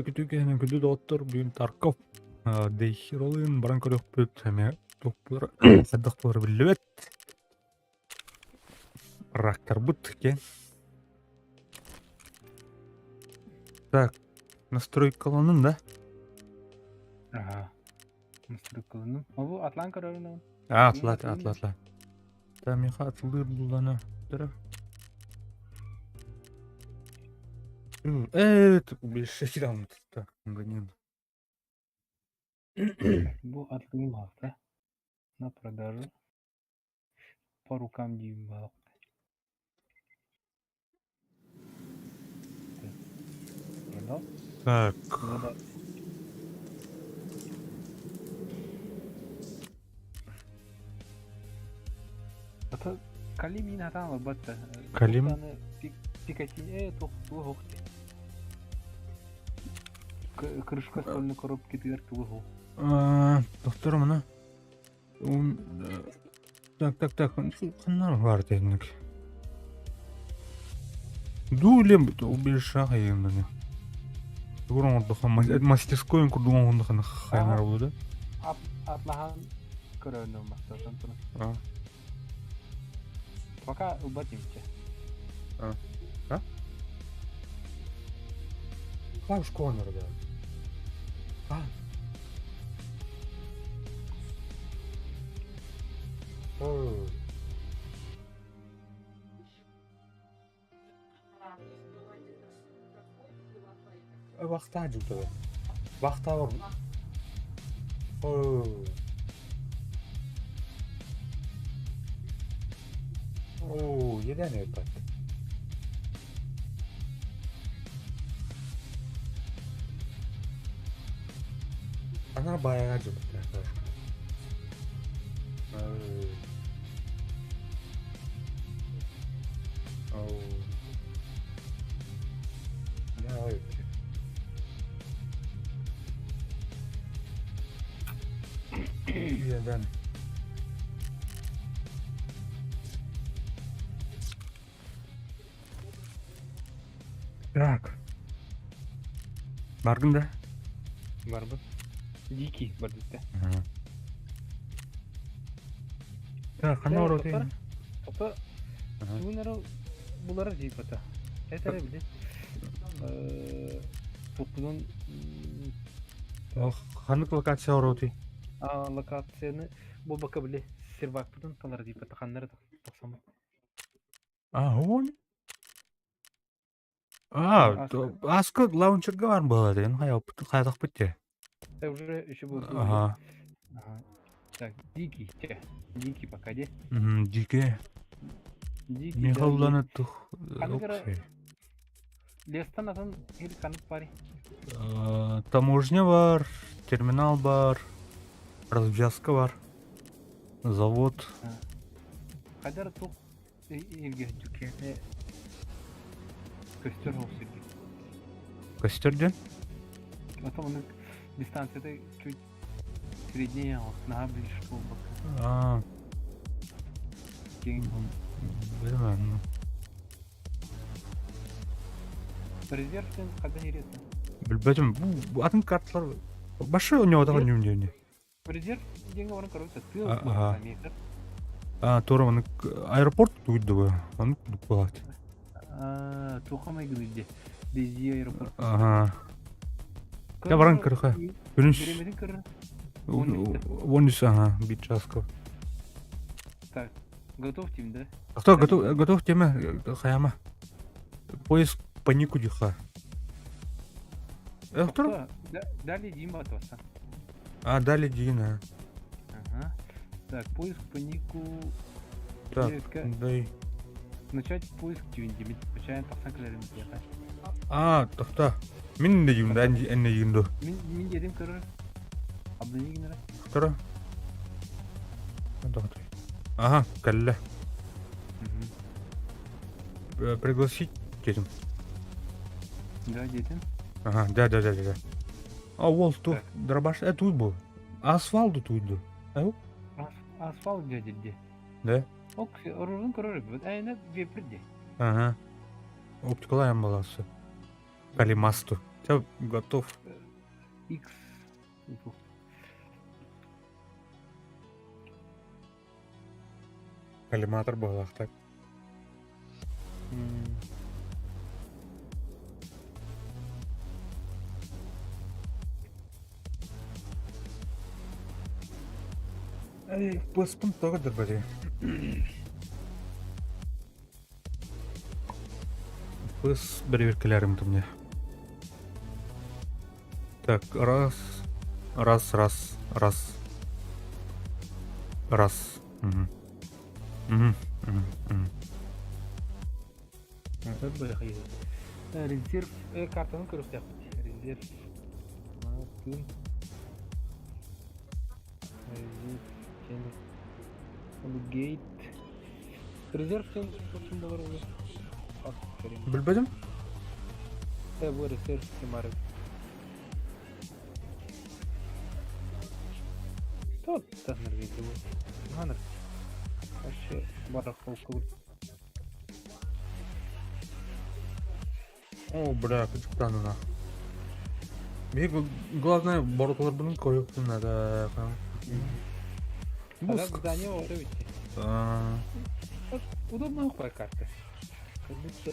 Күтү киһинэн күндү доҕоттор, бүгүн Тарков Дейхиролыын баран көрүөхпүт, эмиэ туох буолара, хайдах буолара биллибэт. Рактарбыт киэн. Так, настройкаланын да? Ага. Настройкаланным. Ол атлаан көрөрүн А, атла, атла, атла. Та миха атылыр буллана. Бу атлыым хаста на продажу по рукам диим баалык. Продал? Так. Ата Калим мин хатаан ылбат да. Калим? Пикатини туох тугу суох Крышка стольной коробкитыгар тугу суох. Доктор мына Так, так, так, ханнар бар дедик. Дуулем убилша хайыннаны. Тугурон ордоха мастерской курдугон хондохана хайнар болду да. Атлахан көрөнүм мастартан тура. Пока ылбат имче. А? А? Клавиш Конор, да. А. О. Вахта жутaba. Вахта бар. О. О, еден эпат. Ана баяга жутта. О. Үйәдән. Так. Баргын да? Барбыт. Дикий бардытта. Так, ханна ороты? Опа. Суунары булары дейбата. Это били. Тукунун Ханнык локация ороты? А локацияны бу бака били сервакпытын талар дейбата ханнары тохсамы. А, он? А, аска лаунчерга бар была деген хайдах битте. Уже еще был. Ага. Так, дикий, те. Дикий пока, де. Дикий. Дикий. Михайланы тух. Лестан атын ил канып бари. Таможня бар, терминал бар, развязка бар, завод. Кайдар тух илге дүкене көстөр холсирге. Костер ден? Потом он дистанцияда чуть среднее, наха ближе болбак. А, Кең. билмем. Резервтен кайдан иресин? Билбетим, бу атын карталар башы ойнобатах ойнуум диэн. Резерв деньги баран көрөбүт тыл Ага. метр. А, туора маны аэропорт туйдугу. Аны кудук А, тухамай гыды. Безди аэропорт. Ага. Я баран көрөхө. Күнүс Биреметин көрөр. Вонис, ага, бит часка. Так, готов тим, да? Кто готов готов тема хаяма. Поиск панику диха. Кто? Далее Дима атваса. А, далее Дина. Ага. Так, поиск панику. Так, дай. Начать поиск дивин Почайын тақсан кілерім дияға. А, тоқта. Мен де деймін, ән не деймін Мен мен дедім көрір. Абдыне генера. Кто? Ага, кәлле. Пригласить дедім. Да, дедім. Ага, да, да, да, да. А ол ту дробаш, э туй был. Асфальт туйду. Ау? Асфальт дедилди. Да? Ок, оружын көрөр бит. Айна вепрди. Ага. Оптикалайм баласы. Калимасту. Все, готов. X. Коллиматор буолаахтар. Эй, пыспын тоҕо дырбатый? Пыс бэрэбиэркэлээрим мне. Так, раз, раз, раз, раз, раз. Угу. Угу, угу, угу. Резерв картаны көрүөхтээхпит. Резерв. Тыын. Резерв. Гейт. Резерв диэн болар Билбэтим. Бу резерв бар. Тот бу. Маныр. Вообще барахолка. О, бля, кычыктанына. Мне главное бороталарбын көрүөхпүн надо. Бу здание уже ведь. Удобно хуй карта. Как будто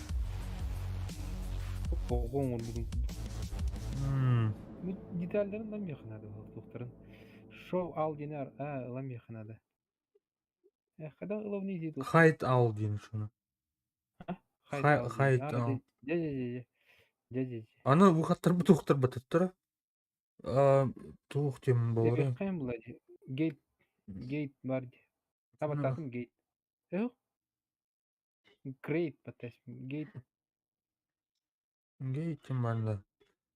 детальдарын ламиэхэ надо туохтарын. Шоу ал динар а ламиэхэ надо. Когда ыловни дии Хайт ал диэн шуну. Хайт ал. Дьэ-дьэ-дьэ. Дьэ-дьэ. Аны выходтарбыт ухтарбатыттара. Туох тем буолар. Хайан була Гейт гейт бар ди. Табаттаатым гейт. Эх. Грейт баттас. Гейт. Гейт тем барда.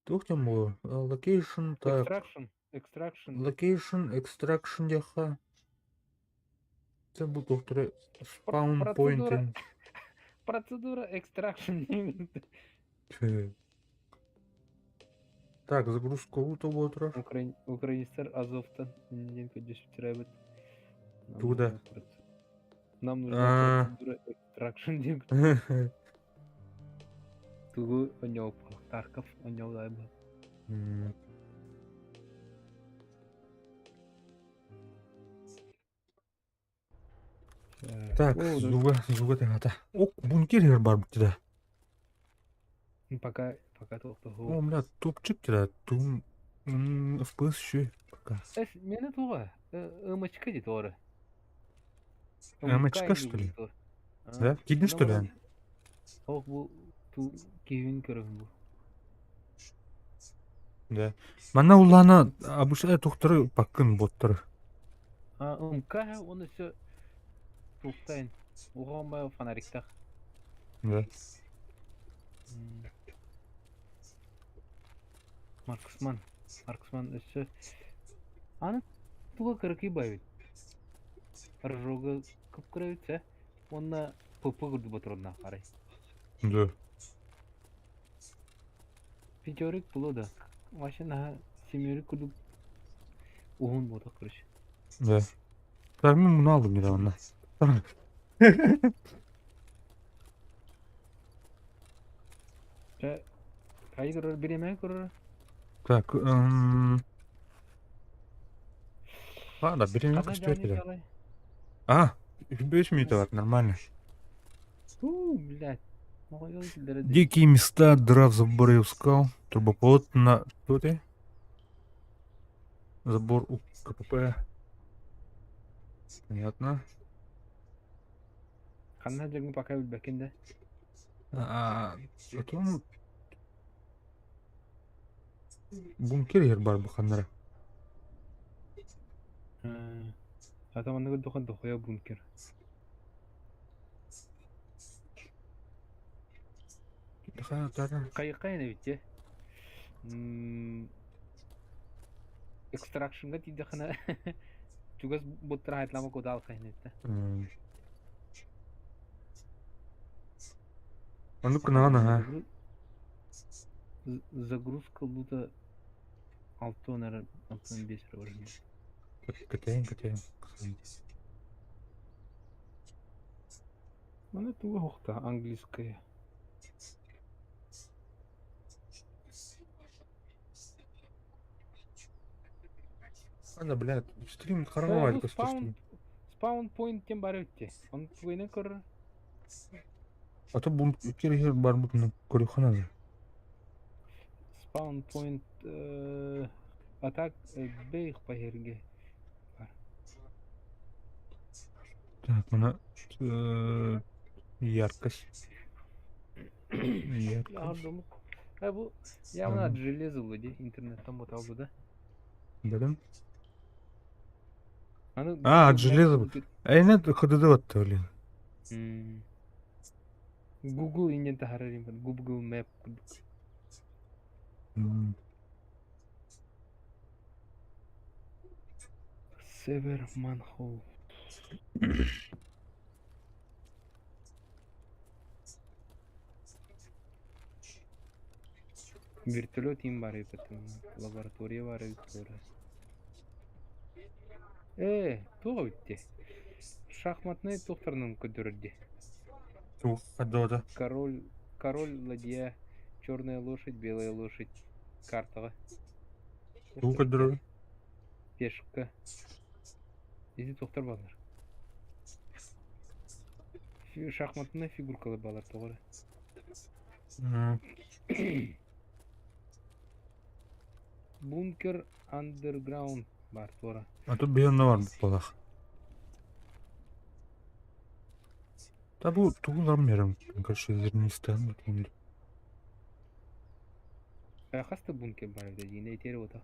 Туох тем буолар. Location так. Extraction. Extraction. Location extraction диэхэ. Это бу туохтары spawn point. Процедура extraction. Так, загрузка лута вот. Украинистар Азовтан. Туда. Нам нужна процедура extraction. Тугу оньоп Тарков оньолайбы. Так, зуга, зуга тагата. Ок, бункер бар бу Пока, пока тоқтоғу. О, бля, топчик туда. Тум FPS еще пока. Эс, мені туға, МЧК дейді оры. МЧК, что ли? Да? Кидин, что ли? Ох, бу ту кивин көрөм бу. Да. Мана улана обычно тухтары пакын боттары. А, МК, он все туктайын. Угон бай фонариктах. Да. Марксман. Марксман өссө. Аны туга кыркый байбит. Рожога кып-кыра Онна ПП курду ботурунна карай. Да. Пятерик было да. Вообще на семерик курдук уһун боток короче. Да. Так, мен муну алдым недавно. Кай көрөр, биреме көрөр. Так, Ладно, берем костер. А, 5 минут, нормально. Ту, блядь. Дикие места, дыра в заборе у скал, трубопровод на... Что ты? Забор у КПП. Понятно. Ханна жагын пока билбекин да. А, потом... Бункер ер бар буханнара. А там аны дохан дохуя бункер. Кайыккайна бит Экстракшнга тидехана чугас буттара хайтлама кодал кайнетте. А ну-ка на ага. Загрузка лута алты наверное, алтын бес Катаем, катаем. Ну, это ух английская. Ана, блядь, стрим Э, хараҥа бу көстөр спаун стрим. спаун point диэн баар эбит дии. Ону тугуйунан көрөр. А то бу кириһер бар бутуну көрүөххэ наада. Spawn point а так бэйх паһерге бар. Так, мына яркость. Яркость. А бу явно от железа вроде интернеттан боталды да. Дадым. Аны А, от Google Map железа. курдук. Эйне ХДД батты, блин. Google инен таһарар им Google Map курдук. Север Манхол. Вертолет им бар эбит лаборатория бар эбит туора. Ээ, туох эбит Шахматнай туохтарынан көрдөрөр дии. Туох да. Король, король, ладья, черная лошадь, белая лошадь. Картаҕа. Тугу көрдөрөр? Пешка. Ити туохтар бааллар? Шахматнай фигуркалар бааллар тоҕо эрэ. Бункер Underground баар туора. А тут биһиэннэ бар буоллах. Да бу тугуларым ярым, короче, зернистан. Хас да бункер бар эбит диин этиэр буолта.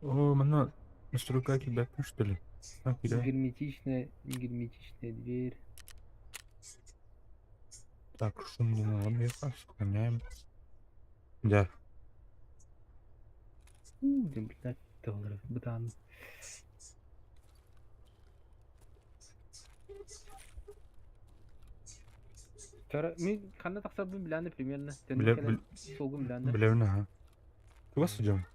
О, манна настройка килбэппин что ли? А, киирэ. Герметичная, герметичная дверь. Так, шум меха, сохраняем. Да. У, блядь, долларов, бытан. Тара, мин ханна тахсарбын билэни примерно. Билэ, Төннөн кэлэн суолгун билэни. билэбин аха. Туга сылдьабын?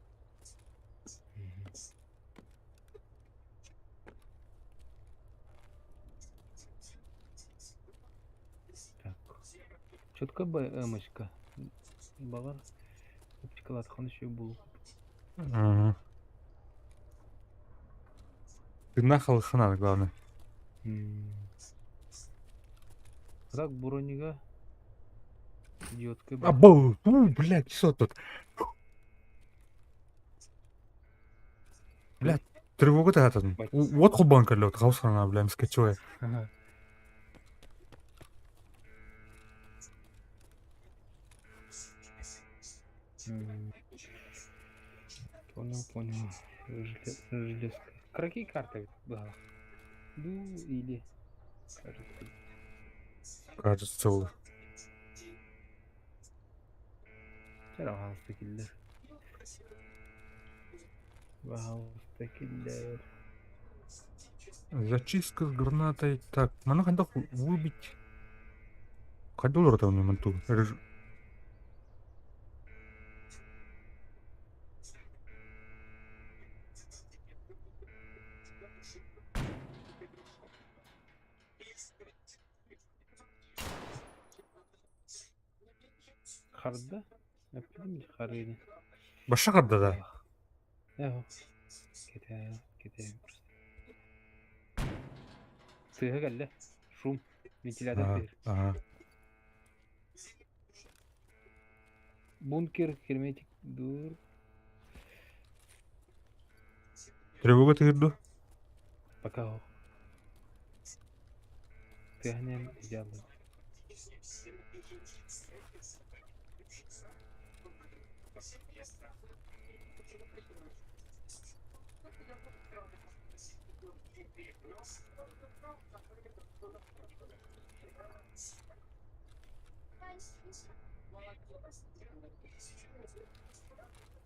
Так. Четко БМочка. Баҕар оптикалаатахан үчүгэй буолуо. Ага. Тыыннаах халыхха наада главное. Так бронига идиотская А, бу, блядь, что тут? Блядь, тревога тахатан. Вот холбоон кэллэ, хаус хана, блядь, скачуя. Ага. Понял, понял. Железка. Какие карты была? Ну или кажется. Кажется, ол. Пожалуйста, киллер. Пожалуйста, киллер. Зачистка с гранатой. Так, маны хайдах выбить? Хайда олоротон манту? Харда? Эппитим дии харыыны. Баша харда да? Ээ, кэтээн, кэтээн просто. Сыыһа кэллэ. Шум. Вентилятор Аа, тыыр. аа. Бункер герметик дур. Тревога тыыр дуо? Пока оһох. Тыаһын идеаллыы.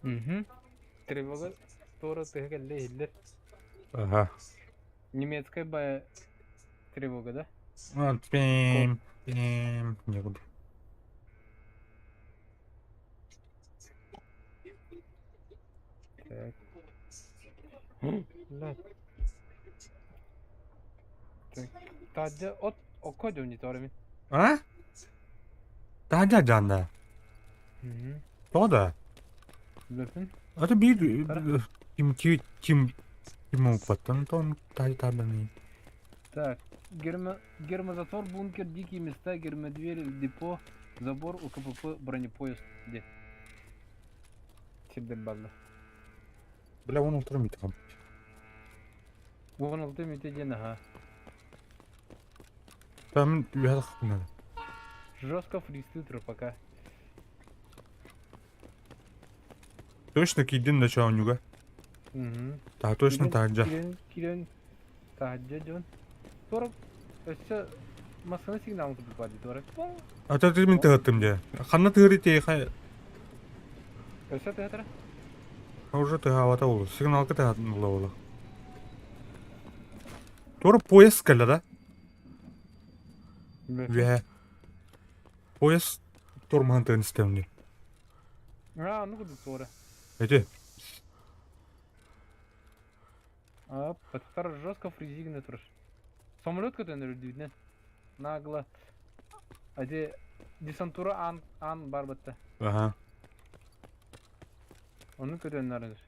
Мгм. Тревога туора тыһа кэллэ иһиллэр. Ага. Немецкая бая тревога, да? А, Код. пим, пим. Некуда. Так. Блядь. Так. Таһырдьа от окко дьон А? Таһырдьа дьаанда. Тоҕо да? Билбэппин. А то биир Тара. ким ким ким Ким укпаттан тон тайтарданыы. Так, гермозатор, бункер, дикие места, гермодверь, депо, забор, УКПП, бронепоезд диэн сирдэр бааллар. Бля, он утром митхам. 16 мүтэ диэн аһа. Там үһэ тахтынады. Жестко фристы пока. Точно киирдин да чоонньуга. Угу. Та точно таһырдьа. Киирэн, киирэн, таһырдьа дьон. Туора өссө массыына сигналын курдук бар дии туора. А то ты мин тыһыттым дии. Ханна тыһыр ити Өссө тыһатара? Уже тыһаабата ол. Сигналка тыһатылла буолла. Туора поезд кэллэ да? Үөһэ. Поезд тормоһун тыын истэм дии. А, ну курдук туора. Эти. А, Патхтар жестко фризигнэ турар. Самолет көтөн үрдүүнэн. Нагло. Ати десантура аан аан бар батта. Аха. Ону көтөн нарыныр.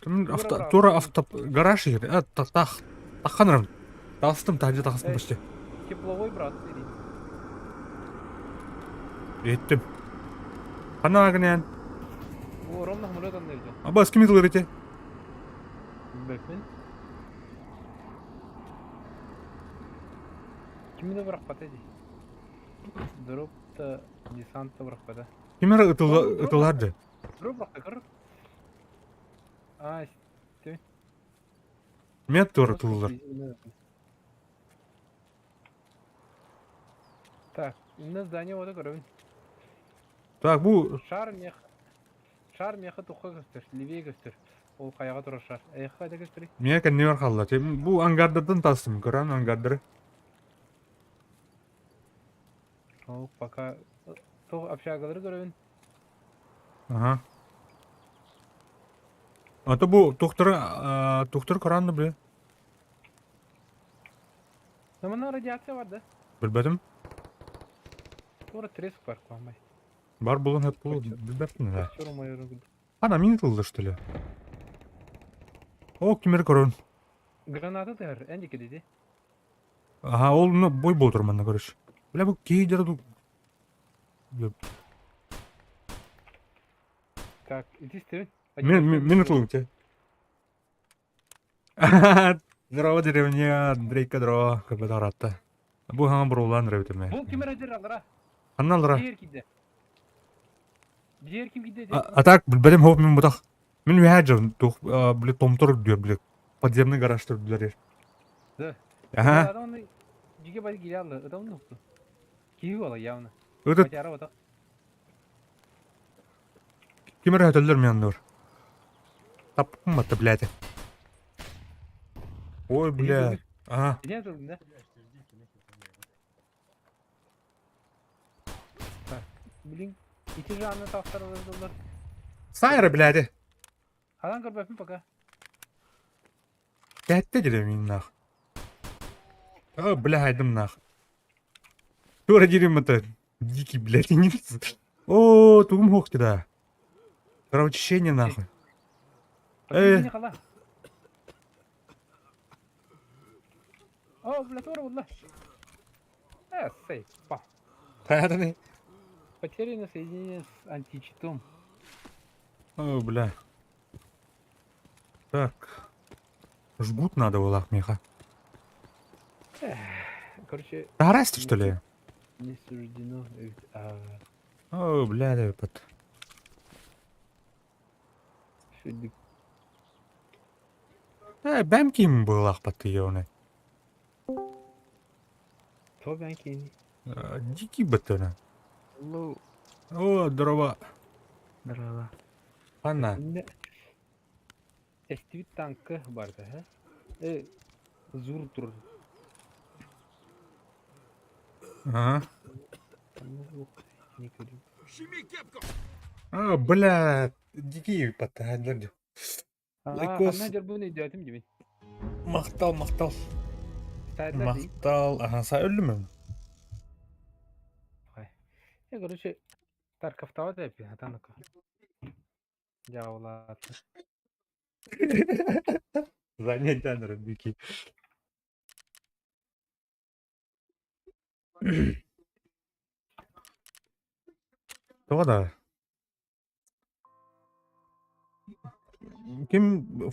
Ким авто тура авто гараж егер. А тах тахханырым. Тахстым таһырдьа тахстым почти. Тепловой брат или. Еттим. Ханна агнен? О, ровно самолет аннырды. Абас ким ытылыр ити? Билбэппин. Кими да бырахпата дии. Дроп да десант да бырахпата. Ким эрэ ытылар дии. Дроп бырахта көр. А, ты. Мет туора ытыллар. Так, инна здание вот көрөбүн. Так, бу Шар мех Шар миэхэ тухха көстөр, левее көстөр. Ол хайаҕа турар шар. Эйиэхэ хайда көстөрүй? Миэ кэннибэр хаалла. Бу ангардартан таастым, көрөн ангардары. Ол пока туох общагалары көрөбүн. Аха. А то бу тухтары тухтары көрөн да бile. Намана радиация бар да? Билбэтим. Туора треск бар куамай. Бар булан хөп булу билбэппин да. Костер майорун курдук. Ана мин ытылды что ли? О, кимер көрөн. Граната тыгар, эн диэки диди. Ага, ол ну бой болтур манна короче. Бля, бу кейдер ду. Так, иди Стивен. Мен мен ытылым те. Здорово, деревня, Андрейка, здорово, как таратта. Бу хаңа бурулан рәүтеме. Бу ким эрэ алара? Ханна алара? Диэр киирдэ. Диэр ким киирдэ? А так, билбэтим хоп мин бутах. Мин үһэ дьон тух били томтор үрдүөр били подземный гараж үрдүлэр. Да. Аха. Адам жиге бай кире алды. Адам нукту. Киһи буола явно. Ыты Матяра отак. Ким эрэ өтөллөр мен Таппым блядь. Ой, бля. Ага. Иди да? Так, блин, ити жанны тахтарылар. Сайра, блядь. Хадан көрбөппүн пока. Кәтте дерем нах. О, бля, айдым нах. Тура дерем это. Дикий, блядь, не О, тугум хохти да. Кровоочищение нахуй. Э. О, бля, тура булла. Э, сей, па. Хайаданы. Потеряно соединение с античитом. О, бля. Так. Жгут надо было, Миха. Короче... Тарасти, что ли? Не суждено. А... О, бля, этот. Э, бэм ким был ахпаты ёны. То бэм ким? Дикий бытына. Hello. О, здорово. Здорово. Анна. Эстибит танка барда, ха? Э, зур тур. Ага. А, бля, дикий потадлар. Лайкос. Ханна дьорбун өйдөөтүм дибин. Махтал, махтал. Махтал. Ага, са өллүм. Я, короче, Тарковтава да эпи, атаныка. Дьяволаат. Занятен дикий. Тоҕо да? Ким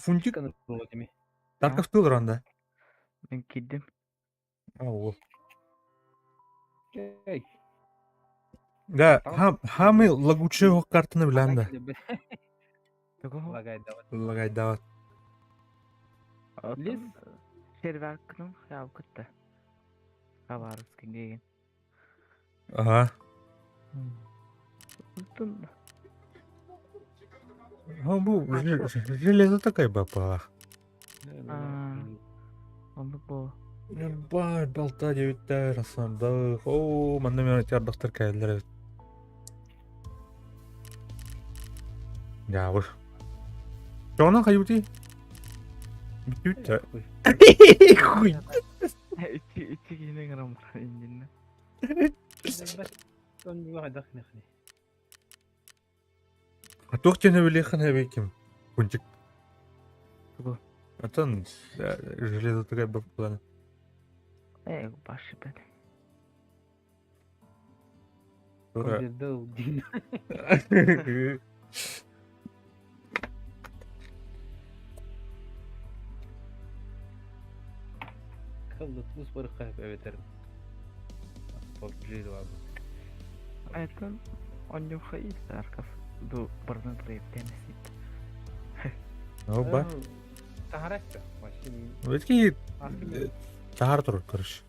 Фунтик Тарковтыы олорон да? Мин киирдим. Ол. Эй. Да, хамы лагучий картаны билэн да. Лагайдават. Лис Сервакның хаял кытта. Хабаровский деген. Ага. Бу железо такая бапа. Оннук буо. Бай, балта диэбиттэр, асандах. Оо, манна мен ардахтар кэллэр эбит. Дьаабы. Чоҕунан хайыбытый? Бүттүбүт Хуй. Ити ити киһини ыҥыран баран иннинэ. А туох диэн эбилиэххин эбий ким? Кунчик. Тугу? Атын железотыгар баппыланы. Э, башы бэт. Тура. Айтан онньуха Тарков ду бардан проектемесит. Оба. Ветки таһар турар, короче.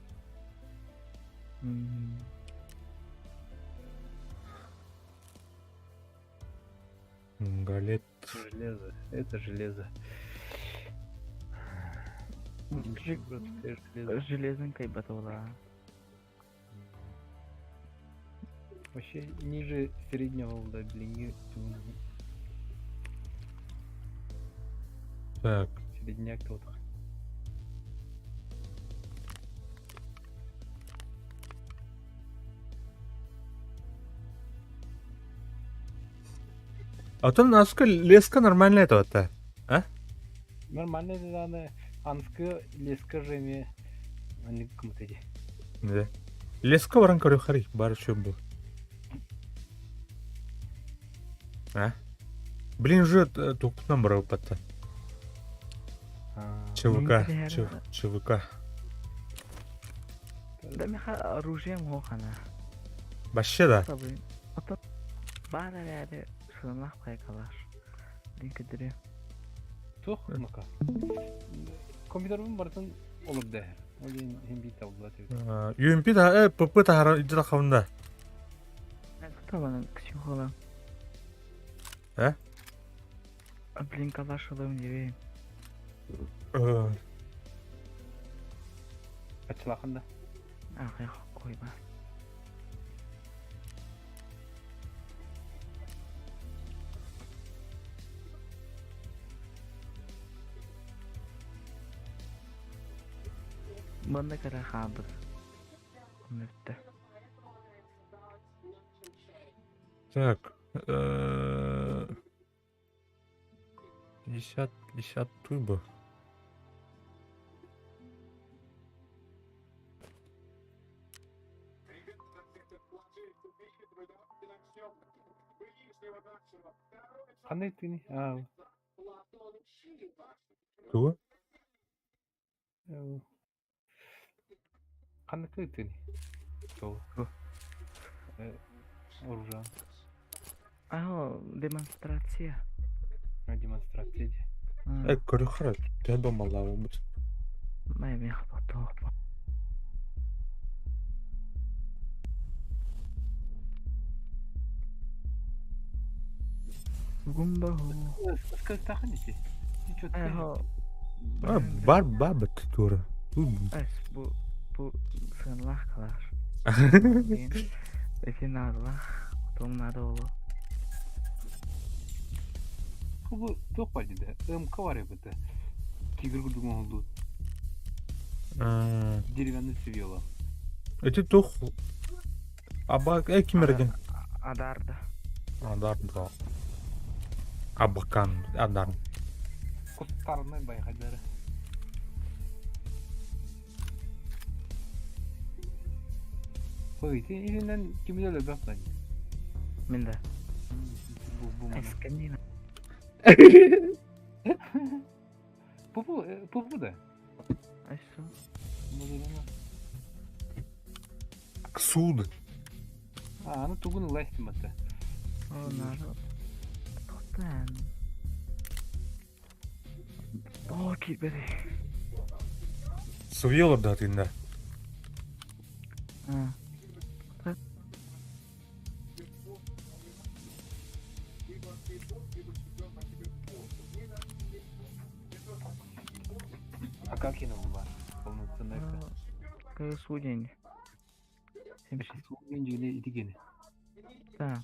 Галет. Железо. Это железо. Железный кайбатола. Вообще ниже среднего да, блин, Так. Середняк тут. Оттон аска леска нормальная это вот, а? Нормальная да, анскы леска же ме они кому-то Да. Леска баран көрө хари бар чем был. А? Блин, уже тупнам брал патта. ЧВК, ЧВК. Да меха оружием хохана. Вообще да. Бар эрээри сыналаах байкалар. Дин Туох мака. Компьютербун барытын олордо. Ол иһин биир табыллыбат эбит. UMP та ПП таһара илдьэ таххабын Табанан Ксюхала. Э? Блин, калаш ылым диэбин. Ачылахан да. Аҕыйах койба. Манна кара хаалбыт. Мүттэ. Так. 50, 50 турбо. Ханна итини? Аа. Тугу? Ханна итини? Тугу? Оружие. Аа, демонстрация. Демонстрация. Э, көрөхөр, төһө бомбалаабыт. Май мех потоп. Гумба Скажи, ити. Бар бабыт тура. Эс бу бу сыналаах калаш. Эти наадалаах, потом надо было. Бу туох бар диде. МК бар эбит. Тигр курдук оҥоһуллубут. Деревянный цевьёла. Эти тух Аба э кимерген? Адарда. Адарда. Абакан, Адар. Куттарынай байхайдары. Ой, ити иһинэн кими да өлөрбөх бан. Мин да. Бу бу маны. Эскэннин. Пупу пупу да. Айсу. Суд. А, аны тугун ыла истим атта. О, народ. Тотан. О, киирбэти. Сывья олордо тыында. А. А как я была? Полноценная. КСУ день. 70. Суген жили итигени. Да.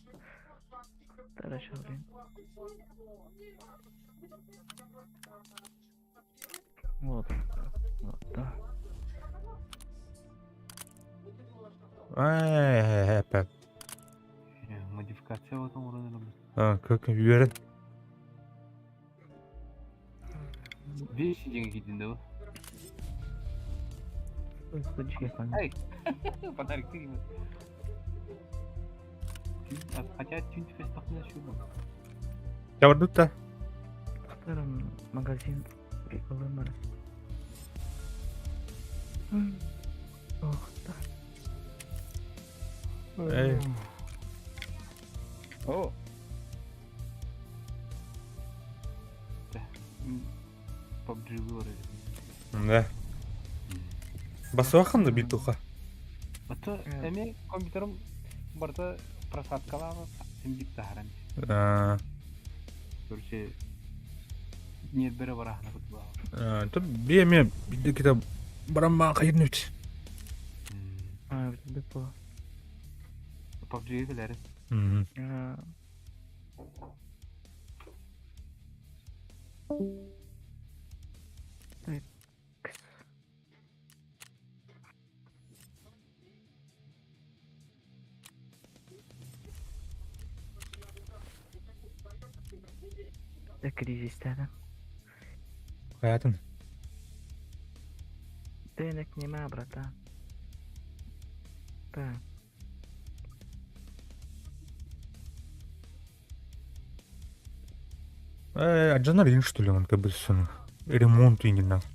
Хорошо, блин. Вот. Вот, да. Ай, опять. Модификация вот он А, как уверен. Вещи деньги кидин да? Ай. Подарок ты ему. Хотя тюнь фестахна шубу. Чабардутта. Магазин приколы Ох, да. Эй. О. PUBG выбрали. Да. Басуахын да битуха. Ата эми компьютерым барда просадкалабы симдик тахаран. Короче, нет бере барахна кутба. Топ биэме бидде кита барамма кайырныбит. А, депо. PUBG келер. Так. Да кризис да. Хаятын. Денег нема, братан. Да. Аджанар ин что ли он как бы сон. Ремонт и не нахуй.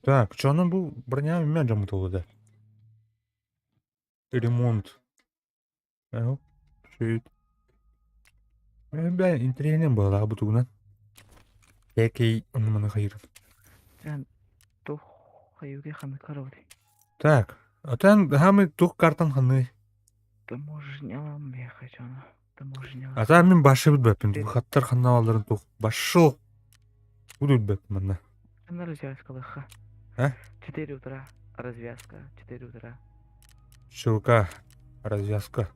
Так, что она был броня меня жамутала, да? Ремонт. Ага, чуть. Бля, интересно было, а бутугна. Який он хайр. Тух хаюги ханы караври. Так, а там хамы тух картан ханы. Таможня ехать она. Таможня. А там мен башы бит бәппин. Хаттар ханна аларын тух башыл. Будут бәп манна. На развязка лыха. А? 4 утра. Развязка. 4 утра. Щелка. Развязка.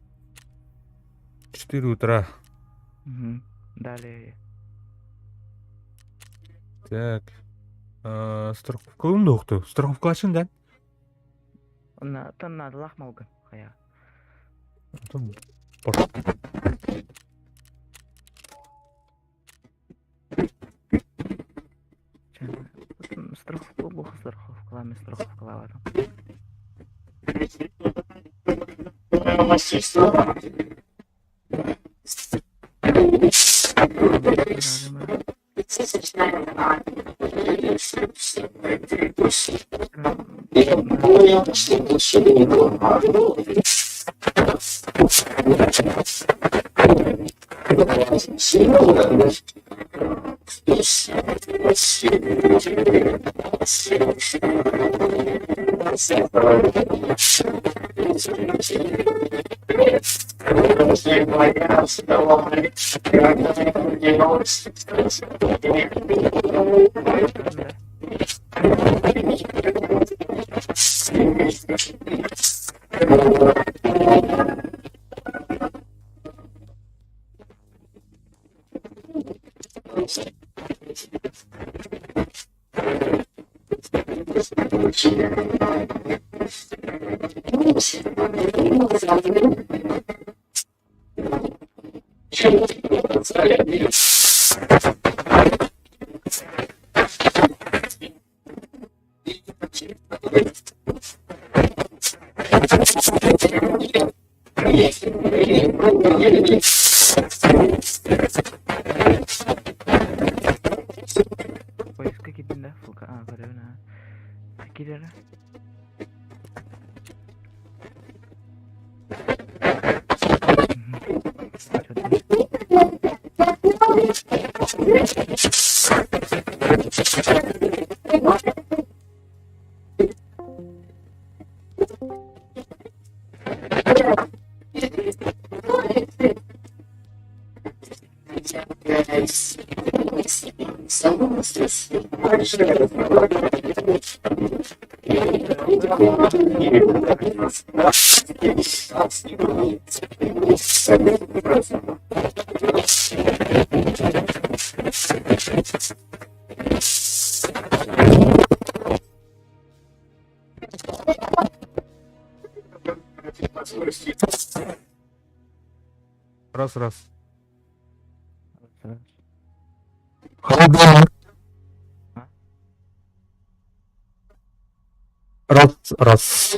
4 утра. Угу. Далее. Так. Страховка доқты. Страховка ашын да? На, там надо лахмалган. Хая. Там Страховка плохо страховка, ладно, страховка ладно. Поездка киирдин да? Фука, а, көрөбүн аа. Киир эрэ. Раз, раз. Раз, раз.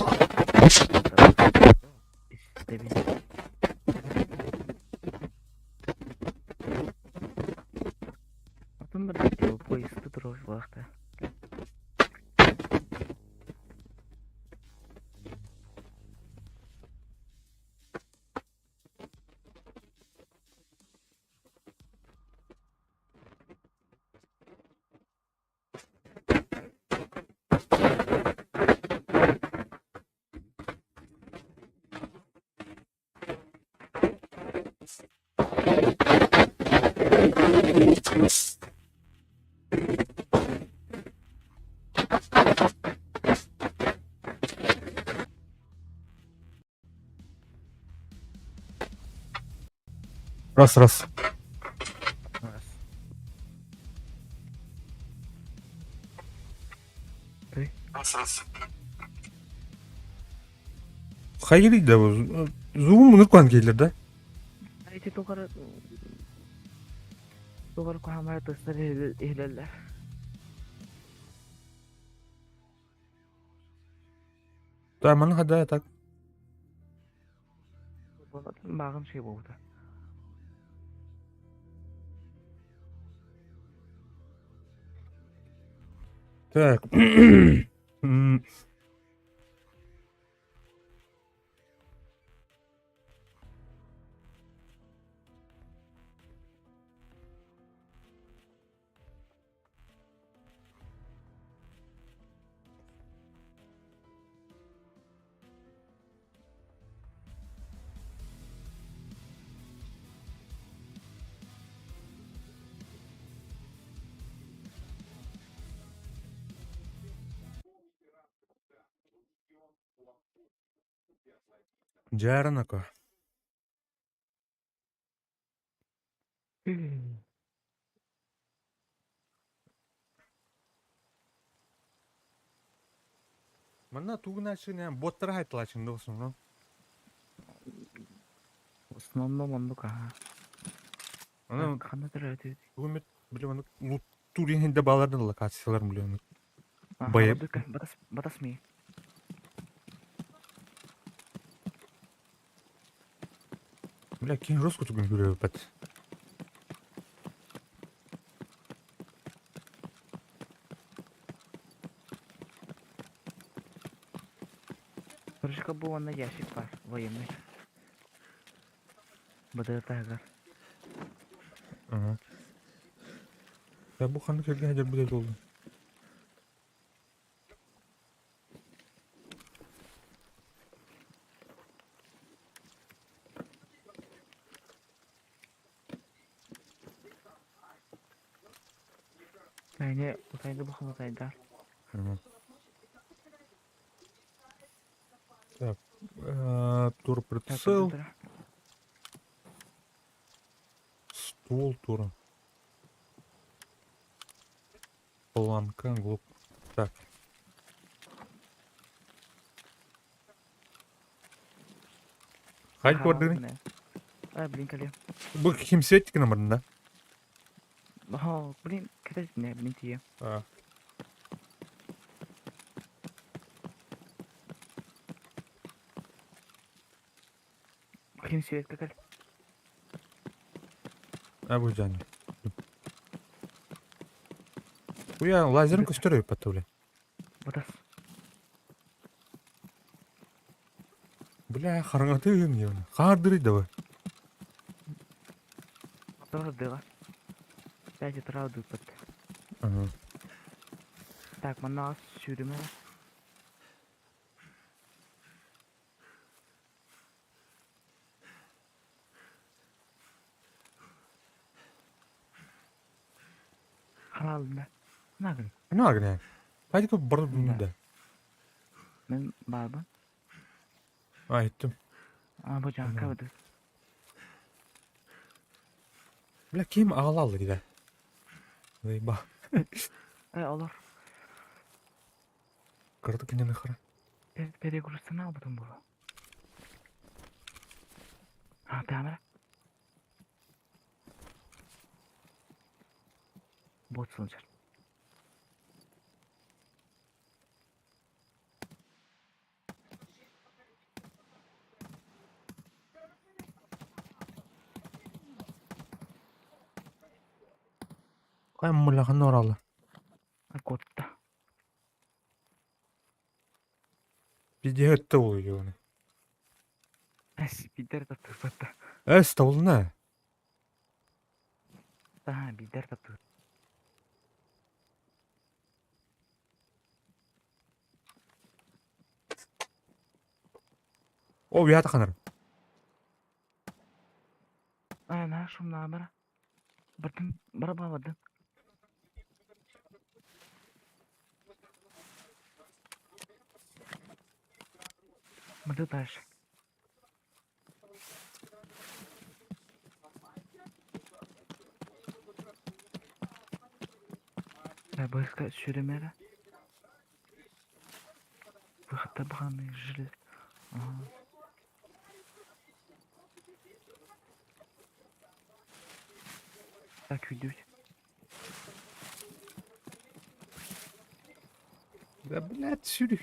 Оттон барбыт поезд турар буоллахта. Раз, раз. Раз. Раз, раз. Хайгiri да зуум ныркан келер да? Эти тухары тухары кухамара тыстар иһилэллэр. Да, маны хада так. Багым шей болду. Так. Дьааранако. Манна тугунааччыны боттара хайталааччын да основном. Основном оннук аха. Аны Ханна төрөөтүбүт? тугумет биле аны луттур иһинде балардан локациялар биле аны. Бая Батас батас ми. Бля, кин жестко тугун хүрөбөт. Крышка бу онно ящик бар военный. Бадыр таһыгар. Ага. Я бу ханнык сиргэ сылдьарбыт буолла. Тайны утайды бу ханатайдар. Ага. Так, тур Так, прицел, компьютера. ствол тура. Планка, глуп. Так. Хай Хаалан көрдүҥ? мэ. А, блин, кэлиэм. Бу кимсиэт гына бардын да? О, блин, кэтэс не, блин, тиийэм. А. Ким светка кэл. А бу дьаан. Уя лазерын көстөр өйпөттө бля. Батас. Бля, хараҥатын диэн. Хаардырый давай. Дыга. 5 утра дыппыт. Ага. Так, манна сүүрүмэ. Хаалына. Нагын. Нагын. Хайдык бар да. Мен баабын. Айттым. А, бу жакка быды. Бля, ким аҕалаллар иде? Ба. Э, олор. Кырды кинени хара. Перегрузсана албытым була. А, камера. Бот сылдьар. Хайа муллахан оралла. Котта. Пиздец өттө буолуо. Эс, бидер таптыырбатта. Эс табылына. Таha, бидер таптыыр. О, уята ханар. А, на шумна бара. Бардым, бара ба бардым. Мады дальше. Быска сүрүмэрэ. Выходта баҕаны жили. Ага. Так, үйдүбүт. Да, блядь, сүрү.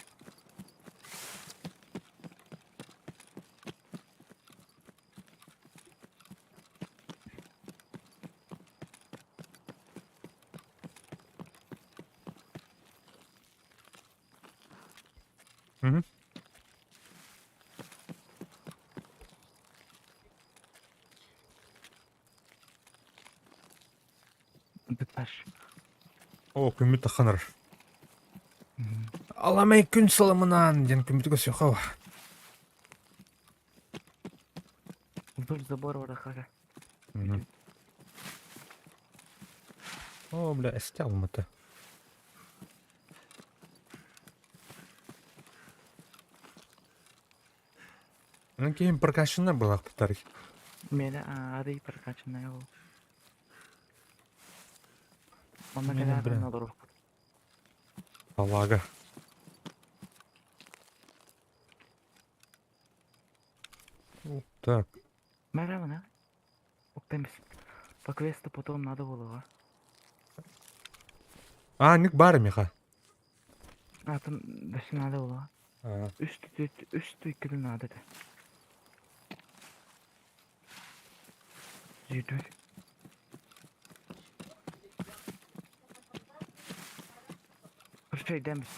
Мгм. Бүппаш. О, күммүт тахханар. Аламай күн саламынан диэн күммүтүгэ сөхөв. Вдоль забора барахага. О, бля, эстэ алмата. Ну, кийин прокачанная была повторить. Мена арый прокачанная ол. Онна Мені, кэлээр бля. олоруохпут. Салага. Так. Мэрэ Уктемис. По квесту потом надо было. А, ник бар миха. А, там даже надо было. А, Үстү үстү иккини надо этэ. Жүйдүр. Көрсөйдемис.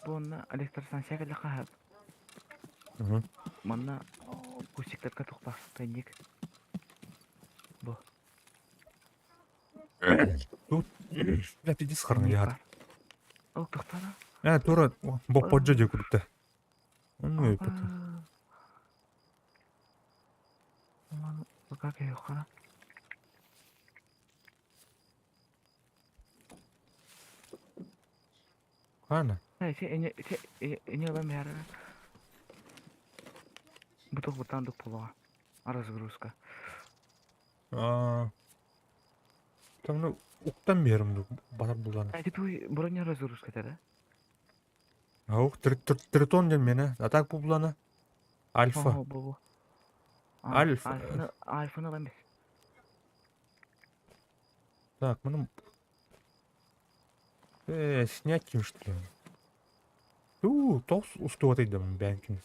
Бу онно электростанция кэлэ хаһап. Мгм. Манна кусиктарга тухпах тайник. Бу. Тут, бля, пиздец харна яар. Ол тохтана. Э, тура, бопподжо дии курдукта. Ну и потом. Пока кайохана. Хана. Э, се эне се эне ылам яра. Буток бутандык полуга. Разгрузка. А, Там, ну, уктан берем, батар булан. А ты броня разгрузка да? Аух, тритон ден мені. А так бу булана. Альфа. Ого, бу. Альфа. Альфаны, альфаны ылан бис. Так, ну... снять ким что ли? Туу, тос устуотайдым бэнкин.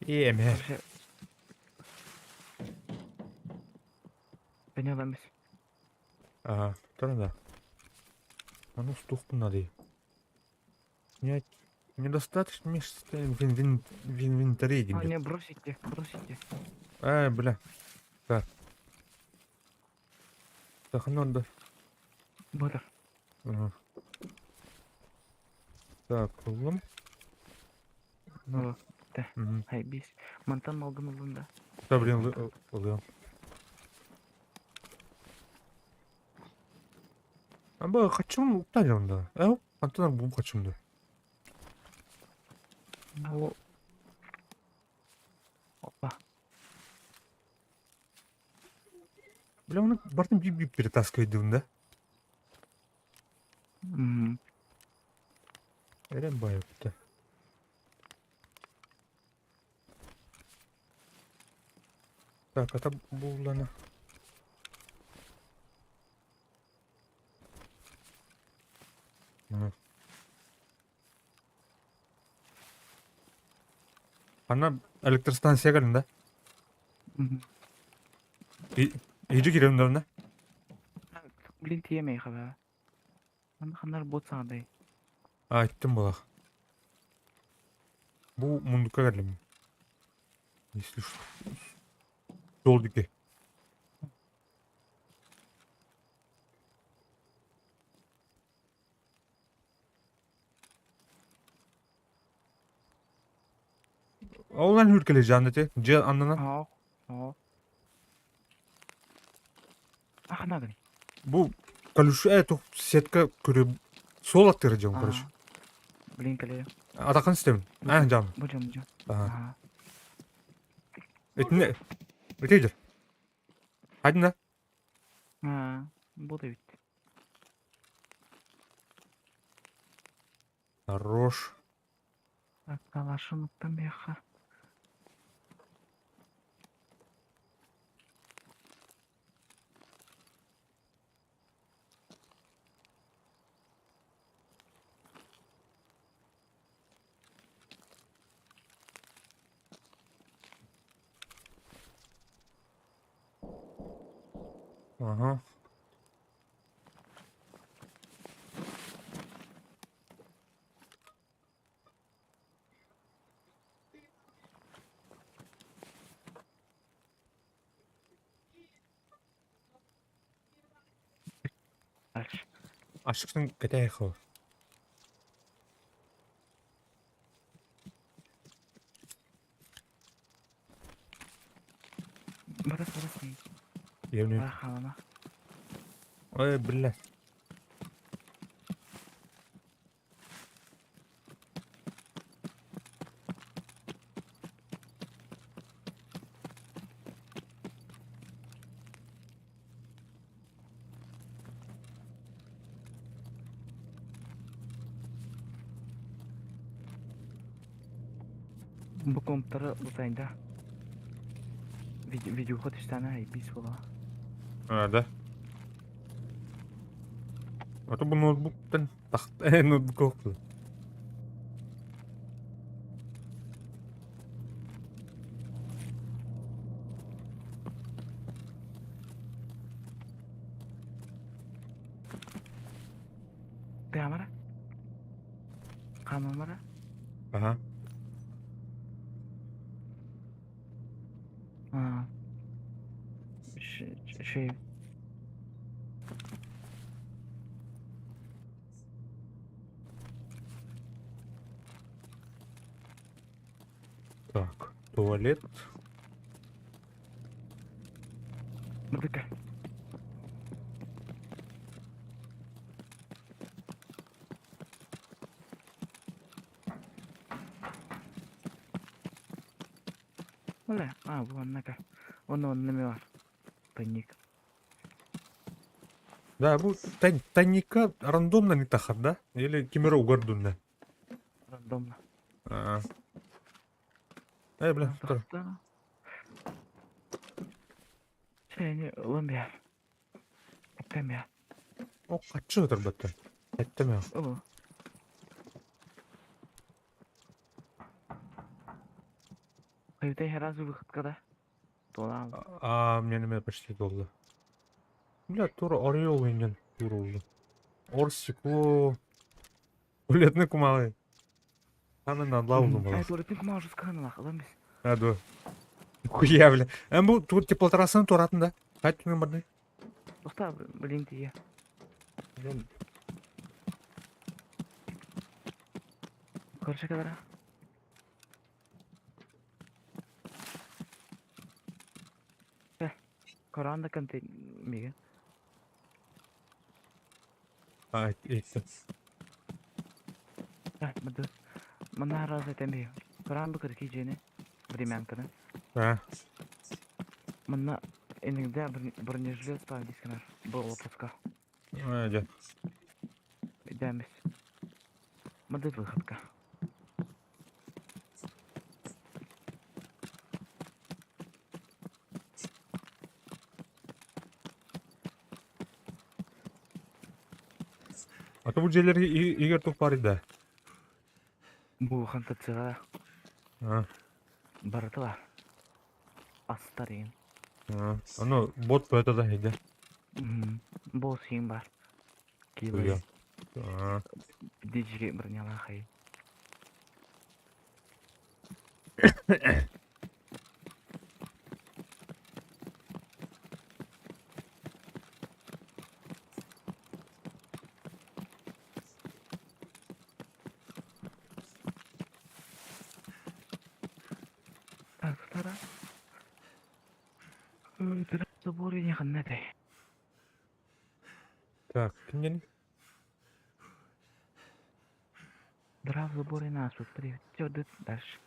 Эме. Вообще. Бэни ылан бис. Ага, да. А ну стухпун надо. Снять недостаточно места в, в инвентаре, А, не, бросите, бросите. Ай, бля. Так. Так, надо. Буду. Ага. Так, ыллым. Ну, Мгм. хай бис. Мантан малгын ыллын да. Да, блин, ылыам. А бу хачым укталым да. Э, антон бу хачым да. Бу... Опа. Бля, оны бартын бип-бип перетаскивать да? Мгм. Эрен байыпты. Так, ата буллана. Ана электростанция кэлин да? Мгм. Иди кириэн да? Блин, тиэмэй хаба. Манна ханнар бот саҥардай. А, айттым булах. Бу мундукка кэллим. Если что. Жол дике. Ол эн хүркэлэ жан ити. Дьиэ аннынан. Аа, аа. А ханагын. Бу колюшу тух сетка көрө сол аттыра дьон короче. Блин, кэлэ. Атахан систем. Аа жам. Бу дьон, бу дьон. Аа. Аа. Этине. Этейдер. Хадина. Аа, бу да бит. Хорош. Так, калашын уктан бияха. Ага. Дальше. Ашыксын кэтэйхо. Барас, барас. Евни. Бара халама. Ой, бля. Бу компьютер бутайда. Видео түстәне бис була. А, да. А то бу ноутбуктан тахт ноутбук окту. Камера? Камера? Ага. А. Шей. Так, туалет. Мырдыка. Оля, а, вон нака. Вон он номер. Тайник. Да, бу тайника рандомно не тахар, да? Или кемеро угардунна? Рандомно. А. Э, бля, тур. Чэйни ылан биэр. Эттем я. О, хаччы ытырбаттан. Эттем я. Ылы. Каютай сразу выходка да. Туолаан. А, мне неме почти долго. Бля, тур орел инен тур улду. Ор стекло. Улетны кумалы. Ханы надла улду Ай, мала. туалеттин кумаа жусканалах, ылан бис. А, ду. Хуя, бля. Эм бу тут теплотрассаны туратын да. Хайт түнген барды. Тоқта, блин, тие. Көрші кадара. Э, Коран да контейнер миге. А, эйтти. Э, мыды. Мына раз айтам бе. Коран бу кырки жени. Времянканы. А, Мына иногда бронежилет спа дисканар. Бу лопатка. а, дя. Идеміз. Мыды выходка. А то бу жерлерге егер тух бар иде. Бу хантацыга А, барытыла. Астарин. а. Аны бот это да иде. Бу син бар. Хуя. Килы. А. Диджи броняла хай. Так, тара. Забор не ханнетай. Так, кимден? Драв забор и нас тут привет. Все, дальше.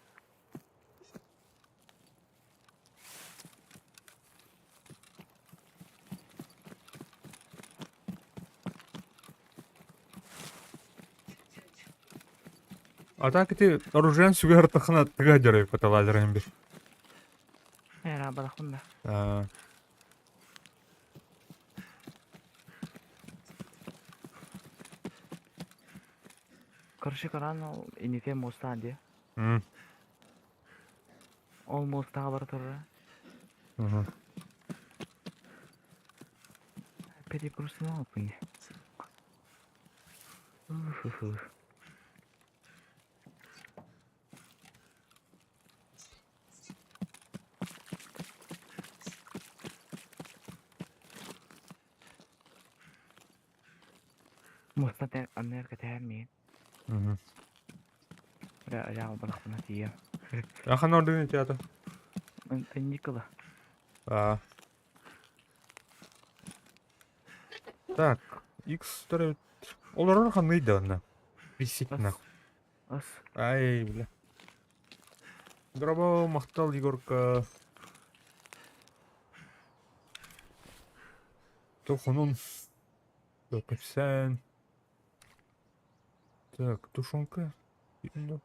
А так ити оружиен сүгэр тахына тыга дөрөй паталаларын бир. Эра барахунда. А. Короче, Коран ините моста де. М. Ол моста бар турра. Мгм. Перекрустно опыне. Уф-уф-уф. Моста те Америка тәмми. Мгм. Бля, я барахуна тия. Ахан ордын театр. Это Никола. А. Так, X төрөт. Олорор ханный да онна. Висит Ас. нахуй. Ас. Ай, бля. Дроbo махтал Егорка. Тохунун. Так, Так, тушенка. Ну.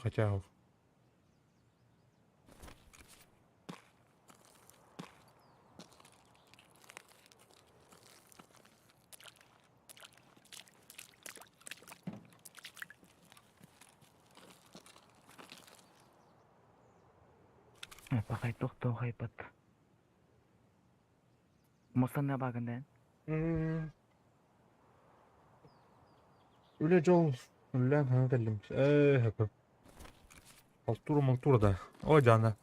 Хотя... Пахай тохто хайпат. Мостан багында. Үлэ дьол үллээн хаҥа кэллим. Ээ хөпө. Халтура малтура да. Ой Диана.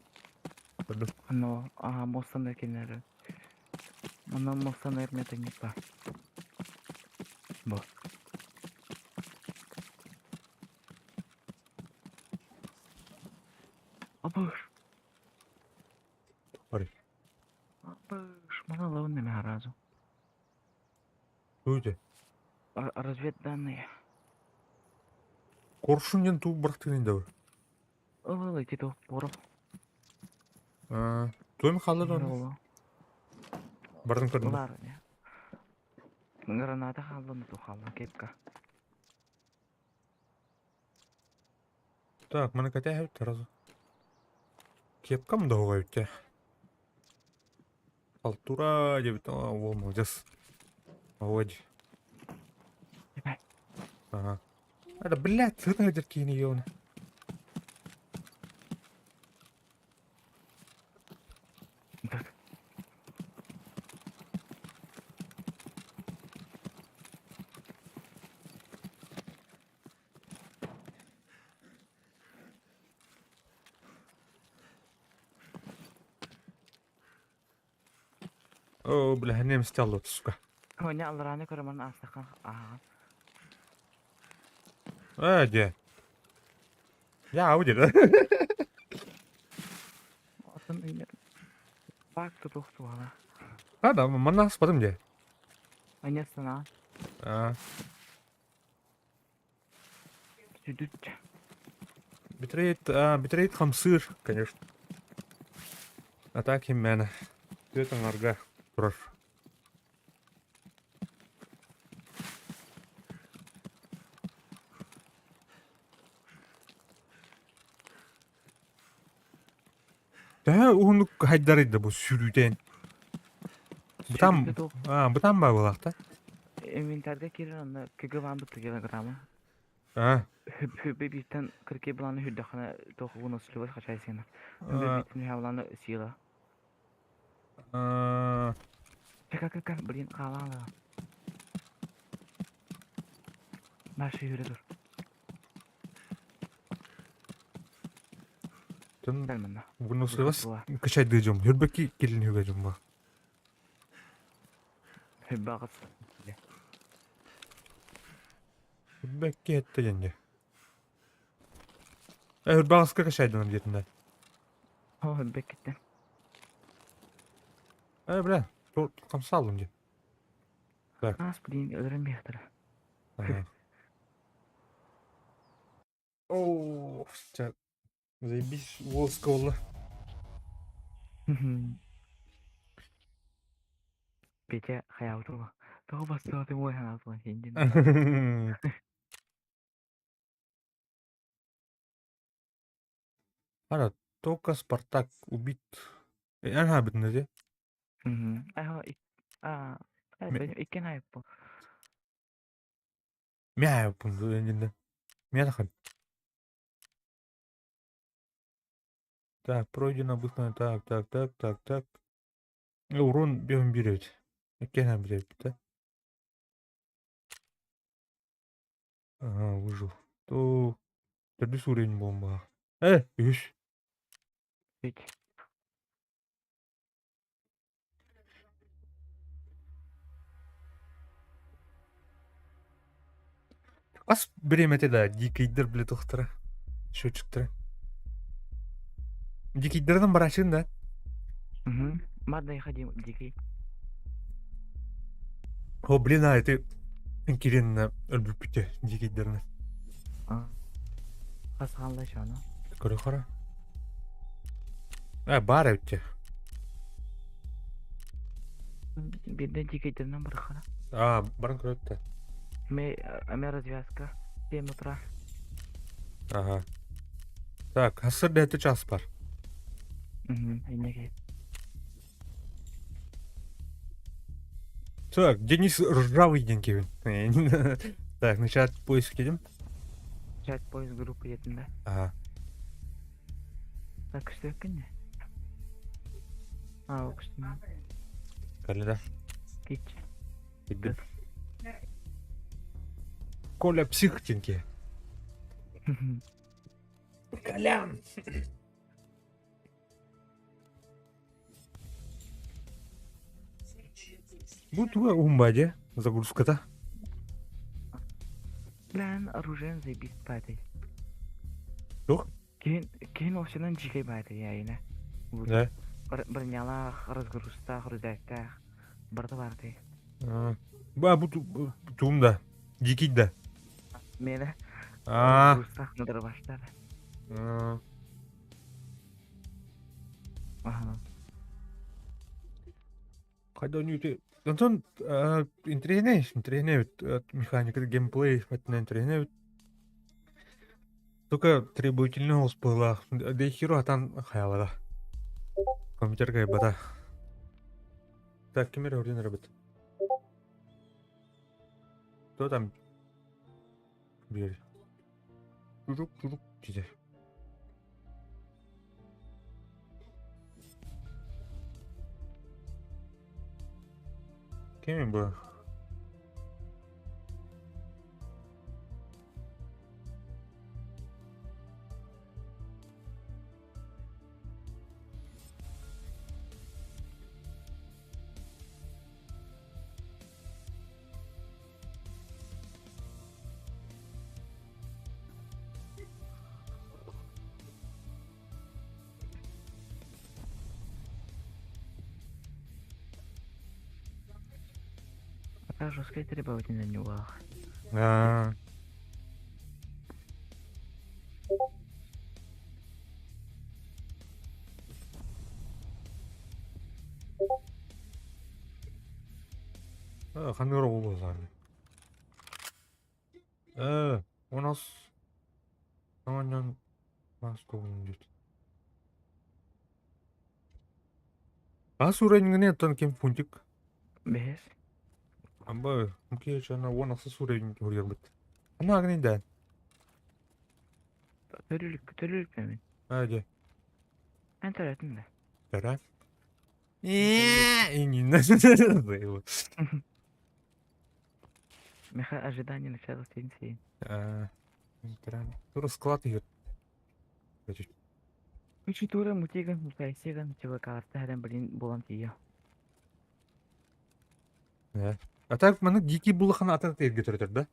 Көрдүм. Но, ага, мостан кинери. Мына мостан эрмете никла. Бо. Абыш. Барый. Абыш, мына лавын неме разу. Туйте. Разведданные. Коршун диэн туу бырахтыгын да бар. Ылы тито порох. Аа, туйм хаалла да онно. Бардым көрдүм. Лар. Граната халлы ту халла кепка. Так, маны кэтэһэбит сразу. Кепкам да оҕо эбит Халтура диэбит оо уол молодец. Ой. Ага. Это, блядь, сытан сылдьар киһини ёбана. Так. Оо, бля, немец аллот, сука. Коня алларааны көрөмөн аастахха ааҕан. Ээ, дьэ. Я ауди, да? Отон Бак тутух туһала. А, да, манна аспатым дьэ. Аньа санаа. А. Сүдүт. Битрейт, а, битрейт хамсыыр, конечно. А так химмээнэ. Түөрт аҥарга турар. Төһө уһуннук хайдарый да бу сүүрүүтэн? Бытам, Сүүрүүтэ туох а, бытам баа буолаахта. Инвентарьга киирэн онно КГ баан бытта килограмма. А, Хүббэ бииртэн кыркей былааны хүрдэххинэ туох выносливость хачай сена. Хүббэ а, бииртэн үһэ былааны сила. а, Чека-чека, блин, хаалаан Дальше yürü dur. Тон Кэл манна. выносливость качайдыы дьом. Хүрбэки килин хүгэ дьом ба. Хүббаҕыс. Хүрбэкки этте дьэнде. Э, хүрбаҕыска качайданам диэтинэ. О, хүббэккиттэн. Э, бля, хамсаалым дии. Так. Аас, блин, өлөрөн биэхтэрэ. Ага. О, чэ, заебись, уолска буолла. Петя хайаабыт Тоҕо бастаатым уой ханаатылан синдин. Ара, только Спартак убит. Эн хаабытын дии? Аа, иккен айыппын. Мин айыппын дуу Миэхэ Так, пройдено быстро. Так, так, так, так, так. Урун биэһин биир эбит. Иккиэн биир эбит да? Ага, выжил. То төрдүс уровень буолан Э, үһүс. Үт. Хас бириэмэтэ да дикийдэр бile тухтара. Счетчиктара. Дикийдэринэн барааччыгын да? Угу. Мадна ходим, дикий. О, блин, а это киренна өлбүппүтэ дикийдэринэн. Хас хаалла еще ону? Көрө-хара. Э, баар эбит Биирдэ дикийдэринэн барахара. А, баран көрөттө. Ме, ме развязка. 7 утра. Ага. Так, хасыр дэти час бар. Угу, иннеки. Так, Денис Ржавый день Кевин. Так, начать поиск едем. Чат поиск группы едем, да? Ага. Так, что это? А, күстүм. Кэллэ да? Кич. Киирдим. Коля псих диэн Колян! Бу туга уһун дьэ загрузката. Блин, оружием заебись падай. Туох? Киһин киһин вообще дьиикэй баайда яйына. Да. Бронялаах, разгрузтаах, рюкзактаах. Барыта баар дии. Ба бу туум да. Дикий да. Миэнэ Аа. разгрузтаах надырбаштар. Аха. Хайда үнүтэ Онтон интэриэһинэй, интэриэһинэй эбит механика, геймплей өттүнэн интэриэһинэй эбит. Сука, требовательный голос быһыылаах. Дейхиру атан хайалара. Компьютер кайбата. Так, ким эрэ орден эрэбит. Кто там? Дверь. Чужук, чужук, диде. Ким бу? Пока жесткая требовательная не улах. А. Ханныгар оҕу буоллаҕай? Э, у нас оонньоон мас диит. Ас уровеньҥэ оттон ким фунтик? Бэһис. Амба, мукиечана уон ахсыс уровень уруйарбыт. Ана агнын да. Төрүлүк, төрүлүк мин. А, дьэ. Эн төрөтүн да. Төрө. Меха ожидание начала сенсей. Тура склад иһит. Учитура мутиган мутайсиган чебакарта харан блин булан тиийэ. А так маны дикий булахан атын терге төрөтөр да?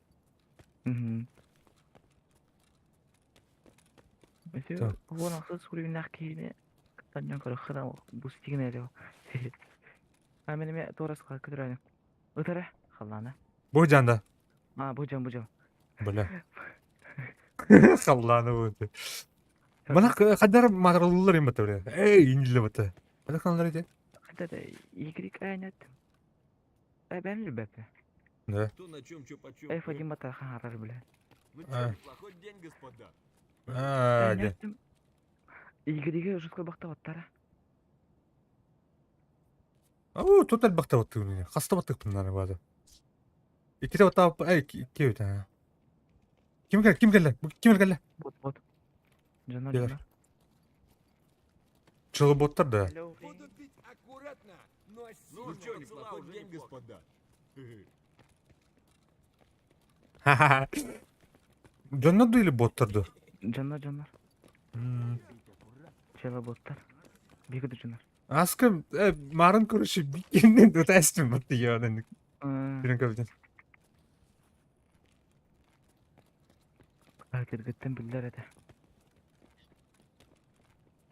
Өтө уон ахсыс уровеннаах киһини танньан көрөххө да бу ситигин эрэ. А мен эме туора сыха көтөрөнү. Ытара халлаана. Бу жанда. А бу жан бу жан. Бля. Халлаана бу. Мана хадар матраллар им бата. Эй, иниле бата. Мана каналар ите. Хата да Y айнат. Э бен любепе. Да. Кто на чем чё почем. F1 бата хаарар бля. Ну А. чё, неплохой день, господа. А, дьэ. Y жутко бахтабаттара. Оо, тут элбэхтэ баттыгын. Хаста баттыкпын баада. Иккитэ баттаа эй, икки эбит. Ким кэллэ? Ким кэллэ? Ким кэллэ? Бот бот. Жана Келер. жана. Чылы боттар да. Буду пить аккуратно, но сильно. Ну чё, неплохой день, господа. Ха-ха. Дьоннор ду или боттар ду? Жана жана. Чела боттар. Бигди жана. Аска марын короче бикинен өтәстім бітті ядан. Бирин көбүтен. Кыргыттан биллер этэ.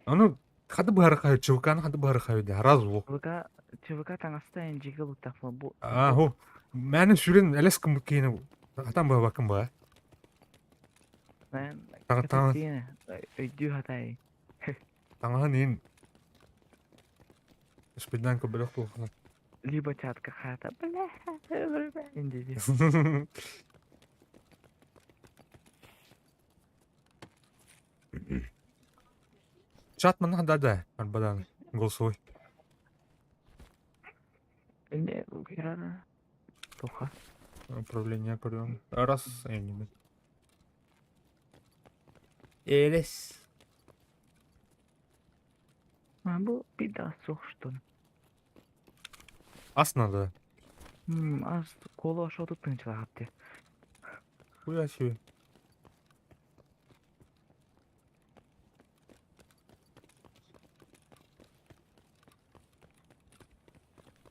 Аны хады бары хай чувканы хады бары хай да раз бу. ЧВК ЧВК таҥаста энжиге луттафа бу. А хо. Мәне сүрен элес кым кейне. Атам ба бакым ба. Мен Таҥа таҥа өйдүү хатай. таҥа нин. Спидан көбөлөх булхана. Либо чатка хата. Бля. Инди. Чат мана да да. Арбадан голосовой. Инде кирара. Тоха. Управление көрөм. Раз эми. Элес. А бу бida сохштун. Ас надо. Аз кола ошоту тынчлагатты. Хуя себе.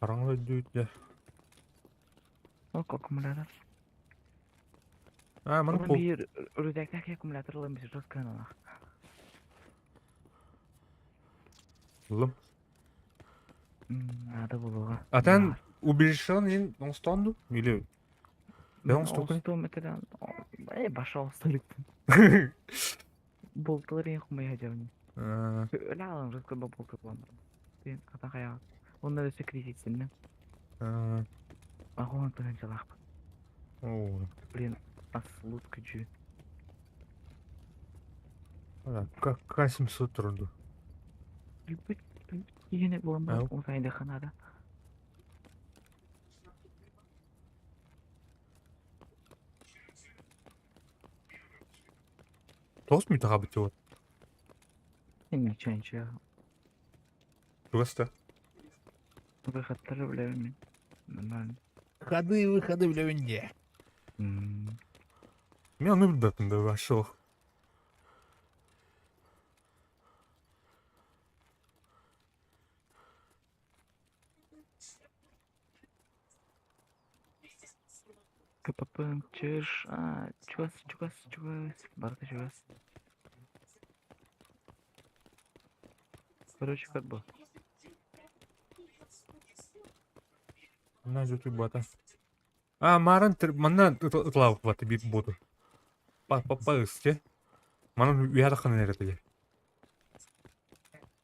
Караңгы дүйт Ок аккумулятор. А, маны Оны пол. бир рюкзактах аккумулятор ылым биз жестко алах. Лым. Надо булуга. Атан убежишен ин оңстонду или Бе оңстук? Оңсту метрен. Э баша оңсту. Болтылар ең хумай хажабны. Өлә алам жестко ба болты булам. Мен ата кая. Онда өсө кризисинне. Агон тынчалак. О, Блин, ас лут күчү. К 700 турду. Өлбүт, өлбүт киһини булан Ау. утайдыха наада. Тост мүтэҕэ вот. Ничего, ничего. Просто. Выходтары билэбин мин. Нормально. Ходы и выходы бля не. Мен ону билбэппин да вошел. КПП МЧШ. А, чугас, чугас, чугас. Барыта чугас. Короче, как бы. На жутуй бата. А, марын манна ытлау бата бип боту. Па па па ысте. Манан уяра ханын эрэтеге.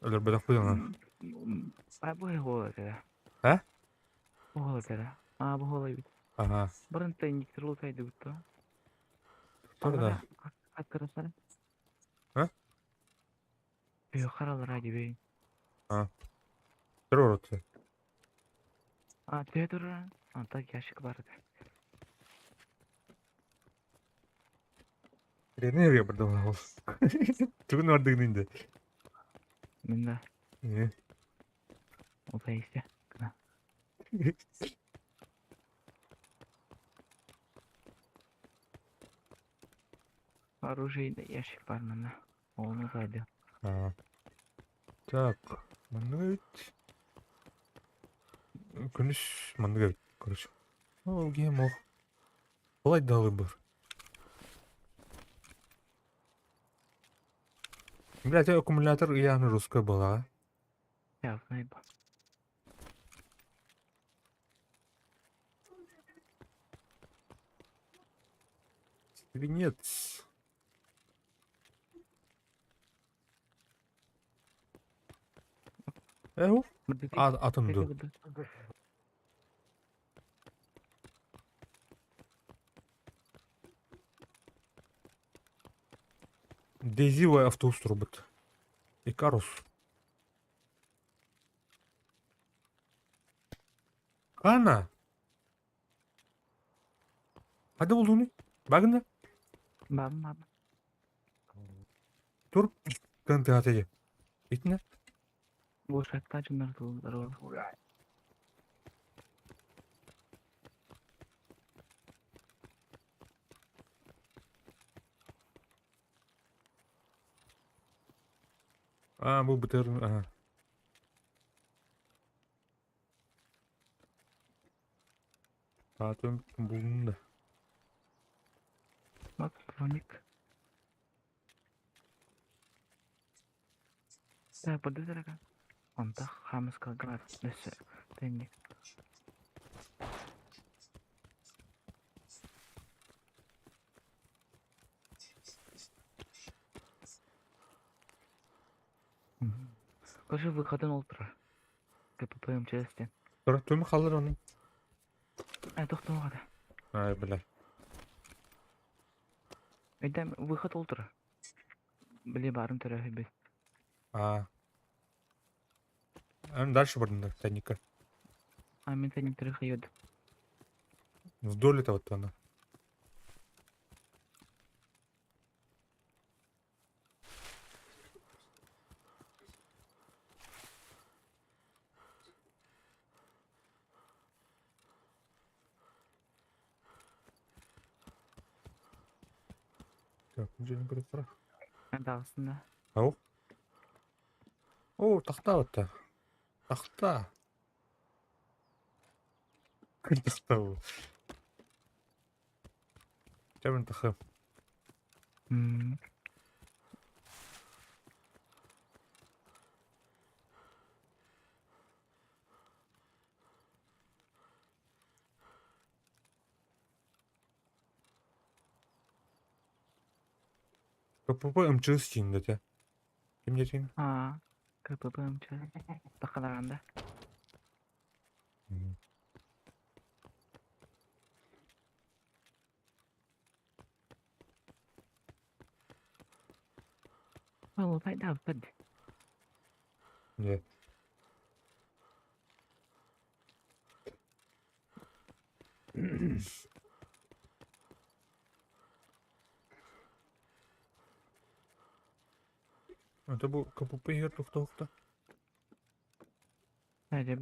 Өлөр бедах куйдана. А, бу хола кere. А? Бу хола кere. А, бу хола бит. Ага. Барын тайниктер лутайды бутта. Тур да. Откырасana. А? Бүйө харалар ади бей. Тур ороту. А, төһө турар. Anta ящик бар edi. Тренер я бардам. Түгін бардыгын инде. Мин да Э. утайсы. Оружейный ящик бар мында. Оны утайды. А. Так, маннык күнүс маннык короче. Ол гем ох. Былай далы бар. Блять, аккумулятор явно русская была. Явно ба. Свинец. Эу, а, атомду. Дезивый автобус робот. Икарус. Кана. Хада булдуни? Багында? Бам бам. Тур тын тыгатеге. Итне? Бу шатта жындар тулдар. А, бу бытыр. Ага. Атым булдум да. Бак, броник. Так, буду дорога. Онта хамска град. Өссө. Тенник. Короче, выходын олтура. КПП МЧС-тен. Тура төмі қалыр оны. Ай, тоқтамағада. Ай, бля. Өйдәм выход олтура. Биле барын төрәһи бит. А. Ан дальше бардым да, тайника. А мен тайник төрәһи йод. Вдоль этого вот она. Так, жерин көрүп тура. Дагысында. Ау. О, тахта вот. Тахта. Тахта бу. Чабын тахы. КПП МЧС дейін да. Ким дейін? А, КПП МЧС. Бакаларанда. Лутайдаабыттар дии. Дьэ. Это бу КПП иһэр тохтоохто. Наде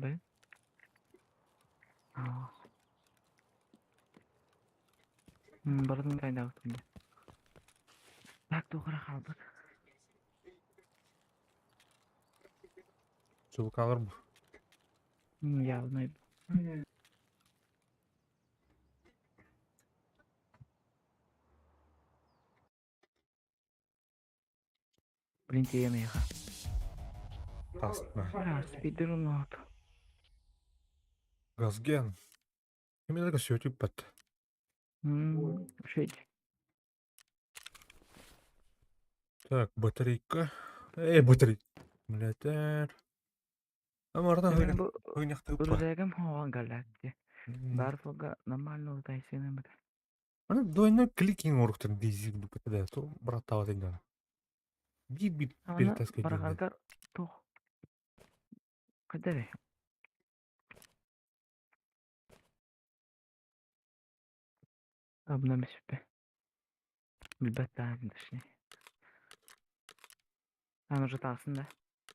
Барытын лутайдаабыттар дии. Так туох эрэ хаалбыт. Чулкалар бу. Явно. Блин, тиийэн эйиэхэ. Таастына. Бля, спидерун Газген. Кимилерге сөтүппэт. Үчүгэй. Так, батарейка. Эй, батарейка. Аккумулятор. Амардан Мен бу хыйнахтыыппа. рюкзагым хоҕон галлаатти. Баар суолга нормально утайсыным бит. Аны двойной кликинг оруктар дейзи дуппата то браттаабат иннана. Биир-биир Аны перетаскай диэн. барҕаргар туох хайда эрэ Абына мүспэ. Билбэт даҕаны точнее. Аны уже таҕыстын да?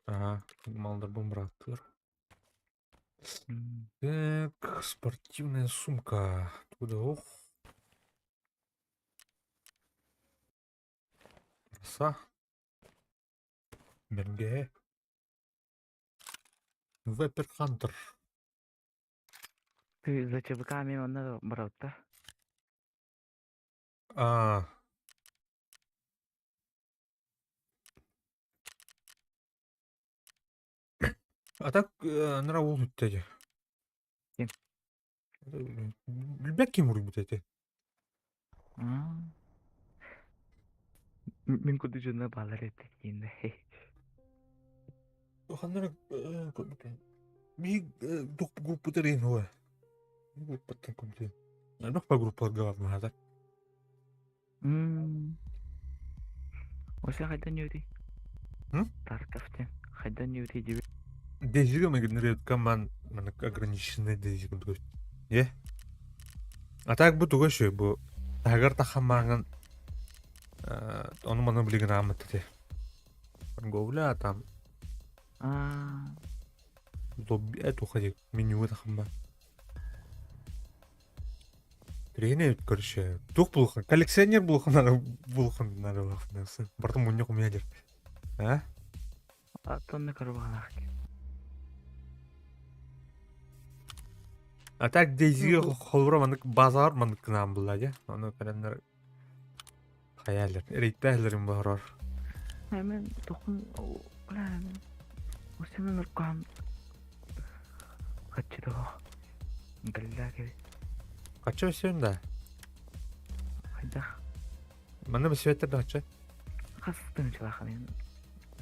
Ага, малдарбын бырааттыыр. Так, спортивная сумка. Туда ох. Краса. Бэргэһэ. Вепер Хантер. Ты за ЧВК мен онно барабыт А. А так анара уол бүттэ дии. Ким? Билбэт ким уруйбут этэ. Мин курдук дьонно бааллар эбит диэн Ханнара биһи группутар иһин хуа. Группаттан кумту. Элбэх па группаларга бар маһата. Ося хайдан ньүөтүй? Тарков диэн. Хайдан ньүөтүй диэбит. Дезига мегенерет ман маннык ограниченный дези курдук. Е. А так бу туга шö бу таһыгар тахамааҥын ону маны билигин ааммыт этэ. Торговля там туха диэк менюга тахамма. Тренер короче, туох булухан, коллекционер булухан надо булухан надо булухан. Бартын мунньах у меня дер. А? Тонна карбалаах. А так Дейзиге холбура маннык базар маннык гынаан булла дьэ. Ону кэлэннэр хайаалар, эрэйдээһэлэрин баҕарар. Мен тохун бля Усена нуркаан хаччы Галла кэби. Хаччы өссөөн да? Хайдах? Манна бэсиэттэр да хаччы? Хас тыһыынчалаахын?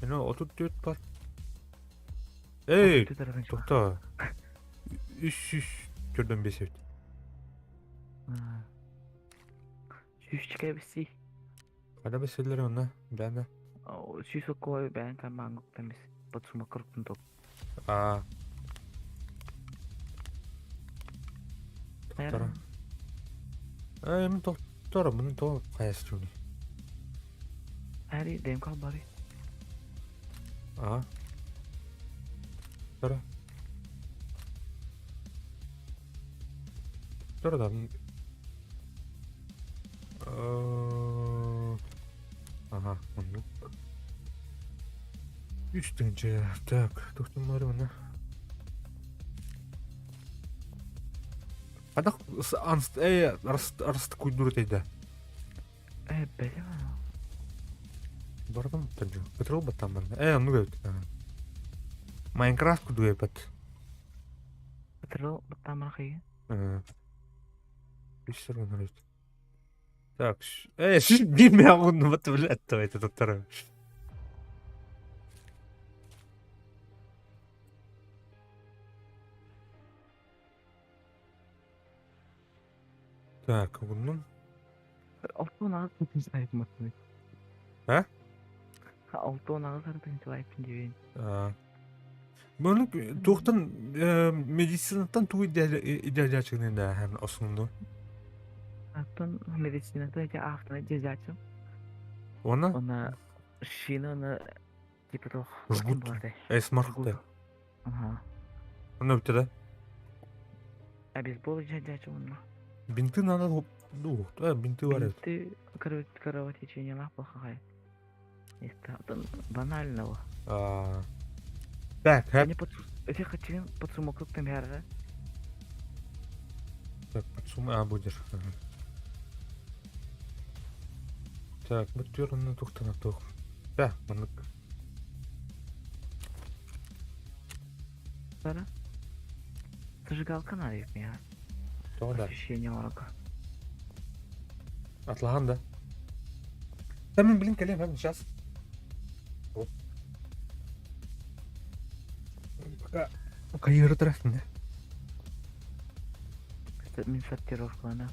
Мин 34 бар. Эй, тоқта. 304 эбит. Сүүсчэкэ бисси. Хада бэсэллэр онно, бээнэ. Сүүс оккой бээн камаангуктамис. Подсума кырыктын топ. Аа. Тоқтара. Эй, мин тоқтара, мин то хайас чуни. Ари, ДМК бары. Аа. Тора. Тора да. Ага, оннук. Үс тыһыынча. Так, тохтуммары мына. Хадах эй, арст куйдур тейда. Э, бэлэ. Бардым таджу. Петрол баттамман. Э, оннук эбит. Майнкрафт кудуй эпет. Петрол баттаман хыйы. Үс сырган Так, э, биир мэ блядь, давайте тоттара. Так, угуннум. Алтын ағыз бүтін сайып маттым. А? 68 ардыҥчылайпын диэбин. Bunu туохтан медицинаттан тугу идеаллааччыгын да основной? Аттан медицината ити автона дьэдьааччым. Уонна? Уонна шина уонна типа туох Жгут. Эсмархты. Ага. Онно бүтэ да? Обезбол дьэдьааччым онно. Бинты надо ну, бинты бар эбит. Бинты кровотечениелаах плохая. Это банального. Так, Они под эти хотим под сумокруг там да? Так, под сум... А, будешь. Ага. Так, бүттүөр тухтана тух. Да, маннык. Бара. Зажигалка надо меня. Тоҕо да. Освещение орога. Атлахан да. Да мен блин кэлиэм һэм сейчас. Пока карьера трафин. Мин сортировкалана.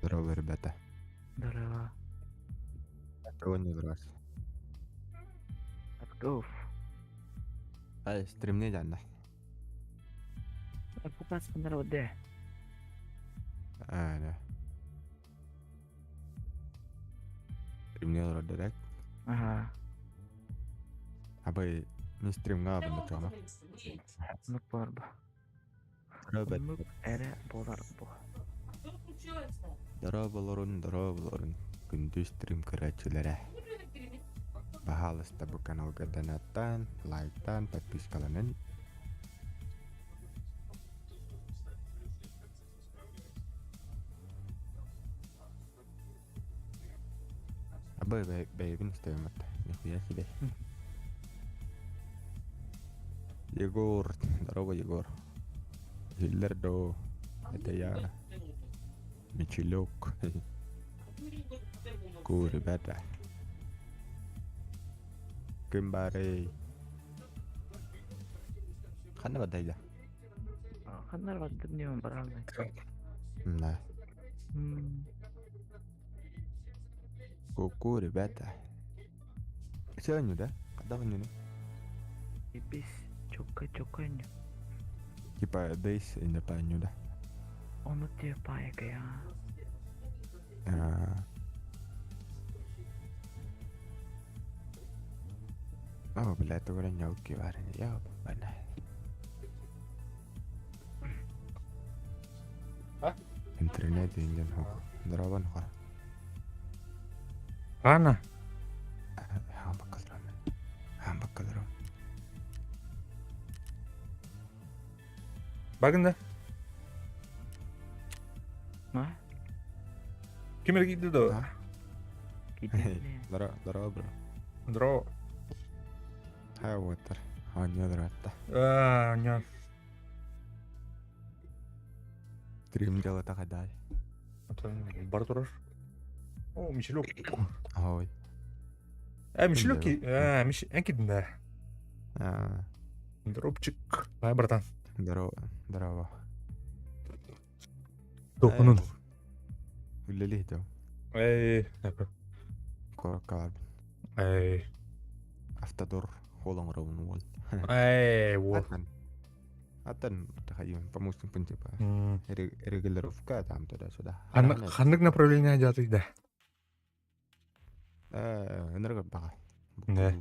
Здорово, ребята. Здорово. Кого не здравствуй. Готов. Ай, стримни дянна. Показ народе. А, да. Стримни родерек. Ага. Абай, не стримга абы чома. Ну парба. Здорово. Ну эре болар бу. Здорово, Лорун, здорово, Лорун. Күндү стрим көрөөччүлэрэ. Баһаалыста бу каналга донаттан, лайктан, подпискаланын. Абы бэйбин истэбиммит. Нихуя себе. Егор, здорово, Егор. Хиллердо, это я. Мичелек. Ку, ребята. Кымбарей. Ханна бадайда. Ханнар баддым не баралмай. Да. Ку-ку, ребята. Сегодня, да? Когда вы не? Бис чокка чокка не. Типа, дейс и не паню, да? Он тебе паяка я. О, блядь, это не укиварен. Я бана. А? Интернет инден хок. Здорово, нхор. Ана. Хамбакалрам. Хамбакалрам. Багында. Ма? Ким эргийдэ да? Здорово, здорово, бро. Здорово. Хай, water. А, не здорово. А, не. Стрим дело так дай. Бар турар. О, Мичелек. Ой. А, Мичелек, а, Мич, энкидин да. А. Дропчик. Ай, братан. Здорово, здорово. Тохунун. Үлэлиһ дьон. Эй, Куоракка барбын. Эй. Автодор уол оҥоробун уол. Эй, уол. Атын. Атын тахайым помощникпын типа. Регулировка там туда-сюда. Ханнык направление дьаатый да? Ынырыгар баҕа. Да.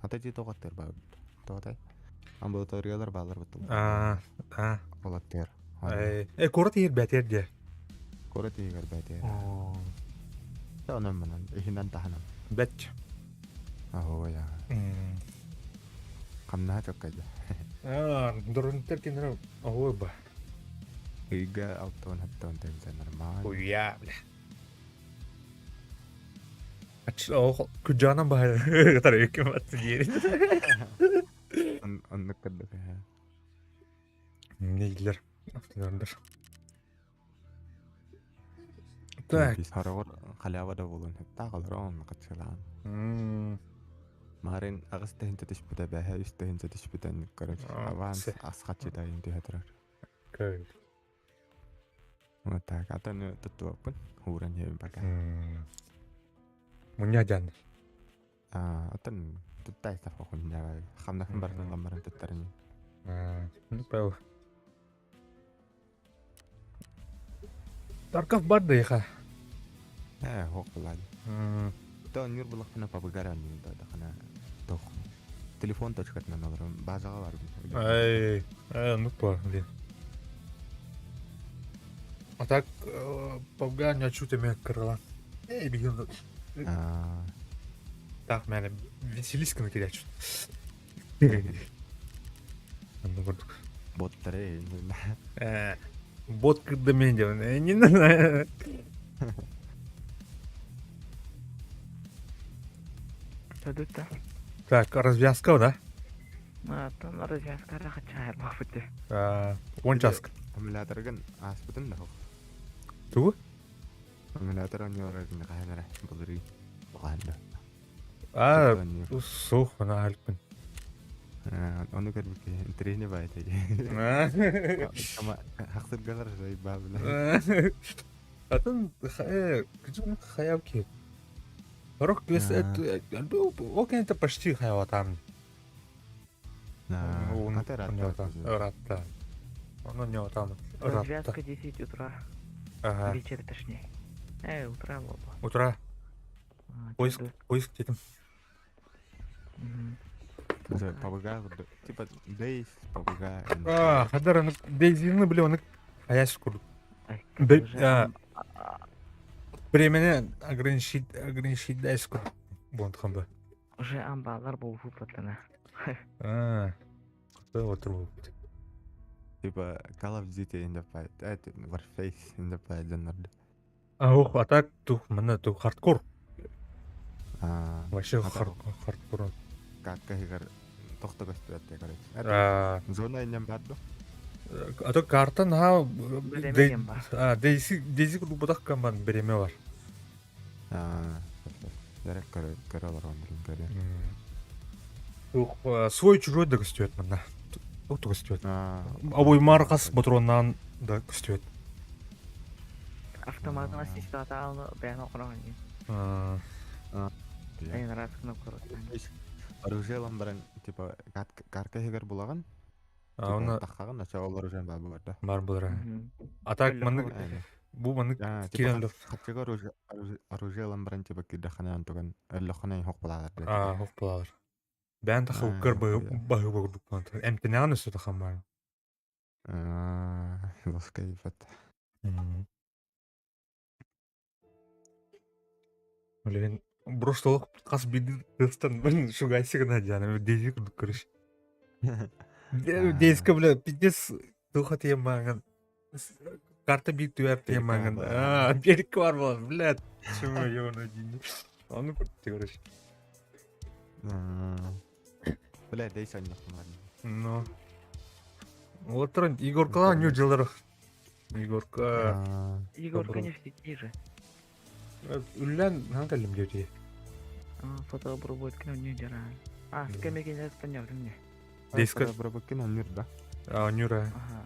Ата дии тоҕоттор баҕа. Тоҕотай. Амбулаториялар баалар бутул. А, а. Олаттыр. Э, куорат иһир бэтэр дии. Куорат иһигэр бэтэр. Онон манан иһинэн таһынан. Бэт. Аһоо я. Хамнаһа чоккайда. Аа, дорунтер кинер оһуо ба. Ыйга алтан хаттан тэнсэ нормально. Уя, бля. Күдьаанан баһар тарыйыккым атты диэри. Оннук көрдөх. Нейлер, автодордар. Так. Сороҕор халява да буолуон сөптөөх олорон хаччылаан. Маарин аҕыс тыһыынча түспүтэ, бэһэ үс тыһыынча түспүтэ короче, аванс ас хаччыта иһин түһэ турар. Көр. Вот так. А то ну туттубаппын. Ууран иһэбин пока. Мунньа дьан. А, оттон туттай сафа Хамнаһын барытын ламмарын туттарын. Ну, пэл. Тарков бар да иха. Э, хоқ булады. То нюр булахпына пабыгар аннын да хана тох. Телефон точкатынан олорон базаға барбын. Ай, ну по, блин. А так, пабга не чути меня крыла. Эй, бегун. Так, мені Василисканы кирячут. Онно курдук. Боттары. Бот кырда мен деп. Не знаю. Төдүттэ. Так, развязка, да? Оттон развязка рахачаар бафыты. Он часк. Аккумуляторгын ааспытын да Тугу? Аккумулятор онньоорогун хаһан эрэ былырыын хаһан да. А, суох, ана алпын. Ону көрбүккэ интэриэһинэй баайта Хахсыргалар баабыла. Атын күчүм хаяв ки. Рок квест окей это почти хаява там. Ратта. Оно не там. Развязка 10 утра. Ага. Вечер точнее. Утра было. Утра. Поиск, поиск детям. Пабыга, типа Дейс, пабыга. А, хадар, Дейзины, блин, он а я скур. Времени ограничить, ограничить дайску. Бонт хамба. Уже амбалар был выплатана. А, кто вот трубу. Типа Call of Duty in the fight, Warface in the fight дьоннорду. А, ох, а так тух, мана тух хардкор. А, Вообще хардкор. Как игр тохто көстүбэт короче. Зона иннем бар ду. А то карта на Дейзи Дейзи курбутах камбан береме бар. А, дәрәк көрө олорон билин көрө. Тух свой чужой да көстүбэт манна. Тух көстүбэт. Обой маркас патроннан да көстүбэт. Автоматына систата бэйэн окорон. Эн раз кнопка. Оружиелан баран типа карта хегер булаган. А оны тахаган ача ол оружие бар булар да. Бар булар. А так маны бу маны кирен Хатчыга оружие оружиелан баран типа кирдахана антуган өллөхана хок булалар. А, хок булалар. Бән таха уккар баһы бу Эмтенән өсө тахамар. А, лоскайфат. Блин, просто олох хас биир тыстан блин шугайсы гына диана дейзи курдук көрүш. Дейзка бля пиздец духа тиемаган. Карта бир түәр тиемаган. А, берик бар була, блядь. Чему ёна дин. Аны курдук көрүш. Бля, дейс аннахмар. Ну. Олотрон Егоркала ню жылыр. Егорка. Егорка не в сети же. Үллән хан калым дети. Фотообработка не дера. А, с кем я не мне. Дейска. Фотообработка нюр, да? А, нюра. Ага.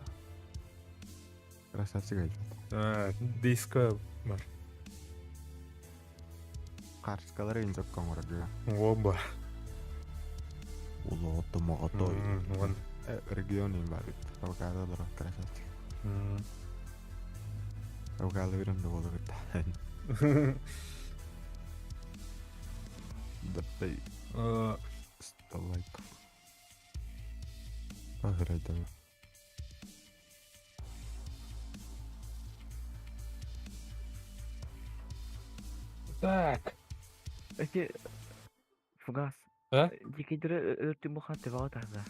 Красавчик айт. Дейска бар. Карточкалары инжокко оҥорорго. Оба. Улуоту моҕотой. Вон. Регион им бар бит. Авокадо олорор красавчик. Авокадо берем да болор бит. Даптай 100 лайков. Ахырайдан. Так. Эти фугас. А? Дикийдери өртүн бухан төбөҕө тарда.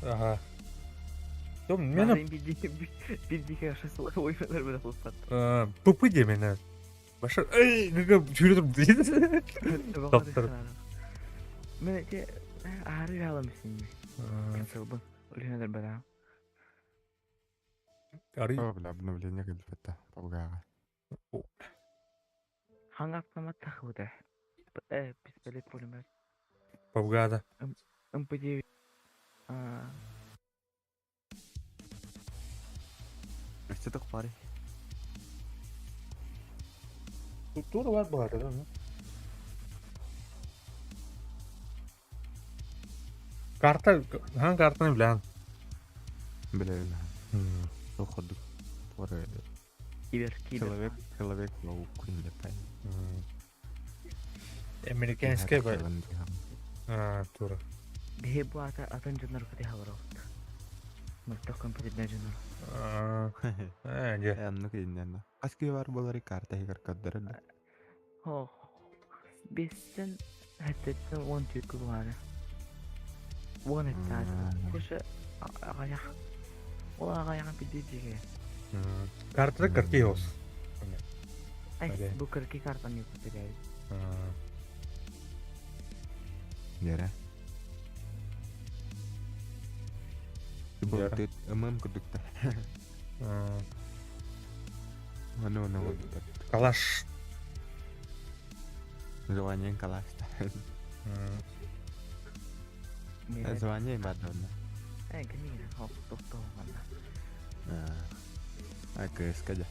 Ага. Том мена Бир дикий шасыл ойнолор мене хлопат. Тупы де мена. Баша эй гага жүрөтүм. Доктор. Мен эти аары алам син. Сылбын. Үлүнөр бара. Ари. О, бля, обновление кэлбэтэ Павгаҕа. Хаҥа автомат тахыбыта. Пистолет пулемет. Павгада. МП9. Өссө тохпары. Тура бар баҕар да. Карта, хаан картаны билэҕин? Билэбин. Туох курдук. Туора Кибер, кибер. Человек, человек паук диэппэт. Американскай ба. Тура. Биһи бу ата атын дьоннор кытыһа олоробут. Мөлтөх компьютернай дьоннор. Аа, дьэ. Оннук инньэ. Хас киһи баар буоларый карта иһигэр көрдөрөр да? Ох, биэстэн сэттиттэн уон түөркэ баара. Уон эттээх. Куша аҕыйах. Ол аҕыйаҕын билбит дьиэ. Картада кыркий ос. Ай, бу кыркий картаны күтүрээбит. Дьэрэ. Бу ММ курдук да. Ону ону курдук. Калаш. Звание калаш. Звание бар да. Э, кини хоп тохто манна. А, КСК дьэ.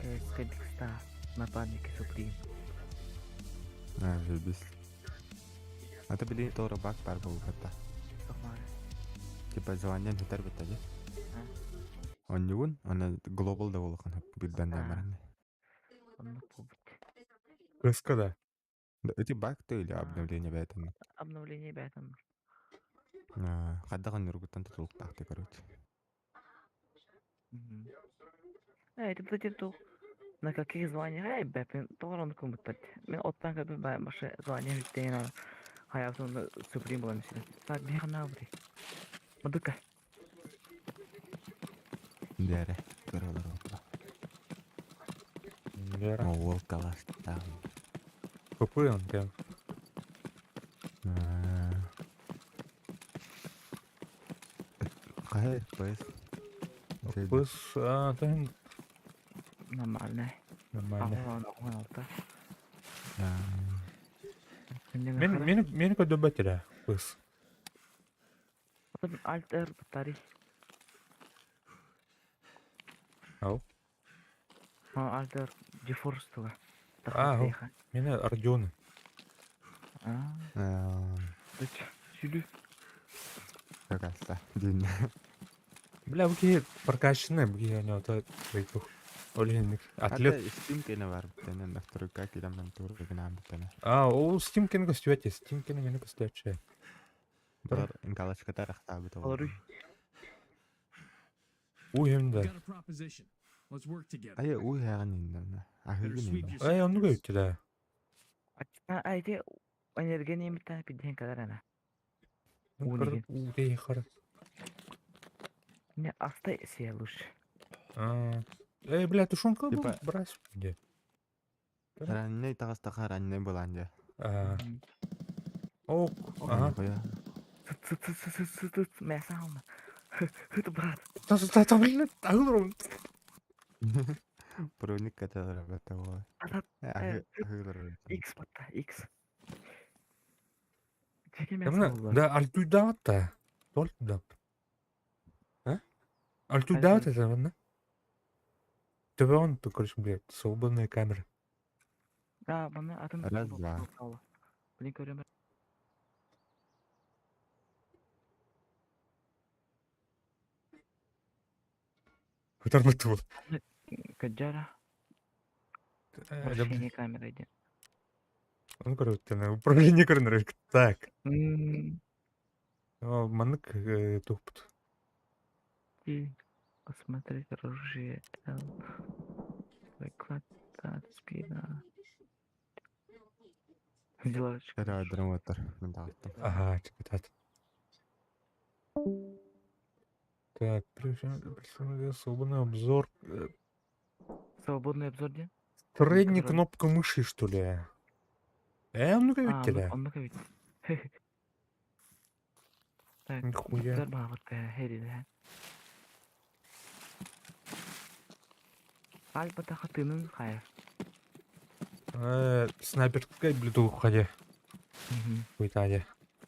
КСК Дикста напарники Суприм. А, заебись. А то били торо баг бар буолбата. Типа звание бүтэр битэ дьэ. Онньугун, аны глобал да буолухан бирден да баран. Оннук буолбут. КСК да. Эти баг то или обновление бээтэн? Обновление бээтэн. Хайдаҕын ньургуттан тутулуктаахты, короче. Эй, ты кстати, ту на каких званиях? Эй, бэпин, тоҕо оннук кылбыттар. Мин оттан көрбүт баайым башы звание бүттейин хайабытын Суприм буолан сирин. Так, биһиэхэ наабыты. Мадыка. Дьэрэ, көрөлөр оппа. Дьэрэ. Ол каластаах. Какой он прям? Хайа, ПС. ПС, а, там Нормально. Нормально. Алта. Мен, мен, мен көдөбөт ПС. Альтер батарей. Ау. Альтер GeForce туга. А, Мене Родионы. А. Сүлү. Какаста. Дин. Бля, бу киһи прокачанный, бу киһи это Олейник. Атлет. Steam кене бар битенен настройка кираман тур гынан битене. А, ол Steam кене көстүөтэ, Steam кене мени көстүөтче. Бар галочка тарахта бит. Алары. Уй hem да. Ай, уй хаган инде. Ахыгын инде. Ай, онну көйүттү да. А, эти энергия немиттен пидден калар ана. У дей хар. Не, астай сия лучше. Эй, бля, тушенка Типа брась. Где? Ранней тагастаха ранней буланде. О, ага. Мясо Это брат. Та та блин, агылрум. Проник каталар бата. X батта, X. Да, альтуйдаатта. Толтуда. А? Альтуйдаат это, да? Төбөөн, короче, блядь, свободная камера. Да, манна атын Раз, два. Блин, көрөм. Көтөрмөт буол. Кыдьара. Вращение камеры диэн. Ону көрөбүттэн управление көрөнөр Так. М, Маннык туохпут. И посмотреть оружие. Л. Выкладка, спина. Сделочка. Драматор. Мен таҕыстым. Ага, чекатат. Так, причем свободный обзор. Свободный обзор диэн? Средняя Который- кнопка мыши, что ли? Ну-ка А, ведь оннук оннук эбит. Так, Нихуя. буттар баабыт херилэ. Альба хатынын хайа. Снайперская блюдо уходи. Хуйтаде.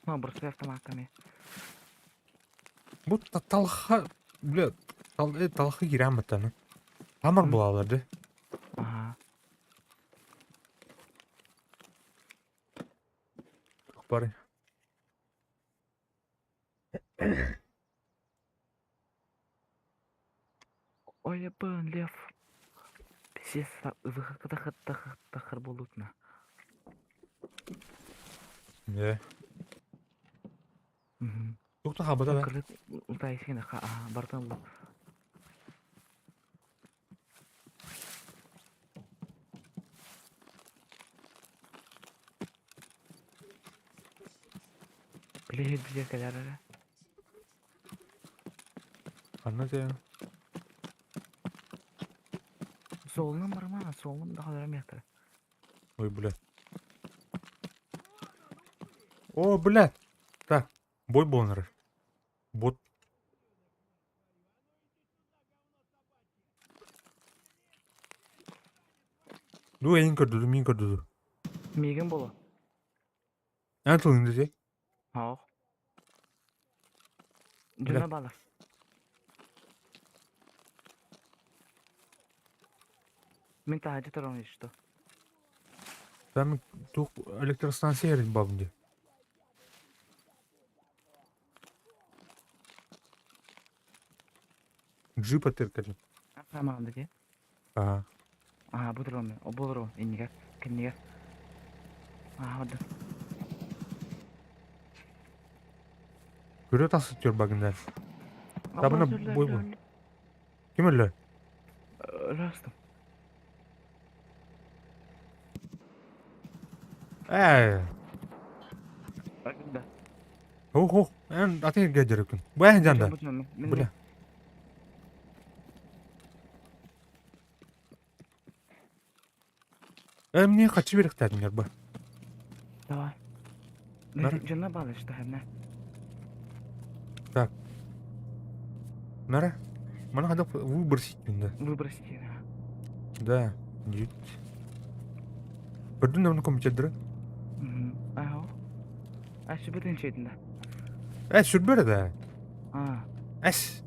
Ну, бросай автоматами. Будто талха, бля, тал, талха грамота, Амар М. булалар, да? Ага. Бары. Ой, блин, лев. Пиздец, тахыр болутна. Да. Тух хабата да. Кырык утайсин ха бартан бу. Биле биле кэлэр эрэ. Анна те. Суолунан барма, суолун да халарам яктара. Ой, бля. О, бля. Так, бой боннер. Бот. Ду эйин көрдүдү, мин көрдүдү. Миигин боло. Эн тылын десе. Хоох. Бля. Дьоно балар. Мин таһырдьа туран что. Там тух электростанция эрин бабынды. Джип атыркали. Хамаанда дии. Ага. Аа бу туран оболору иннигэр кэннигэр. Аа да. Көрө тасы төр багындар. Табына бой бу. Ким өллө? Өлөстüm. Э. Да. Ох, ох, эн атын гәдерекүн. Бу эн жанда. Бля. Э, мне хочу берехтәдиңер бу. Давай. Нар. Жана балы что хәмнә. Так. Нара. Мана хада выбросить да. Выбросить. Да. Дит. Көрдүн да компьютер. Ага. А сүбэтин чейтин да. Э, сүрбөр да. А. Эс.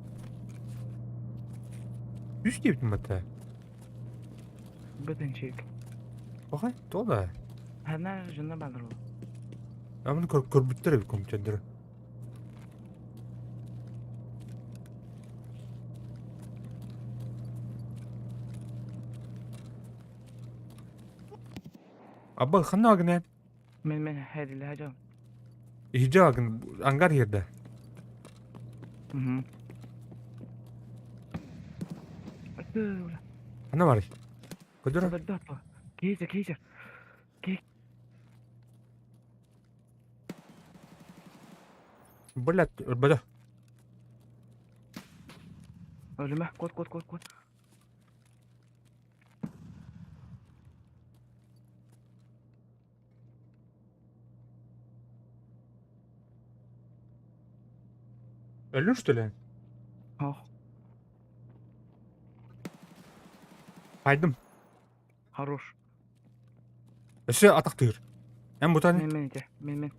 Үс диэбитим батта. Бүтүн чейк. Бахай, то да. Хәмнә жана балыр. Амын көрбүттер эбит компьютер. Абба ханна агнен. Мен мен хәдиле хәҗам. Иһдьэ агын ангар иһэрдэ. Мгм. Ханна барый? Көдөр Кейзер, кейзер. Блядь, бля. Өлүмэ, кот, кот, кот, кот. Өллүң что ли? Ох, Хайдым. хорош. Өссө атахтыыр. Эн бутан. Мен мен ите, мен мен.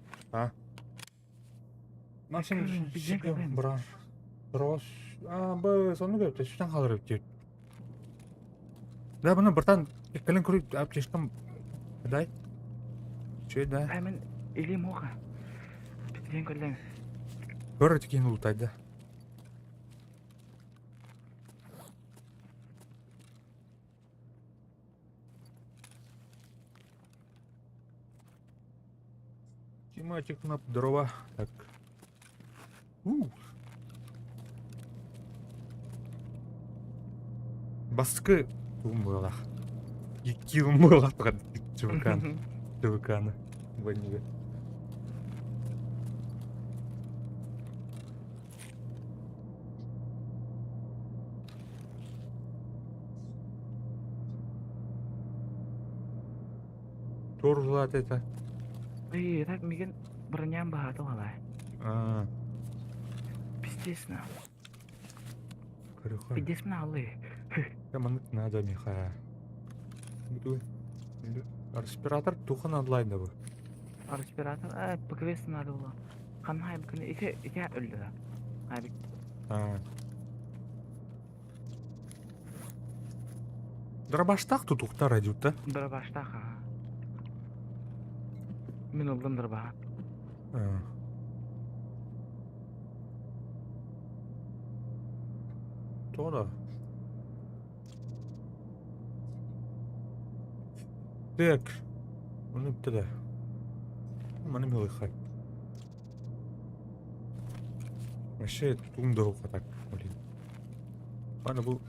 Максим Бизен кэлэн. Бра. Брос. А, б, сону көрүп, сүтэн хаалар эбит. Да, бұны бұртан кэлэн көрүп аптечкам. Дай. Че, да? Мен илим хоха. Питен көрдең. Көр этикин улутайда. Тиматик на дрова. Так. У. Баскы умылах. Икки умылах чувакан. Чувакана. Ваньга. Торжлат это. Эй, так миген броням баһа туһалай. А, Пиздец на. корюха. Пиздец на алы. Маннык надо миха. Буду. Респиратор тухан онлайн бу. А респиратор, а, ПКВС надо было. Ханхай букын ите ите өлдү. Ай бит. А. Дробаштах тут ухтар идут, да? Дробаштах. Мин улдым дроба. А. То да. Так. Оны бітті. Маны милый хай. Вообще тут дорога так, блин. Ладно, был.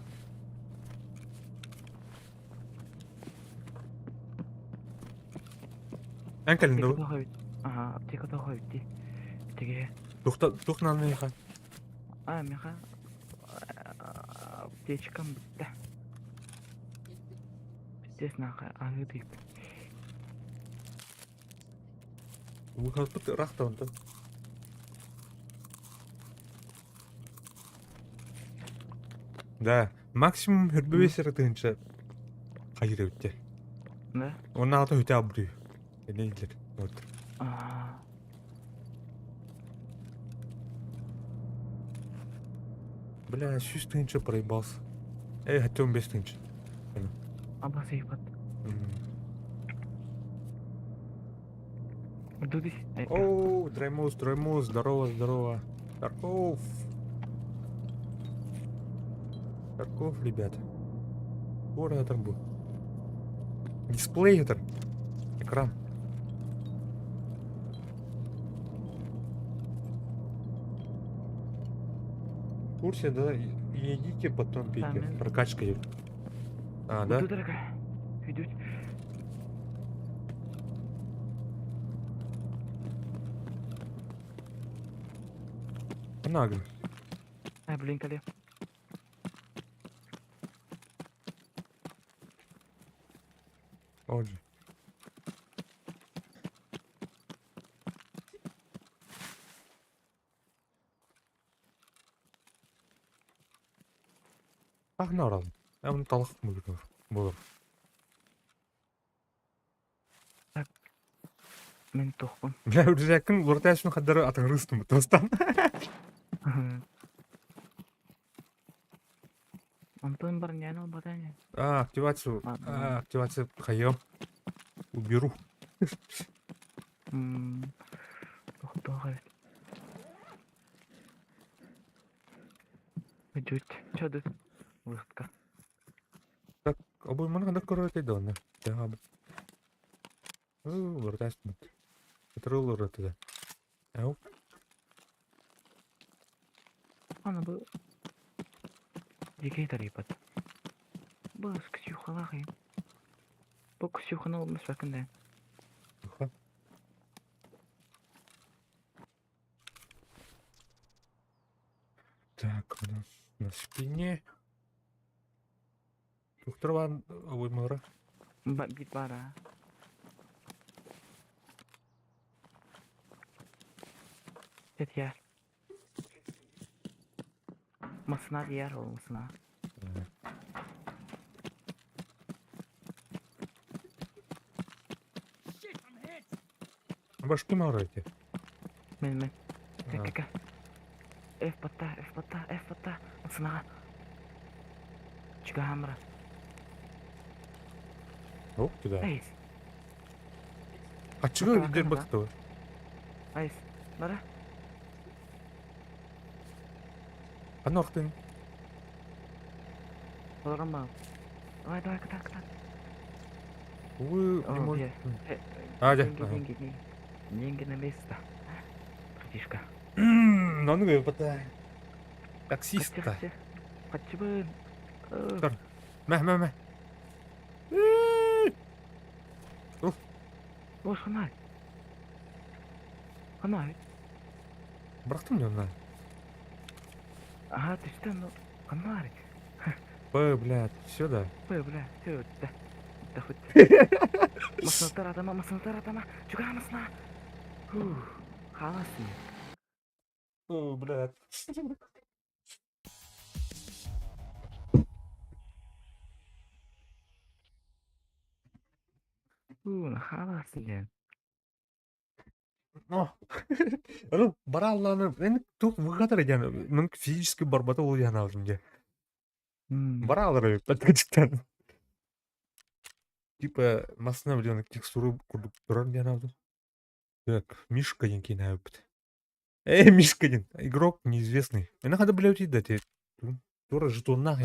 Әнкәлин да. Ага, аптека тохой битти. Теге. Тухта тухнан миха. А, миха. Аптечкам битти. Пиздец нахуй, аны дип. Выход рахта он Да, максимум хүрбүбэсэр тыынча хайыр өттө. Да? Онна ата хүтэ абры. Энейлер. Вот. А. Бля, сүүс тыынча проебался. Эй, хотя он без тыынча. Аба сейфат. Дудись. Оу, Драймус, Драймус, здорово, здорово. Тарков. Тарков, ребята. Город там был. Дисплей это. Экран. В курсе, да? Едите, потом пейте. Да, Прокачка идет. А, да? Идут. Нагло. Ай, блин, кале. Вот же. Ах, нарал. Я вон талах был. Мен тохпун. Бля, үржәкін лурташын хаддары атыңрыстым тостан. Антон барнян ол батаня. А, активацию. Ладно. А, активация хайом. Уберу. Тохтоға. Идут. Чады. Выходка. Так, обой маны хаддар көрөт еді оны. Жаңа бір. Лурташын. Патрул луртады. Ау. Ана bu Дикей тарипат. Бу Ксюхалахи. Бу Ксюханы olmuş bakın да. Уха. Так, у нас на спине. Тухтарван обой мара. Бит бара. Тет яр. Масына дияр ол масына. Башки мара эти. Мен мен. Ка ка ка. F батта, F батта, F батта. Масына. Чуга хамра. Оп, туда. Эй. Аччыгы илдьэр баттыбы. Айс, бара. Ханна охтын? Олорон баа. Давай, давай, кытаат, кытаат. Увы, не О, может. бе. А, дьэ. Деньги, деньги, деньги. Деньги на место. Братишка. Ну, ну, Таксист-то. Хаччыбын. Мэ, мэ, мэ. Ой, ханай. Ханай. Бырахтым дьонно. Ага, ты что, ну, ханай. П, блядь, все да. П, бля, все, да. Да хоть. Масынатар атама, масынатар атама. Чуга масына. Фух, халасың. О, блядь. Фу, халасың диэн. Ну, ну, баралланы, мен тух выгатар диэн, мен физически барбата ол диэн алдым дьэ. Бараллар эбит Типа масына блин текстуру курдук турар диэн алдым. Так, Мишка диэн киинэ эбит. Мишка диэн, игрок неизвестный. Мен хада блядь да те. Тура жетоннах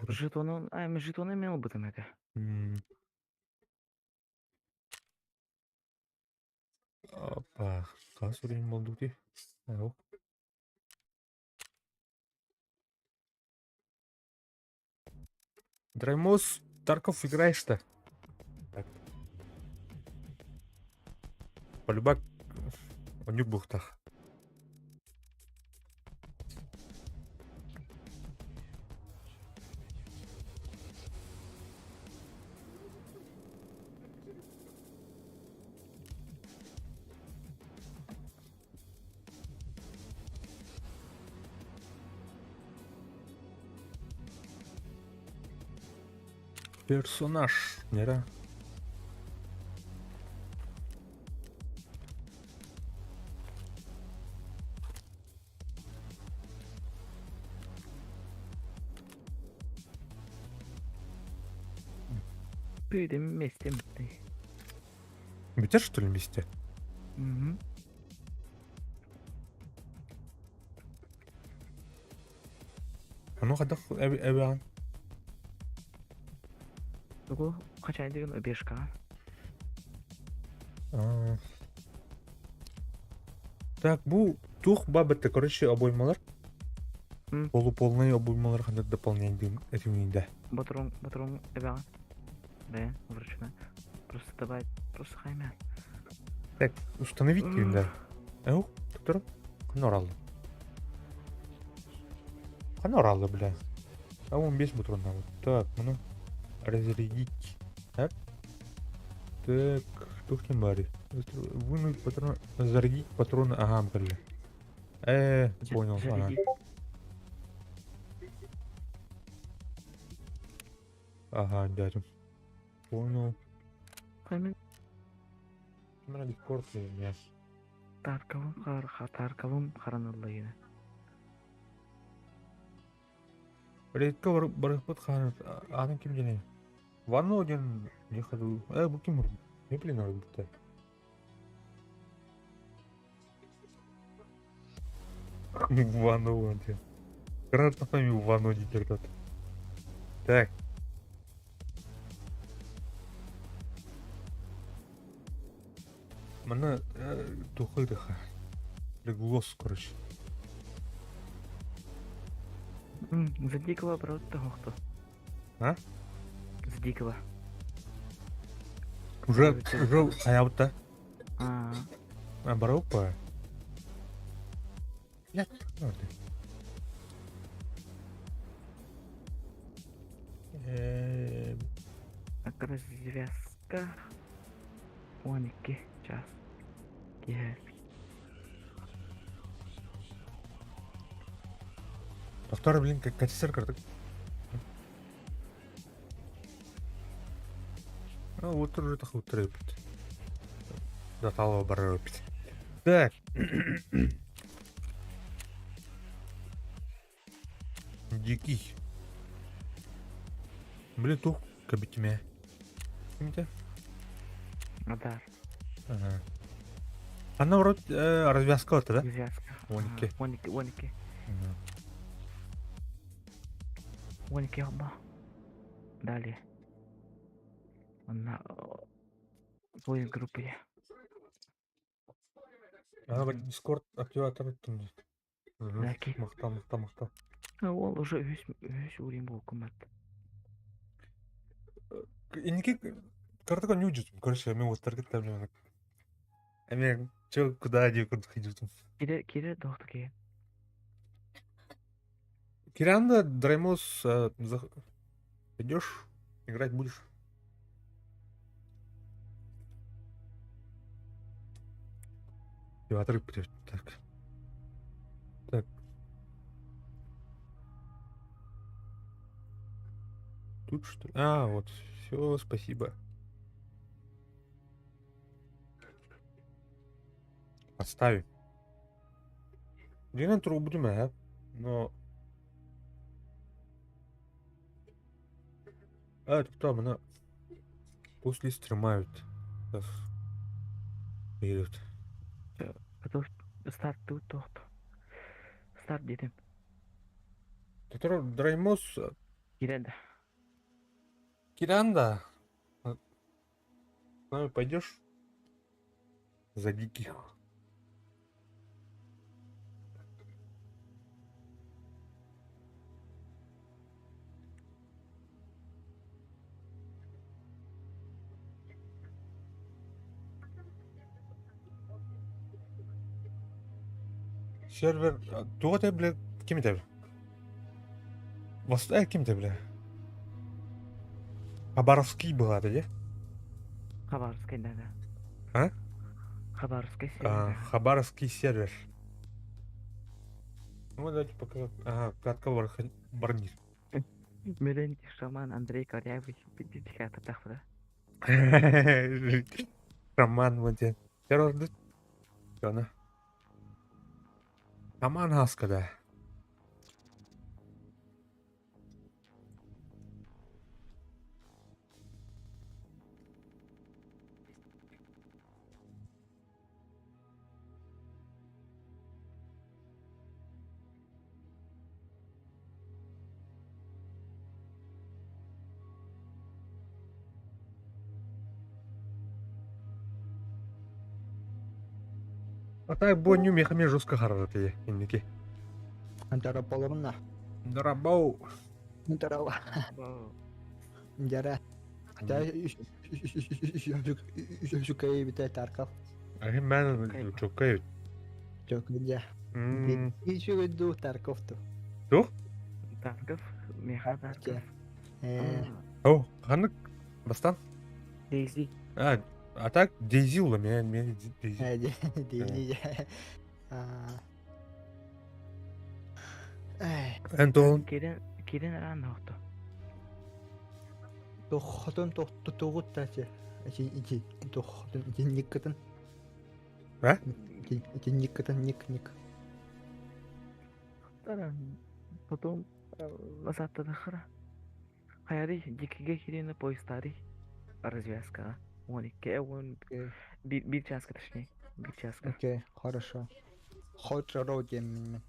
Жетону, а, мен жетону мен ылбытым этэ. Опа, хас уровень болду ти. Драймос Тарков играешь-то? Так. Полюбак онюк бухтах. Персонаж, не да? Пүйдем вместе ты. Бүтер что ли вместе? Угу. А ну хадах эбиан. Тугу качан деген обешка. Так, бу тух бабытта, короче, обоймалар. Полуполный обоймалар ханда дополнение этиминде. Батрон, батрон эбиан. Бе, вручную. Просто давай, просто хаймя. Так, установить дейм да. Эу, тур. Хана оралды. Хана оралды, бля. А 15 патрон вот. Так, муну разрядить. Так. Так, тухтин бари. Вынуть патрон, зарядить патроны. Ага, бля. Понял, ага. Ага, дядя. Понял. Мына Дискорд я. Тарковым хар Тарковым хараныллайына. Редко бар барыппыт хаан атын ким диэний? Ванно диэн диэхэ дуу. Бу ким не блин орбутта. Ванно диэн. Кыратахтан Ванно диэтэр Так. Манна тухыдыха. Леглос, короче. За дикого брат хохто. А? За дикого. Уже уже хаябыта. А. А баропа. Я Развязка. 12 час. Киһэ. Повтор, блин, как катисер картык. А вот уже так вот трепет. Да талого баропит. Так. Дикий. Блин, тух кабитиме. Кимте? Адар. Ага. Она вроде развязка это, да? Развязка. 12. 12, 12. 12 оба. Далее. Она поиск группы. Ана бак Discord активатор эттим. Лаки. Махтал, махтал, махтал. Ол уже үһүс уровень буолкумат. Инники картага не удержим. Короче, мен вот таргет там. Эме, чё, куда иди, куда ходить? Кире кире доохту киһи. Киранда, Драймос, идешь, играть будешь? Активаторы, блядь, так. Так. Тут что? А, вот, все, спасибо. Поставим. Динен трубу будем, а? Но... А, это кто? Она... После стремают. Сейчас. Едут. Готов старт тут тоохту. Старт диэтим. Который Драймос... Кире да. Киранда. С нами пойдешь? За диких. Сервер... Туға та, бля, кем это? Востай кем это, бля? Хабаровский была, да, Хабаровскай да да. А? Хабаровскай А, сервер. Хабаровский сервер. Ну, давайте пока... Ага, катка барнир. Мелентий шаман Андрей Корявый. Пятидесятый да. Роман вот я. Первый Она. Аман Хаска, да. А так боню мехами жестко хараты, инники. Антара полорунна. Дарабау. Антара. Дяра. Хотя еще бите Тарков. А мен чокай. Чокай. Еще иду Тарков то. Тух? Тарков, Меха Тарков. О, ханнык бастан. Дейзи. А так Дейзи ула мен Дейзи. Дейзи. Антон. Кирен кирен ран охто. Тохотон тохтотогут тачы. Ичи тохотон ичи никкытын. А? Ичи никкытын ник ник. Потом назад тадахара. Хайари дикиге кирена поездари. Развязка. 12, он бир часка точнее. Бир часка. Окей, хорошо. Хоть родин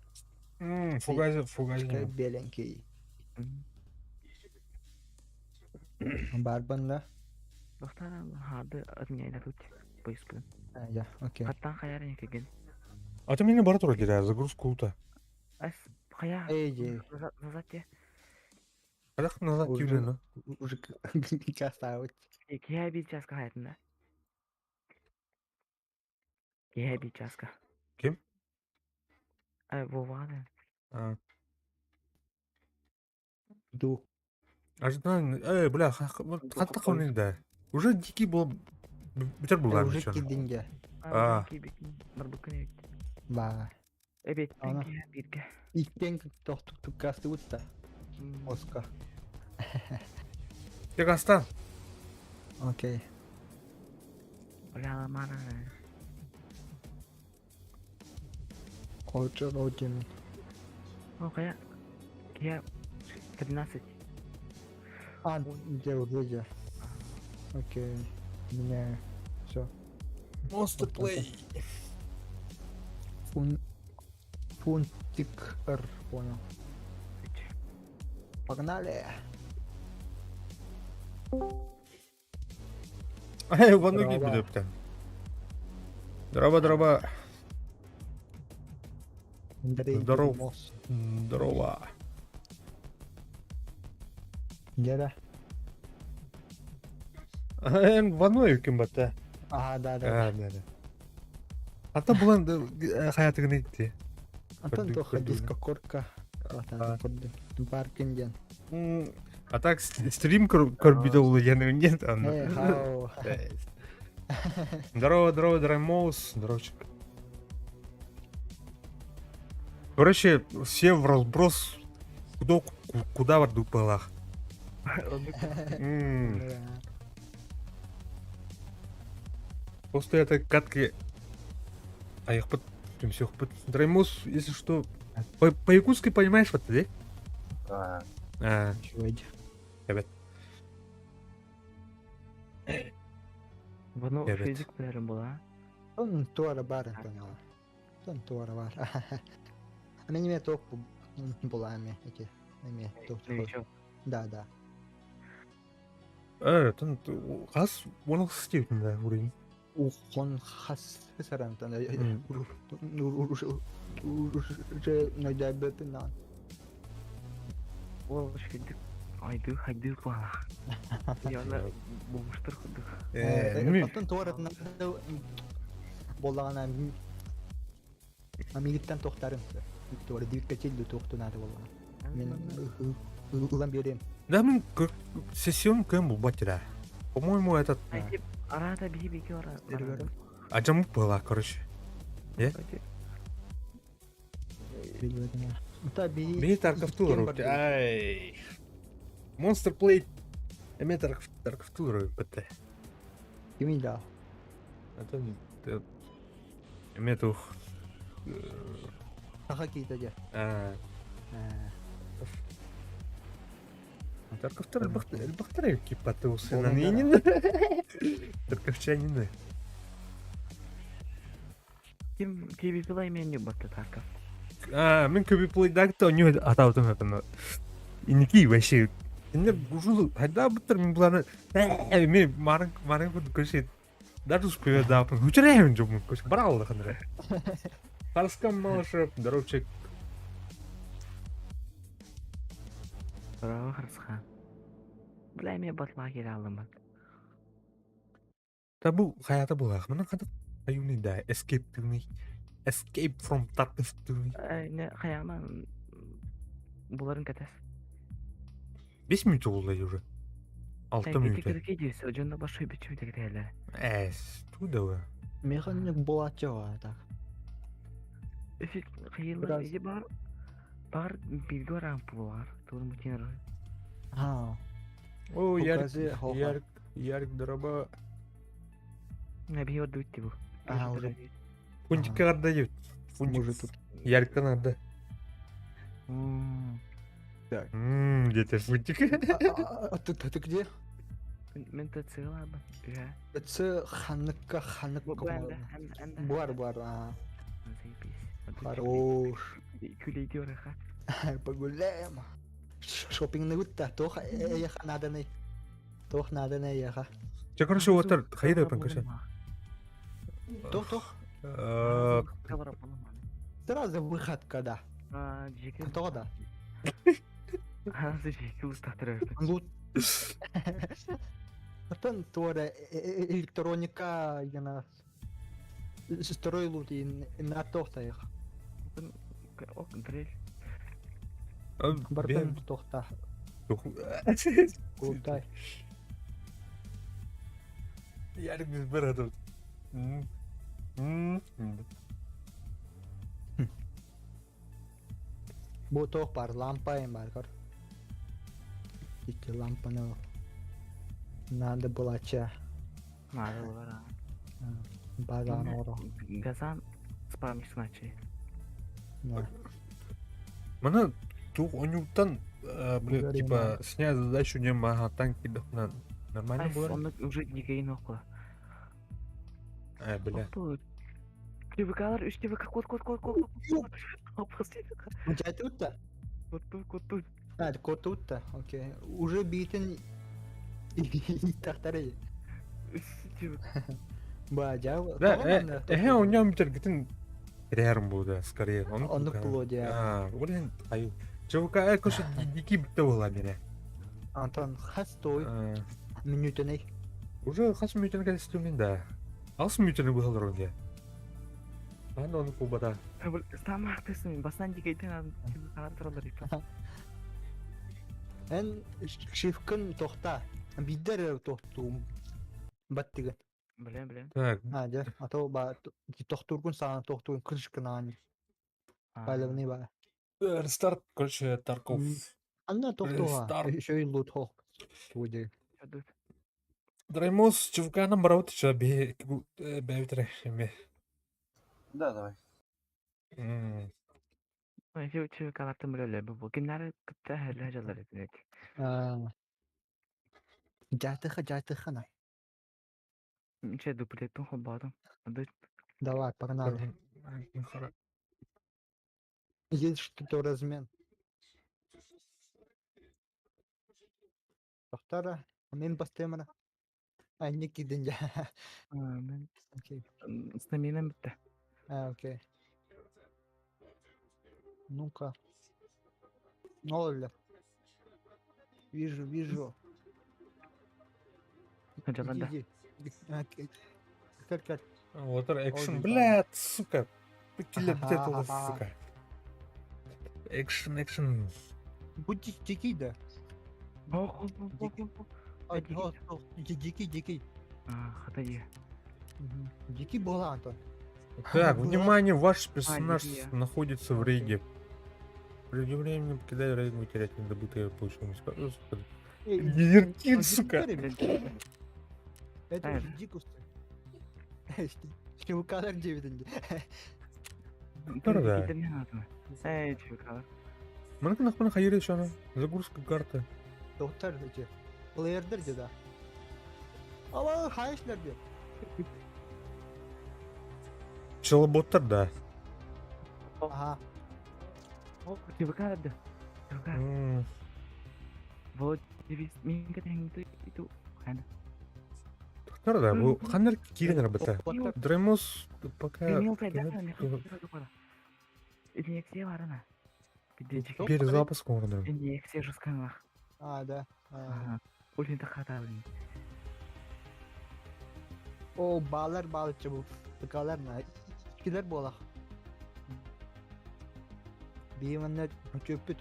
мен. Фугази, фугази. Беленький. Барбан да? Доктор, хады отменяй тут поезд. А, я, окей. Хаттан хайари никеген. А ты меня бар тура кида, загрузку ута. Ас, хая. Эй, Назад те. Казах назад кивлена. Уже касаут. Кия бир часка хаятында. Кия бир часка. Ким? А, Вованы. А. Ду. Ожидание, эй, бля, хатта да. Уже дикий был, битер был Уже кидинге. А. Ба. Эбет, бирге. Иктен тохтук туккасты утта. Оска. Тегастан. Окей. Бля, мана. Хочер один. О, я. Я 13. А, где уже? Окей. Меня все. Monster Play. Пун... Пунктик Р, понял. Погнали! Эй, ванну Здорово. киирбит Здорово, здорово. Андрей Здоров. Дермос. Здорово. Дядя. Эн ванну ким батта. Ага, да, да. А, да, да. Ата булан хаятыгын итти. Антон Көрдүк, тоха көрдүк. дискокорка. Паркин ден. А так стрим көрбүтэ улы яны нет анна. Эй, хау. Здорово, здорово, Драмоус. Здоровчик. Короче, все в разброс куда, куда варду пылах. После этой катки Аяхпыт, түмсөхпүт. Драймус, если что, по-якутски понимаешь вот, да? Да. А, Чувак. Бұны Evet. физик білерім була. Он туара бар, поняла. Он туара бар. А мен неме тоқ була эме эти. Эме тоқ. Новичок. Да, да. тон хас оны стейтін да уровень. Ухон хас сарантан. Уже найдабетина. Ол шүдік айды хайды була. Яна бомжтар кудук. Антон туара боллагана Амигиттен тохтарым. Туара двигатель тоқтунады боллагана. Мен ылан берем. Да, мен сессион кэм был батя. По-моему, этот Арада би би ора. Аджамук была, короче. Ми Тарков Ай. Monster Play. Эме Тарков Тарков ПТ. Кими да. Это Эме тух. Аха кейті де. А, Тарковтар элбахтар кипаты усына. Тарковчанины. Ким киби пилай мен не батты Тарков. А, мен көбі плейдакта у него атаутым это. Иники вообще. Инде ужул хайда буттар мен буланы мен марын марын куд көше даже успею да учрайм жум көше барал хандра. Парскам малышев, здоровчик. Браво Харсхан. Бля мен батла келе алдым. Та бу хаята булах. Мына када аюны да escape to me. Escape from Tarkov to me. Не хаяман буларын катас. 5 минут oldu уже. 6 минут. Кирки дейсі, жонда башой бичим дегделе. Эс, туда. Механик була так. Эфик қиылы Biraz. иди бар. Бар билго рампу бар. Тур мутин А, О, Ярик, Указы, хоха. Ярик, Ярик, дороба. Не би орду бу. А, уже. Фунтик отдают. Фунтик. Может, тут. Ярик надо. Так. Ммм, где ты фунтик? А ты где? Мен ТЦ лабы. Я. Це ханыкка ханыкка. Бар бар. а. Хорош. Күлейди ораха. Погуляем. Шопинг не гутта. Тох еха надо не. Тох надо не еха. Че, короче, вот так, хайда панкаша. Тох тох. Сразу выход когда. Кто да? Лут. Атын туара электроника яна строй лут и на тохта их. Дрель. Бартын тохта. Култай. Ярик без бір адам. Бу тох бар лампа им бар кор. Ити лампаны надо было ча. Надо было. Базан оро. Газан спамишначи. Да. Мана тух онюктан, блин, типа, снять задачу не мага танки нормально было? Онны уже дигейн окла. А, бля. ЧВКлар, 3 ЧВК, кот, кот, кот, кот, кот, кот. ЧВК. Тут-то? Куттун, куттун. А, кот тут-то, окей. Уже битен тахтары. ЧВК. Ба, дьа. Да, э, у него митергитин рярм был, да, скорее. Он Оннук булуо дии. А, блин, аю. ЧВК, короче, дикий битте була меня. Антон, хас той минутеней. Уже хас минутен кәстүмин да. Алс минутен был ронде. Аны оны кубада. Сама ақтысың, басынан дикейтен адам ЧВКлар туралар ипа. Эн шифкын тохта. Бидер тохтуум. Баттыгын. Билен, билен. Так, А, дьэ, а то ба тохтуургун саҕана тохтуургун кырышкынаан байлабыны ба. Рестарт, короче, Тарков. Анна тохтуга. Рестарт. Еще и лут хох. Туди. Драймос ЧВК-ны барабыт ча бе бәвитре ме. Да, давай. ЧВКлартан билелер бу. Киннәр кытта хәллә жалар итнек. Жатыха жатыха на. Нче дуплеттен хобадым. Ады Давай, погнали. Есть что-то размен. Тохтара, мен бастемара. А, не киден я. Мен Окей. стаминам битте. А, окей. Ну-ка. Оля. Вижу, вижу. Жаланда. Иди, иди. Окей. Кер, кер. Вот экшен, Ой, блядь, сука. Пекиле битет сука. Экшен, экшен. Будь дикий, да. Ох, Ой, Дикий. о, о, Дикий, дикий. А, хата Мгм. Дикий была, Антон. Так, Была. внимание, ваш персонаж дикие. находится в рейде. При времени покидая рейд, вы теряете недобытые полученные. Эй, Дезертир, он сука. дикий, Это Эй. уже дикусы. ЧВКлар девять. Да. Эй, ЧВКлар. Мына нахмана хайыр еще Загрузка карты. Доктор эти. Плеердер да. Ала хайшлер де. Челоботтар, да. Ага. О, ЧВК да. ЧВК. Вот, мин катен itu kan. Тоқтар да, бұл қандар кирен работа. Боттар. Дремос пока Мил та да, Инъекция бар ана. Бидечек. перезапуск ордер. Инъекция жусканлах. А, да. А. Ага. Үлен тахата блин. О, балар балычы бу. Быкалар на. Килер болах. Бейманнар чөппүт.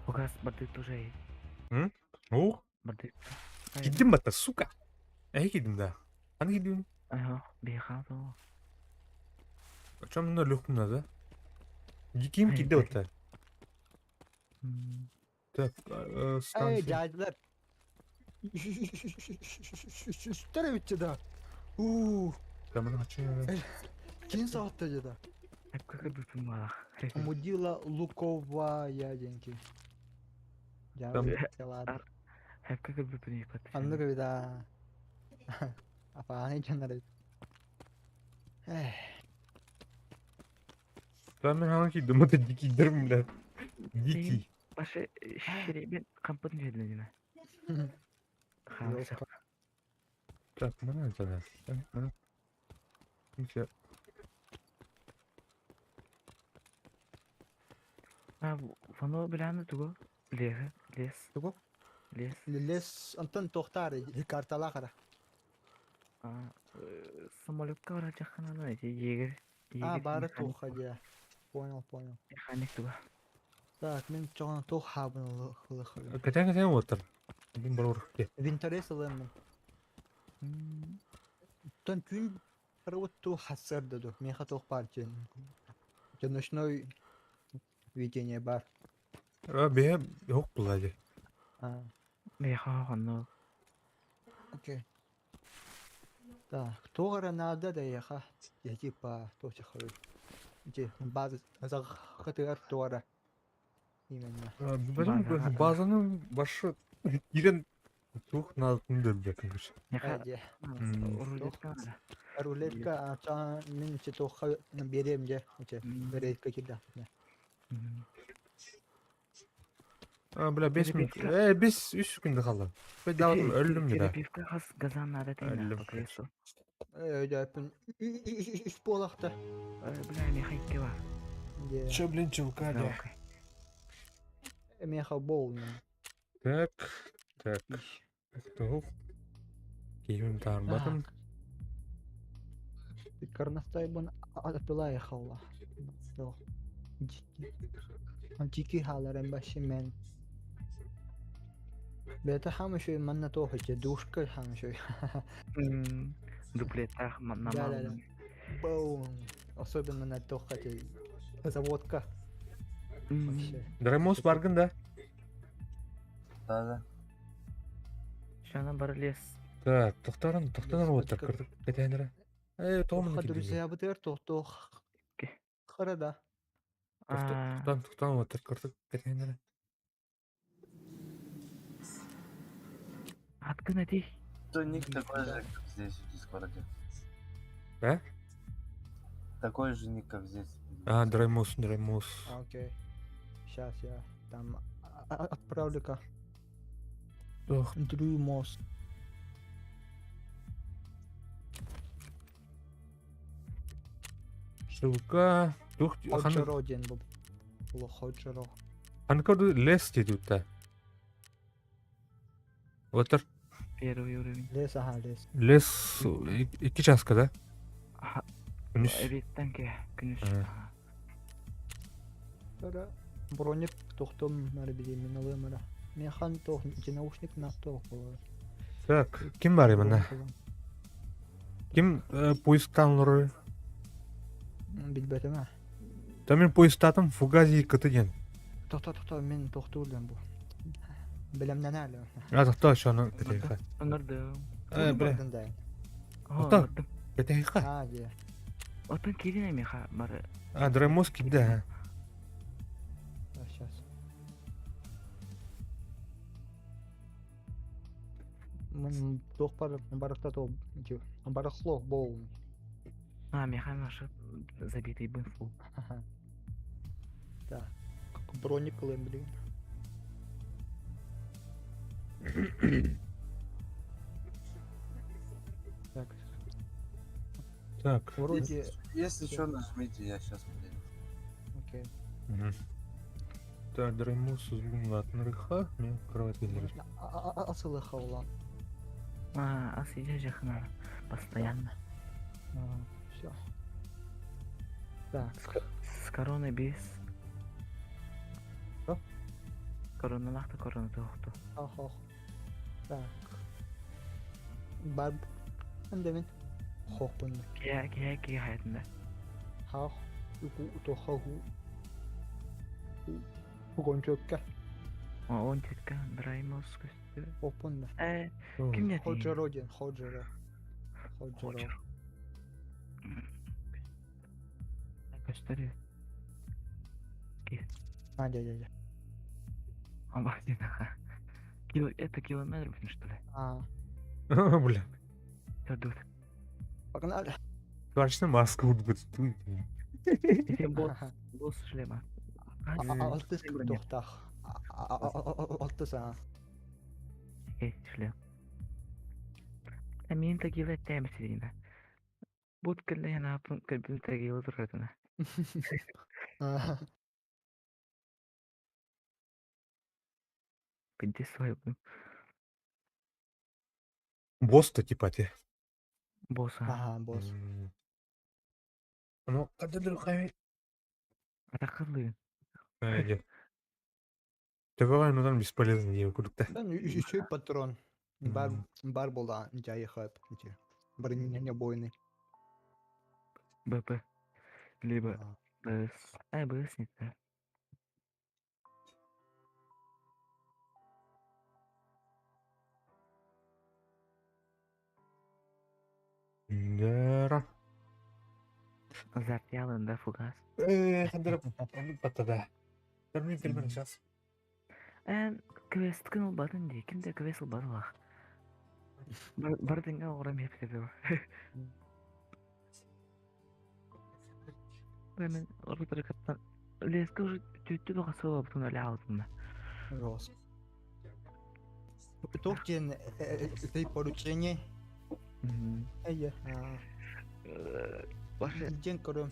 Угас барды тоже. О, Барды. кидим бата, сука. Эй, кидим, да. Аны кидим. Ага, бехал. О чем на легком надо? Диким Ай, киде ай. вот Так, Эй, станция. дядялар. Үстер битчи да. У, Там она че? кин саатта да. Как бы помалах. Мудила луковая деньги. Там- Ладно. Как бы приехать. Аннык да. Апааны жанар. Эх, Там мен кидим, это дикий дырм, блядь. Дикий. Башы шеребен кампын жерден. Хамса. Так, мына это. Мына. Ничего. А, вано биланы туго. Лес, лес. Тугу? Лес. Лес Антон тохтар картала кара. А, самолетка бара жакын эти егер. А, бары тоха де. Понял, понял. Механик туга. Так, мин чоҕун туох хаабын ылыаххын. Кэтээн кэтээн уоттар. Мин барор. Винторез ылыам. Тон күн барыбыт туох хасыарда ду. Миэхэ туох баар диэн. Ночной видение бар. Бэйэ хоқ була дии. Миэхэ хоннук. Окей. Так, туох эрэ наада да эйиэхэ? Я типа туох чахарый? Ити база хатыгар туох эрэ именно. Базаны базаны башы кирен туох наадатын да билбэппин короче. Миэхэ рулетка наада. Рулетка ача мин ити туохха биэриэм дьэ ити рейдка киирдэхпинэ. А, бля, 5 минут. Э, 5 3 күндө қалды. Мен даҕатым өллүм да. Перепивка хас газан надо Өллүм. тейна по креслу. Өйдөөппүн үс буолахта. Бля, миэхэ икки бар. Дьэ. Че, блин, чулка, Да, да. окей. Миэхэ болна. Так, так. Тух. Киһим таарбатым. Карнастайбын атылай халла. Дикий халарен башимен. Бета хамышой манна тохоче, душка хамышой. Дуплетах Да, да, да. Бум. Особенно на тохоте. Заводка. Вообще. Драмос баргын да? Да, да. Шана бар лес. Так, тохторон, тохторон оттар кырдык кетенere. Э, тоғмын Тоха друзья бытыр тохтох. Хара Тохтан, тохтан оттар кырдык кетенere. Откуда ты? То ник такой же, как здесь в Дискорде. А? Такой же ник, как здесь. А, Драмос, Драмос. Окей. Сейчас я там отправлю-ка. Ох. Друмос. Шылка. Тух, Ходжеро диэн бу. Уло Ходжеро. Ханкорду лес дедутта. Отыр. Первый уровень. Лес, ага, лес. Лес икки часка, да? Күнүс. Эбиттен ке, күнүс. Броник тохтом мары билим мен алым ара. Мен хан тох наушник на тох болар. Так, ким бар именно? Ким поисктан лоры? Билбетим а. Та мен поисктатым фугази кыты ден. Тохто тохто мен тохтуулдum бу. Билемнен әлі. А, тохто шоны кетейха. Онордум. Э, бля. Тохто. Кетейха. А, де. Отын кирин эмеха бары. А, Драмос кимде, а? Сейчас. Мен тох бар барахта то барахло бол. А, меха наша забитый бын фул. Так. Броник кылым блин. Так. Так. Вроде... Если что, нажмите, я сейчас приеду. Окей. Угу. Так, Драмос узгунлатнырыха, мен кровать келдер. Асылыха улан. А, асыйда жахна. Постоянно. Все. Так. С короной без. Что? Корона лахта, корона тохту. Ах, Так. Бар. Андемин. Хохпун. Кия, кия, кия хаятында. Хах. Уку тохаху. Угончокка. Он тетка, Драймос көстү. Хохпун. Э, ким не Ходжеро ден, Ходжеро. Ходжеро. Көстөрү. А, дя, дя, дя. Обалденно. Кило, это километр, блин, что ли? А. Бля. Тут. Погнали. Точно маска будет. Босс, босс шлема. Алтыс тохтах. Алтыс, а. Эй, шлем. Амин тагила тем сирина. Бут кэллэһэн ааппын кэлбин тагила туратына. Пинти свой Босс-то типа те. Босс. Ага, босс. Ну, қадыр қай. Атақылы. Әйде. Төбөҕө онон бесполезно диye курдук Үчүгэй патрон. Бар бар буолла дьайыхат ити. Бронебойный. БП. Либо БС. А, БС не так. Дара. Запьялын да фугас. Хандара паттада. Термин термин сейчас. Эн квесткин ылбатын дии, ким да квест ылбатылах. Бардыҥҥа оҕором хепсэбэ. Мен ырытырыкаттан леска уже түттү доҕа сылабытын өлө аалтынна. Рос. Туох диэн этэй поручение? Эйе. Башы Диэн көрөм.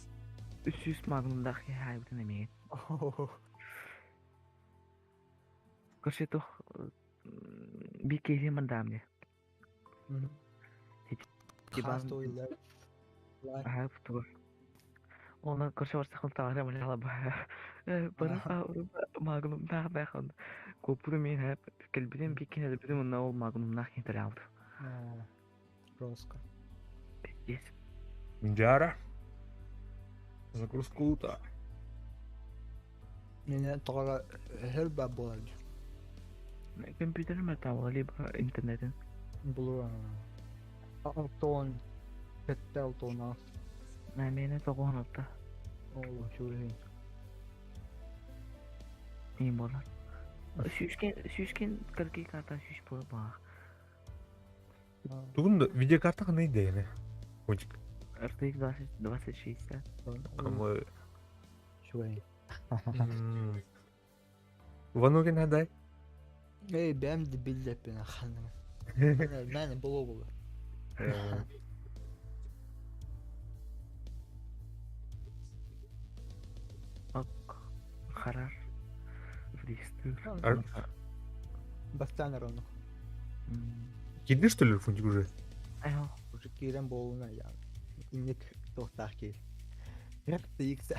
300 магнумдах хайбытын эмиэ. Короче, туох бикеһи мандамне. Хас тойлар. Аха, туга. Оны короче барсақ тағара міне ала бара магнумдаах бэхан коппуту мен хэп кэлбитим биккин элбитим онна ол магнумнаах хинтер алды. Жестко. Пиздец. Дара. Загрузка лута. Меня тоҕо хелба буолар. Компьютер металл либо интернетин. Булу. Алтон. Петте алтон. На мене тоҕуһун отта. Ол үчүгэй. Иин буолар. Сүүскен сүүскен кыргый карта сүүс буолар баах. Тугун да видеокарта қандай дейні? Кончик. RTX 20 2060. Амы. Үчүгэй. Вануген хадай. Эй, бэм дебиллеппин аханна. Мен болу болу. Ак харар. Фристыр. Бастан рону. Киирдэ что ли фунтик уже? Айо. Уже киирэн буолуна я. Инник туохтаах киир. RTX.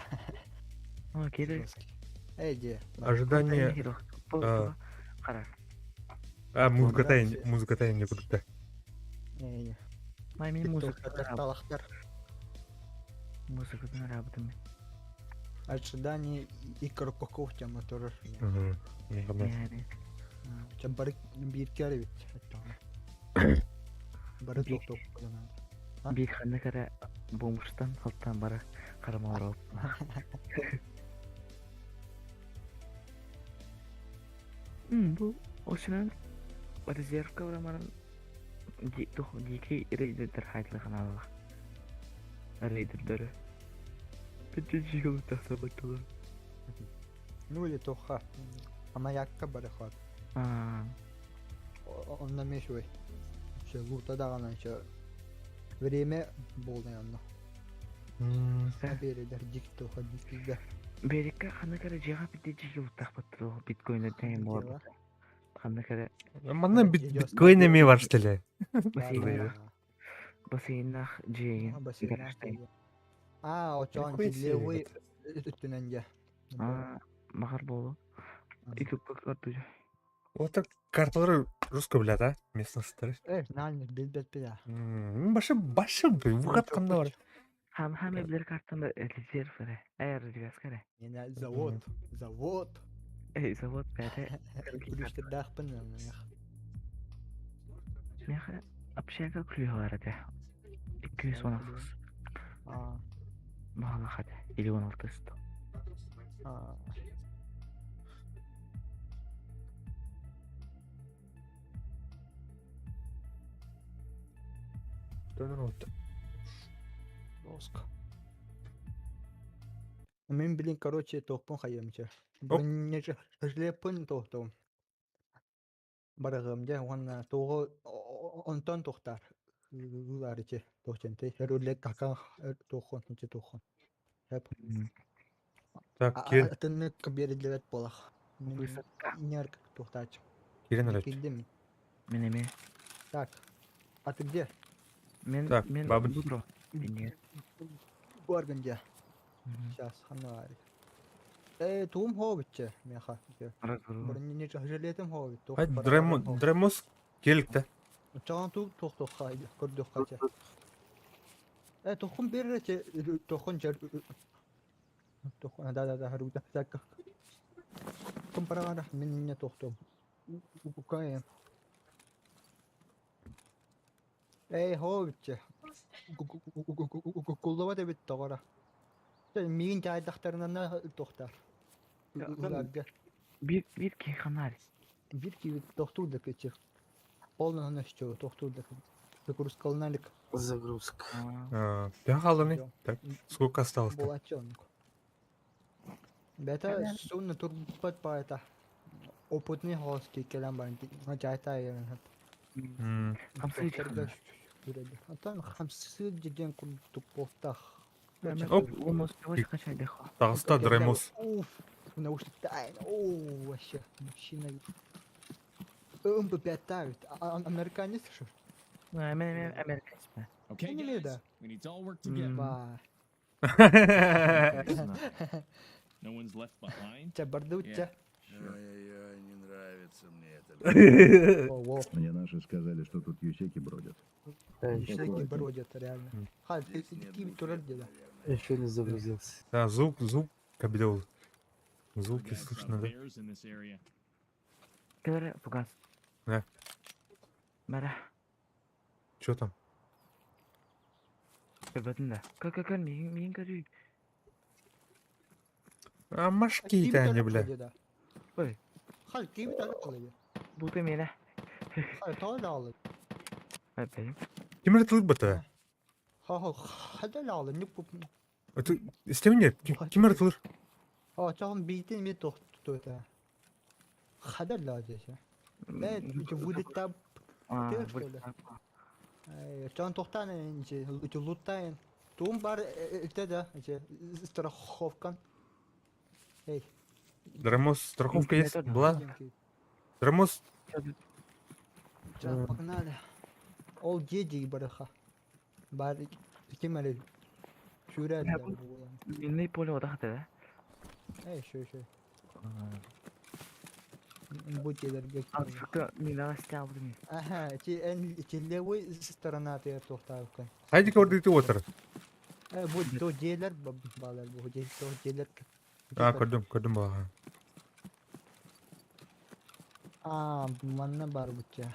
О, киирэ. Эй, де. Ожидание. Харар. А, музыка тайын, музыка тайын не курдукта. Эй. Май мен музыка. Талахтар. Музыкадан арабытым. Ожидание и Карпаков тема тоже. Бары биир бит. Бары токтоп Биир ханна кара бомжтан халтан бара карамалар Бу осынан резервка барамаран дикий рейдердер хайтлыхан алла. Рейдердері. Бітті жиғылы тақсабаттылар. Ну или тоха. Ама якка бары хат. Онна мешуй. Че лута даҕаны че время болнай онно. Бередер дик тоха дикига. Берекке ханна кара жиға бітті жиғылы тақпаттылар биткоин болар. Ханна кара Манна биткоин эме бар что ли? Бассейнах жиген. А, очон левый үттүнэн же. А, махар болу. Ютубка карту. Вот так карталары русская, блядь, а? Местностары. Э, нальник билбет бля. Башы, башы, выход канда бар. Хам хам билер картаны резерв эре. Эр резерв эре. Эне завод, завод. Эй, завод бәде. Күлүштер дахпын. Меха общага күлү бар эде. 216. А. Мала хады. Или 16 сто. А. Жестко. Мен, блин, короче, тохпун хайымчы. Бронежлепын тохтум. Барыгым же, онна тоғы онтон тохтар. Ларычы тохченте. Рулет какан тохон, нче тохон. Хеп. Так, кир. Атынны берилбет болах. Высока. Нерк тохтач. Кирен алат. Килдим. Мен эме. Так. А ты где? Мен Так, мен бабын. Дудро. Мен Барган где? Сейчас, ханна. Э, туум хообучча меха. Разгрузка. Бронежилетим хообут. Ай, Дремос келікті. Чаҕан туу туох-туохха көрдөххө чэ. Э, тоххун берре че тоххун чер тоххун да да да харута так. Компарагара мин не тохтум. Укаем. Эй, хообучча. Куллабат эбит тоҕора. Миин чаайдахтарынан тохтар. Уларга. Бир бир киһи ханаар. Бир киһи тохтуур да кычы. Полный өстө тохтуур да Загрузкаланалик. Загрузка. Төһө хаалланый? Так, сколько осталось-то? Буолааччы оннук. Бэйэтэ сонно турбат баайта. Опытный хоос кэлэн баран чаайта айан Хамсыы Тохторго үрэллэр. Оттон хамсыы диэн курдук буолтах. Оп. Таҕыста Дремос. Уф, наушник тайна. О, вообще, мужчина. МП5 тавит. Американец что? Американец. Okay, Не guys, да. we need to all work together. Ба. No one's left behind. Ча бардуча. Ой-ой-ой, не нравится мне это. Во, во. Мне наши сказали, что тут юсеки бродят. Всякие бродят реально. Ха, ты Здесь нет какие буфета, турель дела? наверное. Еще не загрузился. Да, звук, звук кабел. Звуки Guys, saw слышно, да? bears in this area. Кэлэр пугас. Да. Мара. Че там? Көрбөтүн да. Көр көр көр миин миин көрүй. А машки-то они, бля. Ой. Хал, ким таралы? Бу миэнэ. Хал, таралы. Эппин. Ким эрэ тылыр Ха, ха, хадалалы. Не куп. Это истемне, ким эрэ тылыр? А, чаҕын биитин ми тохту это. Хадалла здесь. Э, будет там Аа, что ли? Чаҕын тохтаан эти лутаен. Туум бар это да, эти страховкан. Эй. Дремос, страховка есть? Была? Дремос, Ча, погнали. Ол деди барыха. Бар ким әле Сүүрээр Бу- Минный поле одах да. Эй, шö шö. Бу телерге. Сука, минага стябры. Аха, ти эн ти левой сторона ты тохтаавка. хайди көрдү отыр. Э, бу то делер балар бу де то делер. А, көрдүм, көрдүм бага. А, манна бар буча.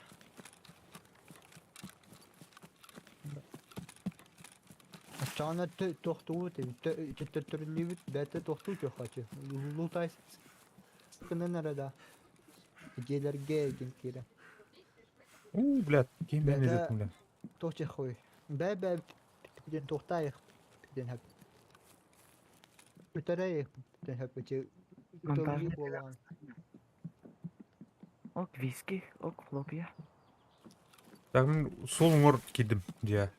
Чана тохтуу төттөрүлүбүт бәтэ тохтуу чохачы. Лутай кынын арада. Делерге дин кире. У, блядь, ким мен Бәтэ- идет, бля. Тохче хуй. Бә бә ден тохтайык ден хәп. Үтәрәйек ден хәп че. Монтажный болған. Ок виски, ок хлопья. Так, мен сол оңор кидим, дия.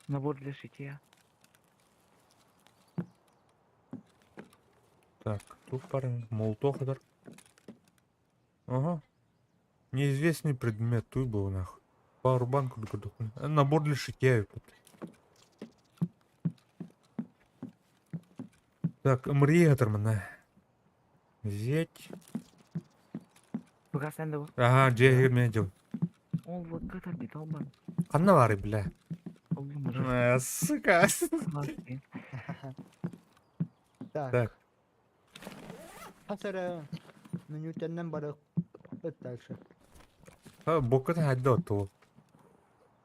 Набор для шитья. Так, тут парень, молоток адар. Ага. Неизвестный предмет, туй был нахуй. Пару банку Набор для шитья. епт. Так, мрия мына. Взять. Пугас энде бу. Ага, же мен дел. Ол водка тарди толбан. Канна бары, бля. Ол мужик. Сука. Так. Так. Хасара минутеннен барып дальше. А, бокатын хадда отту.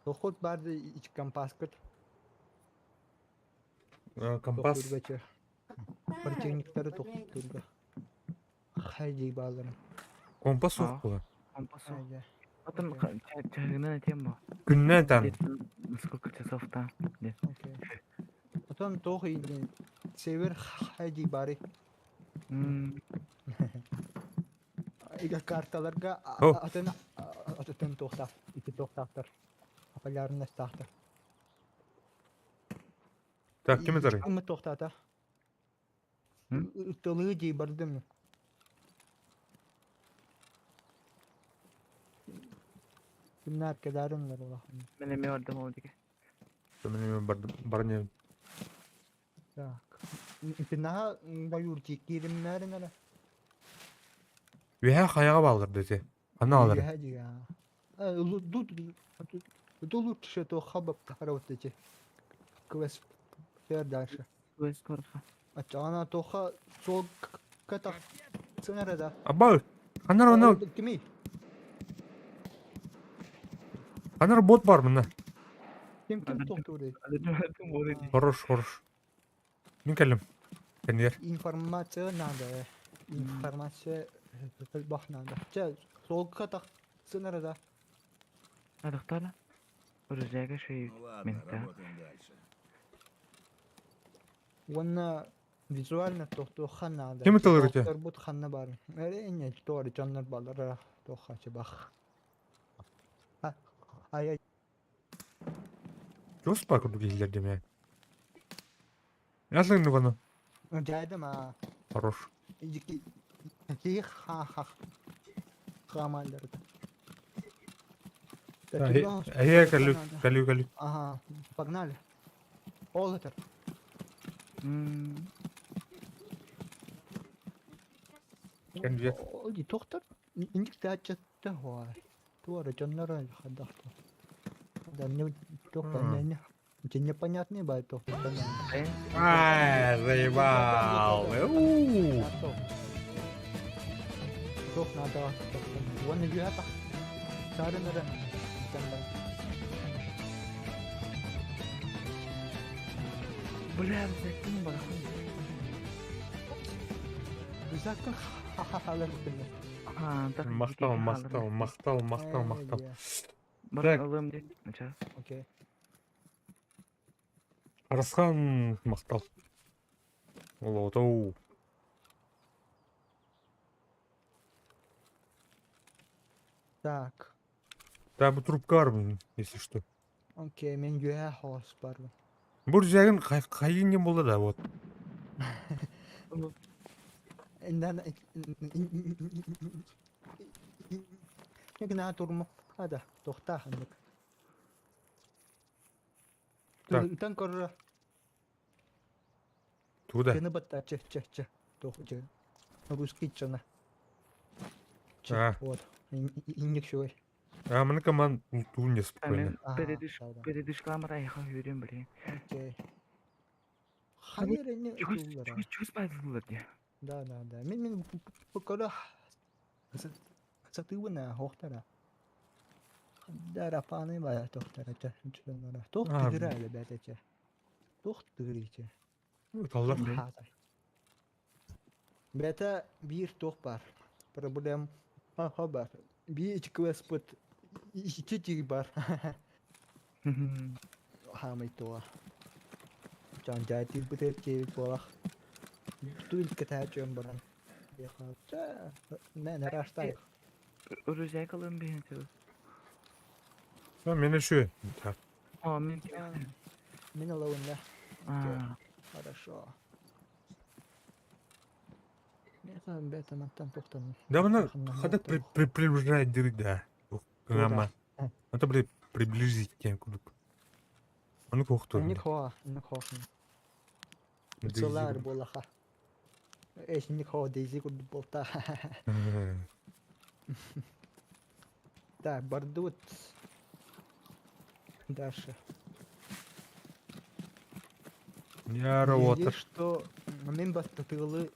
Тохот барды ич компас кыт. Компас. Тохтурга Противниктары тохтурга. Хайди баларын. Компас А. суох була. Компас. Хайди. Потом чагына тема. Күннен там. Сколько часов там? Окей. Потом тох иди. Север хайди бары. Ига карталарга О. атын атын тохтап. Ити тохтаптар. Апалярын тахтар. Так, ким этер? Ким тохтата? М? Тылы дей бардым. Кимнер кедарым бар Аллахым. Мен эме бардым ол диге. Мен бар не. Так. Наһаа байуур кииримнээрин эрэ. Үөһээ хайаҕа бааллар да ити. Ханна аалар? Үөһээ дии лучше то хаба вот эти квест дальше. Квест корха. Ачаана тоха сол ката сынара да. Аба, ханар она Кими? Ханар бот бар мына. Ким ким тохтуур? Хорош, хорош. Мин кэллим. Кэннигэр. Информация надо. Информация бах надо. Чэ, суолга тахсын да. Адахтала. Рюкзага шею. Ну ладно, Мента. работаем дальше. Уонна визуально тохтуохха наада. Ким ытылыр ити? Тохторбут ханна бар. Эре туор дьоннор баллара туохха бах. Ай Чугас баар курдук иһиллэр диэмэ. Яслыҥ баны. дьайдым а. Хорош. Ки ха ха хамаллар. Эһиэ кэллү, кэллү, кэллү. Ага, погнали. Ол это. Кэннигэр. Ол ди тохтор. Индик тааччатта хуа. Туора дьоннор хадахта. Да не тохтор не не непонятный бай тохтор. Ай, заебал. У. Тох надо. Уонна юата. Сарынара. Бля, рюкзактын барахын. Рюкзактын ха-ха-халар бутын. А, так. Махтал, махтал, махтал, махтал, махтал. Бар алым деп. Сейчас. Окей. Арысхан махтал. Олотоу. Так. Да, бу трубка бар, если что. Окей, мен юэ хос бар. Бу рюкзагын хайын болды да, вот. Индан Нэг турму. Ада, тохта ханнык. Так. Тан кор Туда. кene батта че че че. Тох че. Русский чана. А. Вот. Инник шуй. А, маны команд ту не спокойно. Мен передыш передышкаламар айха хүрүм блин. Окей. Хайыр не Чугас чугас чугас байдылар де. Да, да, да. Мен мен покора сатыбына хохтара. Дара паны бая тохтара ча. Тох тыгыра эле бәтече. Тох тыгыриче. Таллар. Бәтә бир тох бар. Проблем ха бар. Би квест пут ичи бар. Хамай туа. Жан жайти бутер кебит болах. Туил кэтээчөн баран. Мен раштай. Рюкзак алым бейін. Мен еще. А, мен Мен алауында. А, Хорошо. Мен бәтә маттан тоқтан. Да, мына хада приближает дыры, да. Гама. Это, блин, приблизить тем кудук. Оны кохту. Не хо, не хо. Солар болаха. Эш не хо дейзи куд болта. Так, бардут. Дальше. Я работа. Что мен бастатылы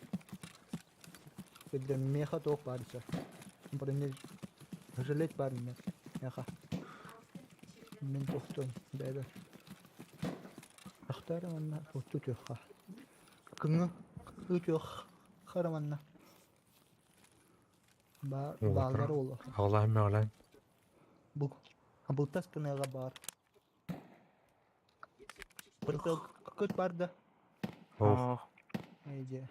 меха тоқ барча. Броне жалеть бар мен. Меха. Мен тоқтон бәбі. Ахтараманна отутюха. Кыңы үтүх хараманна. Бар балдар олы. Аллахым аллахым. Бу Бұл кыныға бар. Бір көт барды. Ох. Эйде.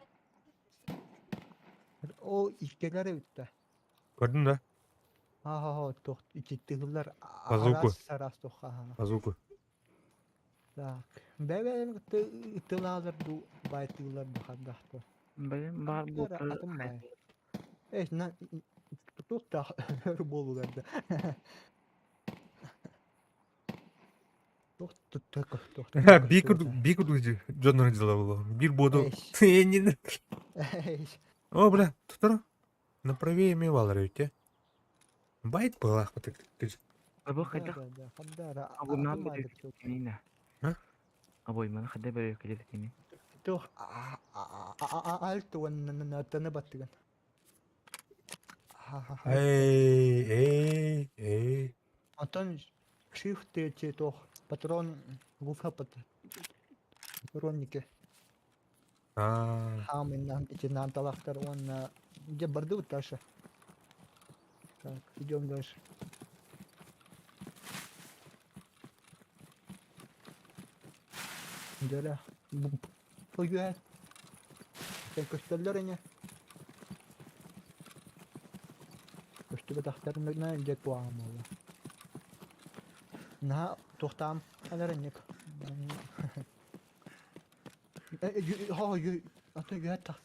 О, иккелер өтті. Көрдің да? Ха-ха-ха, тоқ, иккелер Базуку. Арас тоқ, Базуку. Так. Бәбәлем тылалар ду, бай тылар ду хаддақты. Блин, бар бу. Атым бай. Эй, на тоқ та болугарда. Туох туох Биир курдук биир курдук дьоннор дьыла буолуо. Биир буоду Эйнин. О, бля, тутара. На правее эмиэ баалар эбит дии. Байт быһалаах Абы хайдах абоннан бэрүөккүнэ. А? Абойманы хайда бэрүөккүлэбитини. Туох альт уонна таны баттыган. Эй, эй, эй. Онтон shift туох патрон гуфа патронники Аа. Хаамыннан итиннан талахтар уонна дьэ бардыбыт дальше. Так, идем дальше. Дьэ Бу үөһэ көстөллөр ини. Көстүбэтэхтэринэ дьэ куһаҕан буолла. Наһаа туохтаам алар инник. Аты үөһэ тахс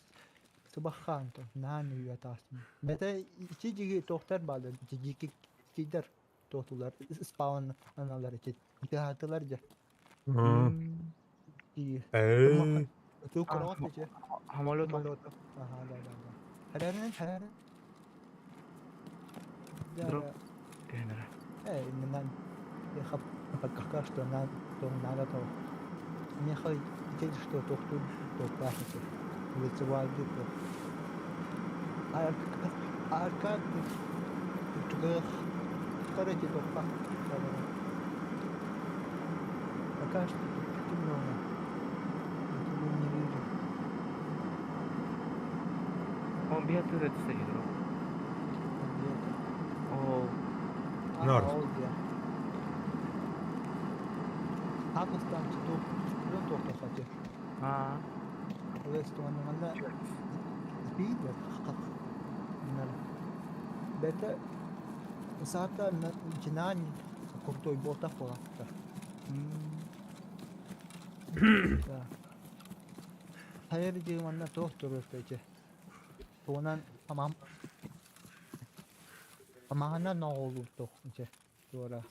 сыбаххаан то наан үөһэ таастым. Бэтэ ити дьиги туохтар баалар дьиги кийдер туотулар спаун аналар ити тыаһаатылар дьэ. Дии. Ээ. Туу короҕот ити. Самолет. Самолет. Ага, да, да, да. Хэрэрин, хэрэрин. Дроп. Түһэнэрэ. Э, именно я пока что на то надо то. Меха теперь что тохтур то пахнет. Лицевая то. А а как тугах короче то пах. Пока что тут темно. Ничего не вижу. Он бия тыры түсті дроп. Где-то. Ол. А, Норд. ол где? Хапыстан тух, ну тохто хати. Аа. Манна спид Бete саата жинaan куртой болтах болатта. Да. Хайыр дии манна туох туруохтайчы. Туунан амам амаана ноолу туох иче туора.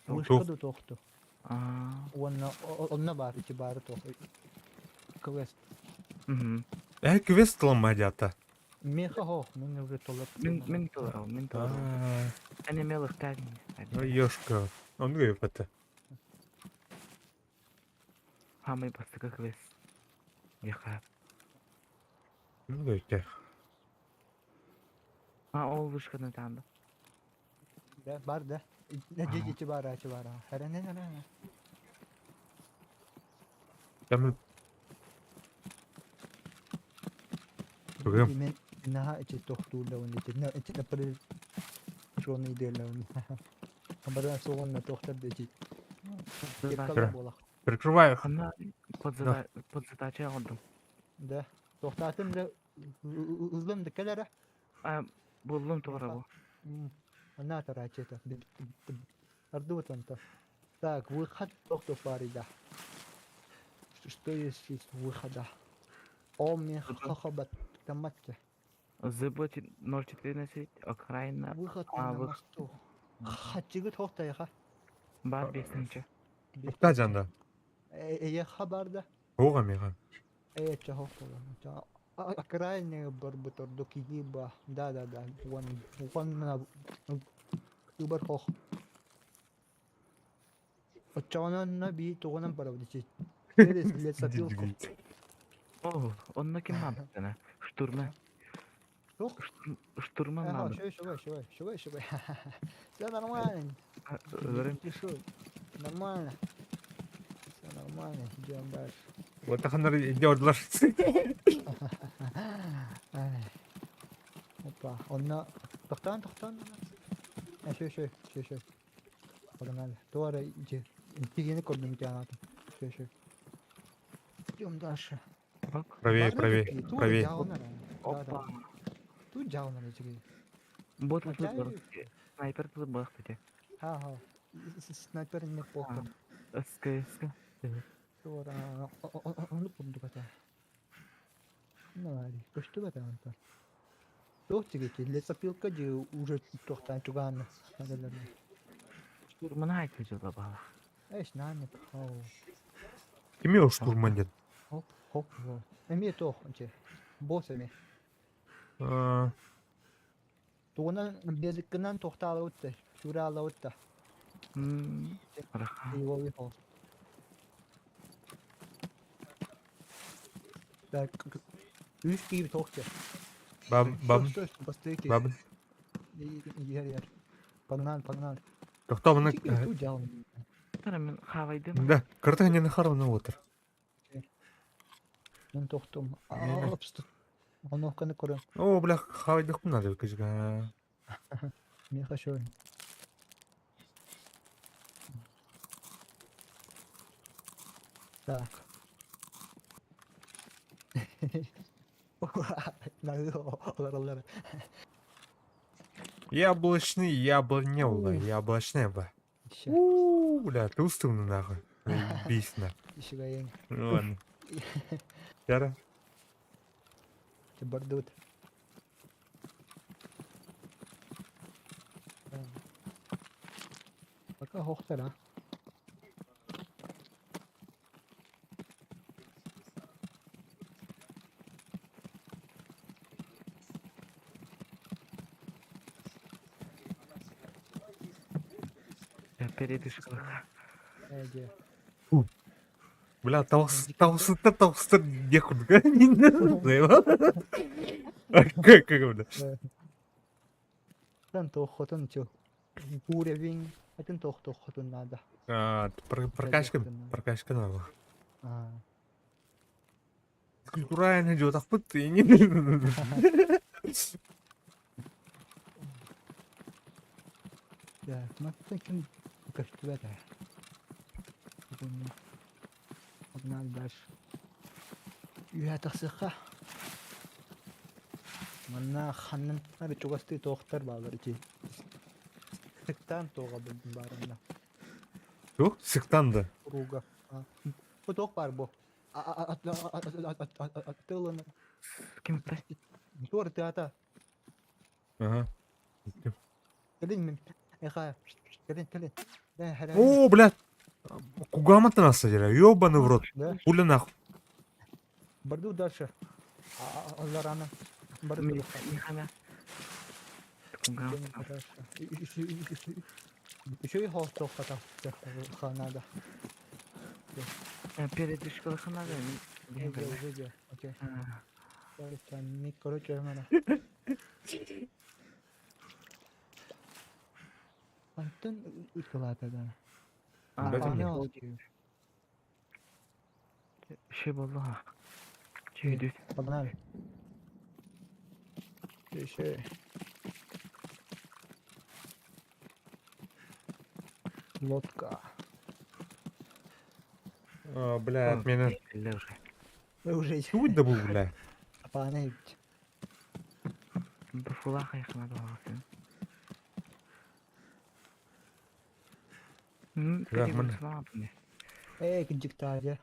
Туох. Вышка туохту. Аа. Уонна онно баар ичи баары туох. Квест. Мгм. Э, квест ламадята. Меха хох, мен уже толып. Мин мин толору, мин толору. Аа. Эн эмиэ ылыктаах. Ну, ёшка. Он говорит это. Хамай бастакы квест. Яха. Ну, говорит. А ол вышканы таанды. Да, бар да. Не ичи бар, ичи бар. Хэрэнэн хэрэнэн. Там Тугым. Мен наха ичи тохтууллавын ичи. На ичи напряженный делавын. Баран соғын тохтар ичи. Задача. Болах. Прикрываю. Хана под задача алдым. Да. Тохтатым да ызлым да келere. А буллум тугара бу. Она тарачета. Ардутанта. Так, выход тохту фарида. Что есть из выхода? О, мне хахабат таматте. ЗБ 014 окраина Выход А, на выход. мосту. Хачыгы тохтайха. бар бесинче. Укта жанда. Э, хабарда. Ога мега. Э, чего Окраины барбутордук либо. Да, да, да. Вон, вон на выбор хох. Очонон би тугунан барабдичи. Лесопилку. О, онно ким надо? Штурман. Тух? Штурман Ага, надо. шوي шوي шوي шوي шوي. Все нормально. Өлөрүм. Пишу. Нормально. Все нормально. Идем дальше. Вот ханар идет Ай. Опа, онно тохтоон тохтоон. Э, шوي шوي шوي шوي. Погнали. Туора иди. Тигини көрдүм тианатым. Шوي шوي. Идем дальше. Бак. Правее, Бары правее, такие, тура правее. жаунара. Да, да. Опа. Тут жаунара жиги. Бот Хотя тут бар. Снайпер тут бар, кстати. Ха-ха. Снайпер не плохо. СК, СК. Туора ону курдук этэ. Нари, көстүбэт онтон. Туох тигити лесопилка дии уже туохтаан чугаанна. Штурман айты жыла бала. Эш, на не пхау. Кими штурман диэн? Хоп, хоп, во. Эмиэ туох, че. Босс эмиэ. А, Тугунан безиккинэн туохтаалабыт да, сүүрэалабыт да. Ырахан. Его выхол. Так, үс киһи туох че. баб, баб, Стой, стой, быстрее киһи. баб. Иһэр, иһэр. Погнали, погнали. Тохтоо маны Тики, ту дьаалын. Тара мин хаавайдым. Да, кырата ханьяны харавна отыр. Мен тохтум. Мені. Апсты. Оновканы көрөм. О, бля, хавайдык надо кыжга. Мен хочу. Так. Олар, Яблочный, яблоня, яблочная, бля. Еще, У, бля, ты устал нахуй. Заебись, на. еще гаен. Ну ладно. Яра. Бардут. Пока хохтара. Передышка. Эде. Бля, таусыттар, таусыттар, некуда. Как, как, бля? Тан тохотун чу. Уровень. Атын тох тохотун надо. А, прокачка, прокачка надо. А. Культура не идет, ах, ты не. Да, маттан ким көстүбэт ээ. Погнали дальше. Үйэ тахсыха. Манна ханнан ары чугасты тоохтар баалар ити. Сыктан тоога билдим барында. Туох, сектант да. Круга. Бу тоох бар бу. Тылын. Ким та? Туор тыата. Ага. Кэлин мин. Эха. Кэлин кэлин. Да, хара. О, блядь. Кугамата нас садили, ёбаный в рот. Да. Хули нахуй. Барду дальше. Алларана. Барду. Михамя. Еще и холст хата надо. Передышка ханада. Видео, окей. Короче, надо. Антон үткалата да. Şey болла. Чүйдү. Погнали. Еще. Лодка. А, бля, отмена. Уже. Чего добыл, бля? Погнали. Буфулаха их надо было. Эй, кджиктаде.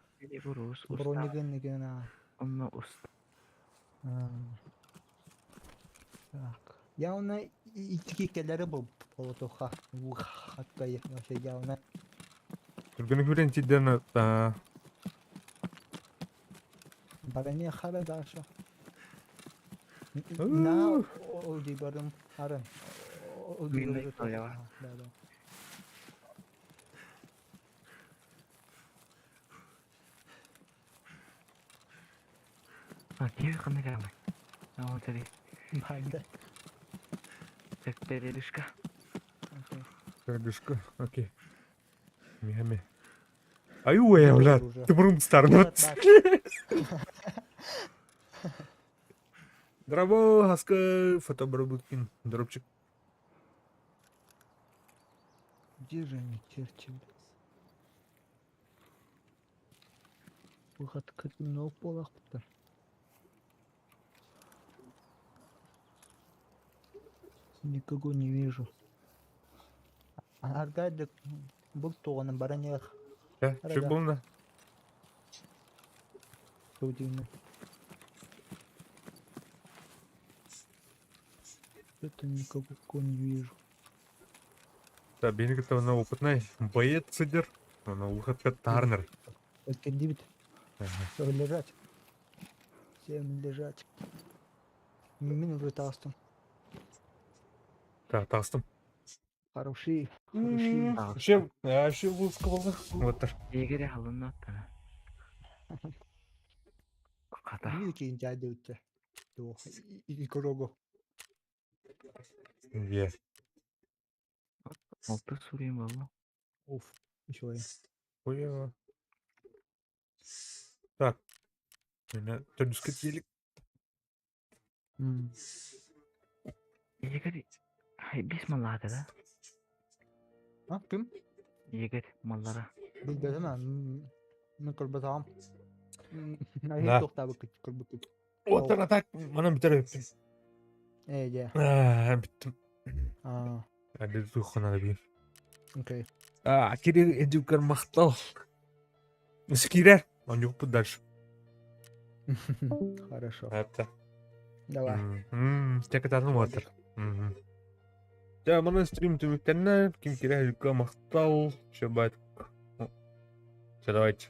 Бронигын нигена. Онно уста. Так. Явно итики келери бу полотоха. Хатка вообще явно. Түргені көрен тиден Баране хара дальше. На ол дибарым арын. Ол Да, да. А, киви қандай кәмі? А, вот это. Байды. Так, передышка. Передышка, окей. Михами. Аюэ, бля, ты брум старый. Драво, хаска, фотобработкин, дропчик. Где же они, черти, блядь? Выход к полахтар. Никого не вижу. Аргадик был тоғаным баранех. Да, чүк болна. Что-то никого не вижу. Да, бенеги на опытный боец сидер. Ону выход таарнар. Өткендибит. Все, лежать. Всем лежать. Мин уже таастым. Так, таастым. Хороший, хороший. Вообще, вообще луска болды. Вот. Егере алынна аттана. Хата. Биир киин дьаадыбыттар. Туох икорого. Е. Алты суруйум буолла. Уф, үчүгэй. Хуево. Так. Меня төрдүскэ тиэлик. Игорь, бис маллаата да? А, ким? Игорь маллара. Билбэтим аа, мин көрбөтөҕүм. Да. Туохтаабыккыт көрбүккүт. Оттон а так манан бүтэр эбиппин. Ээ дьэ. Аа, бүттүм. Аа, Әлі туохханара биир. окей. Аа, кири эдюкар махтал. Скирер. Онньукпут дальше. Хорошо. Это. Давай. Текататын уотар. Дьэ, манан стрим түмүктэннэ. Ким киирэ эдюкка махтал. Все, бай. Все, давайте.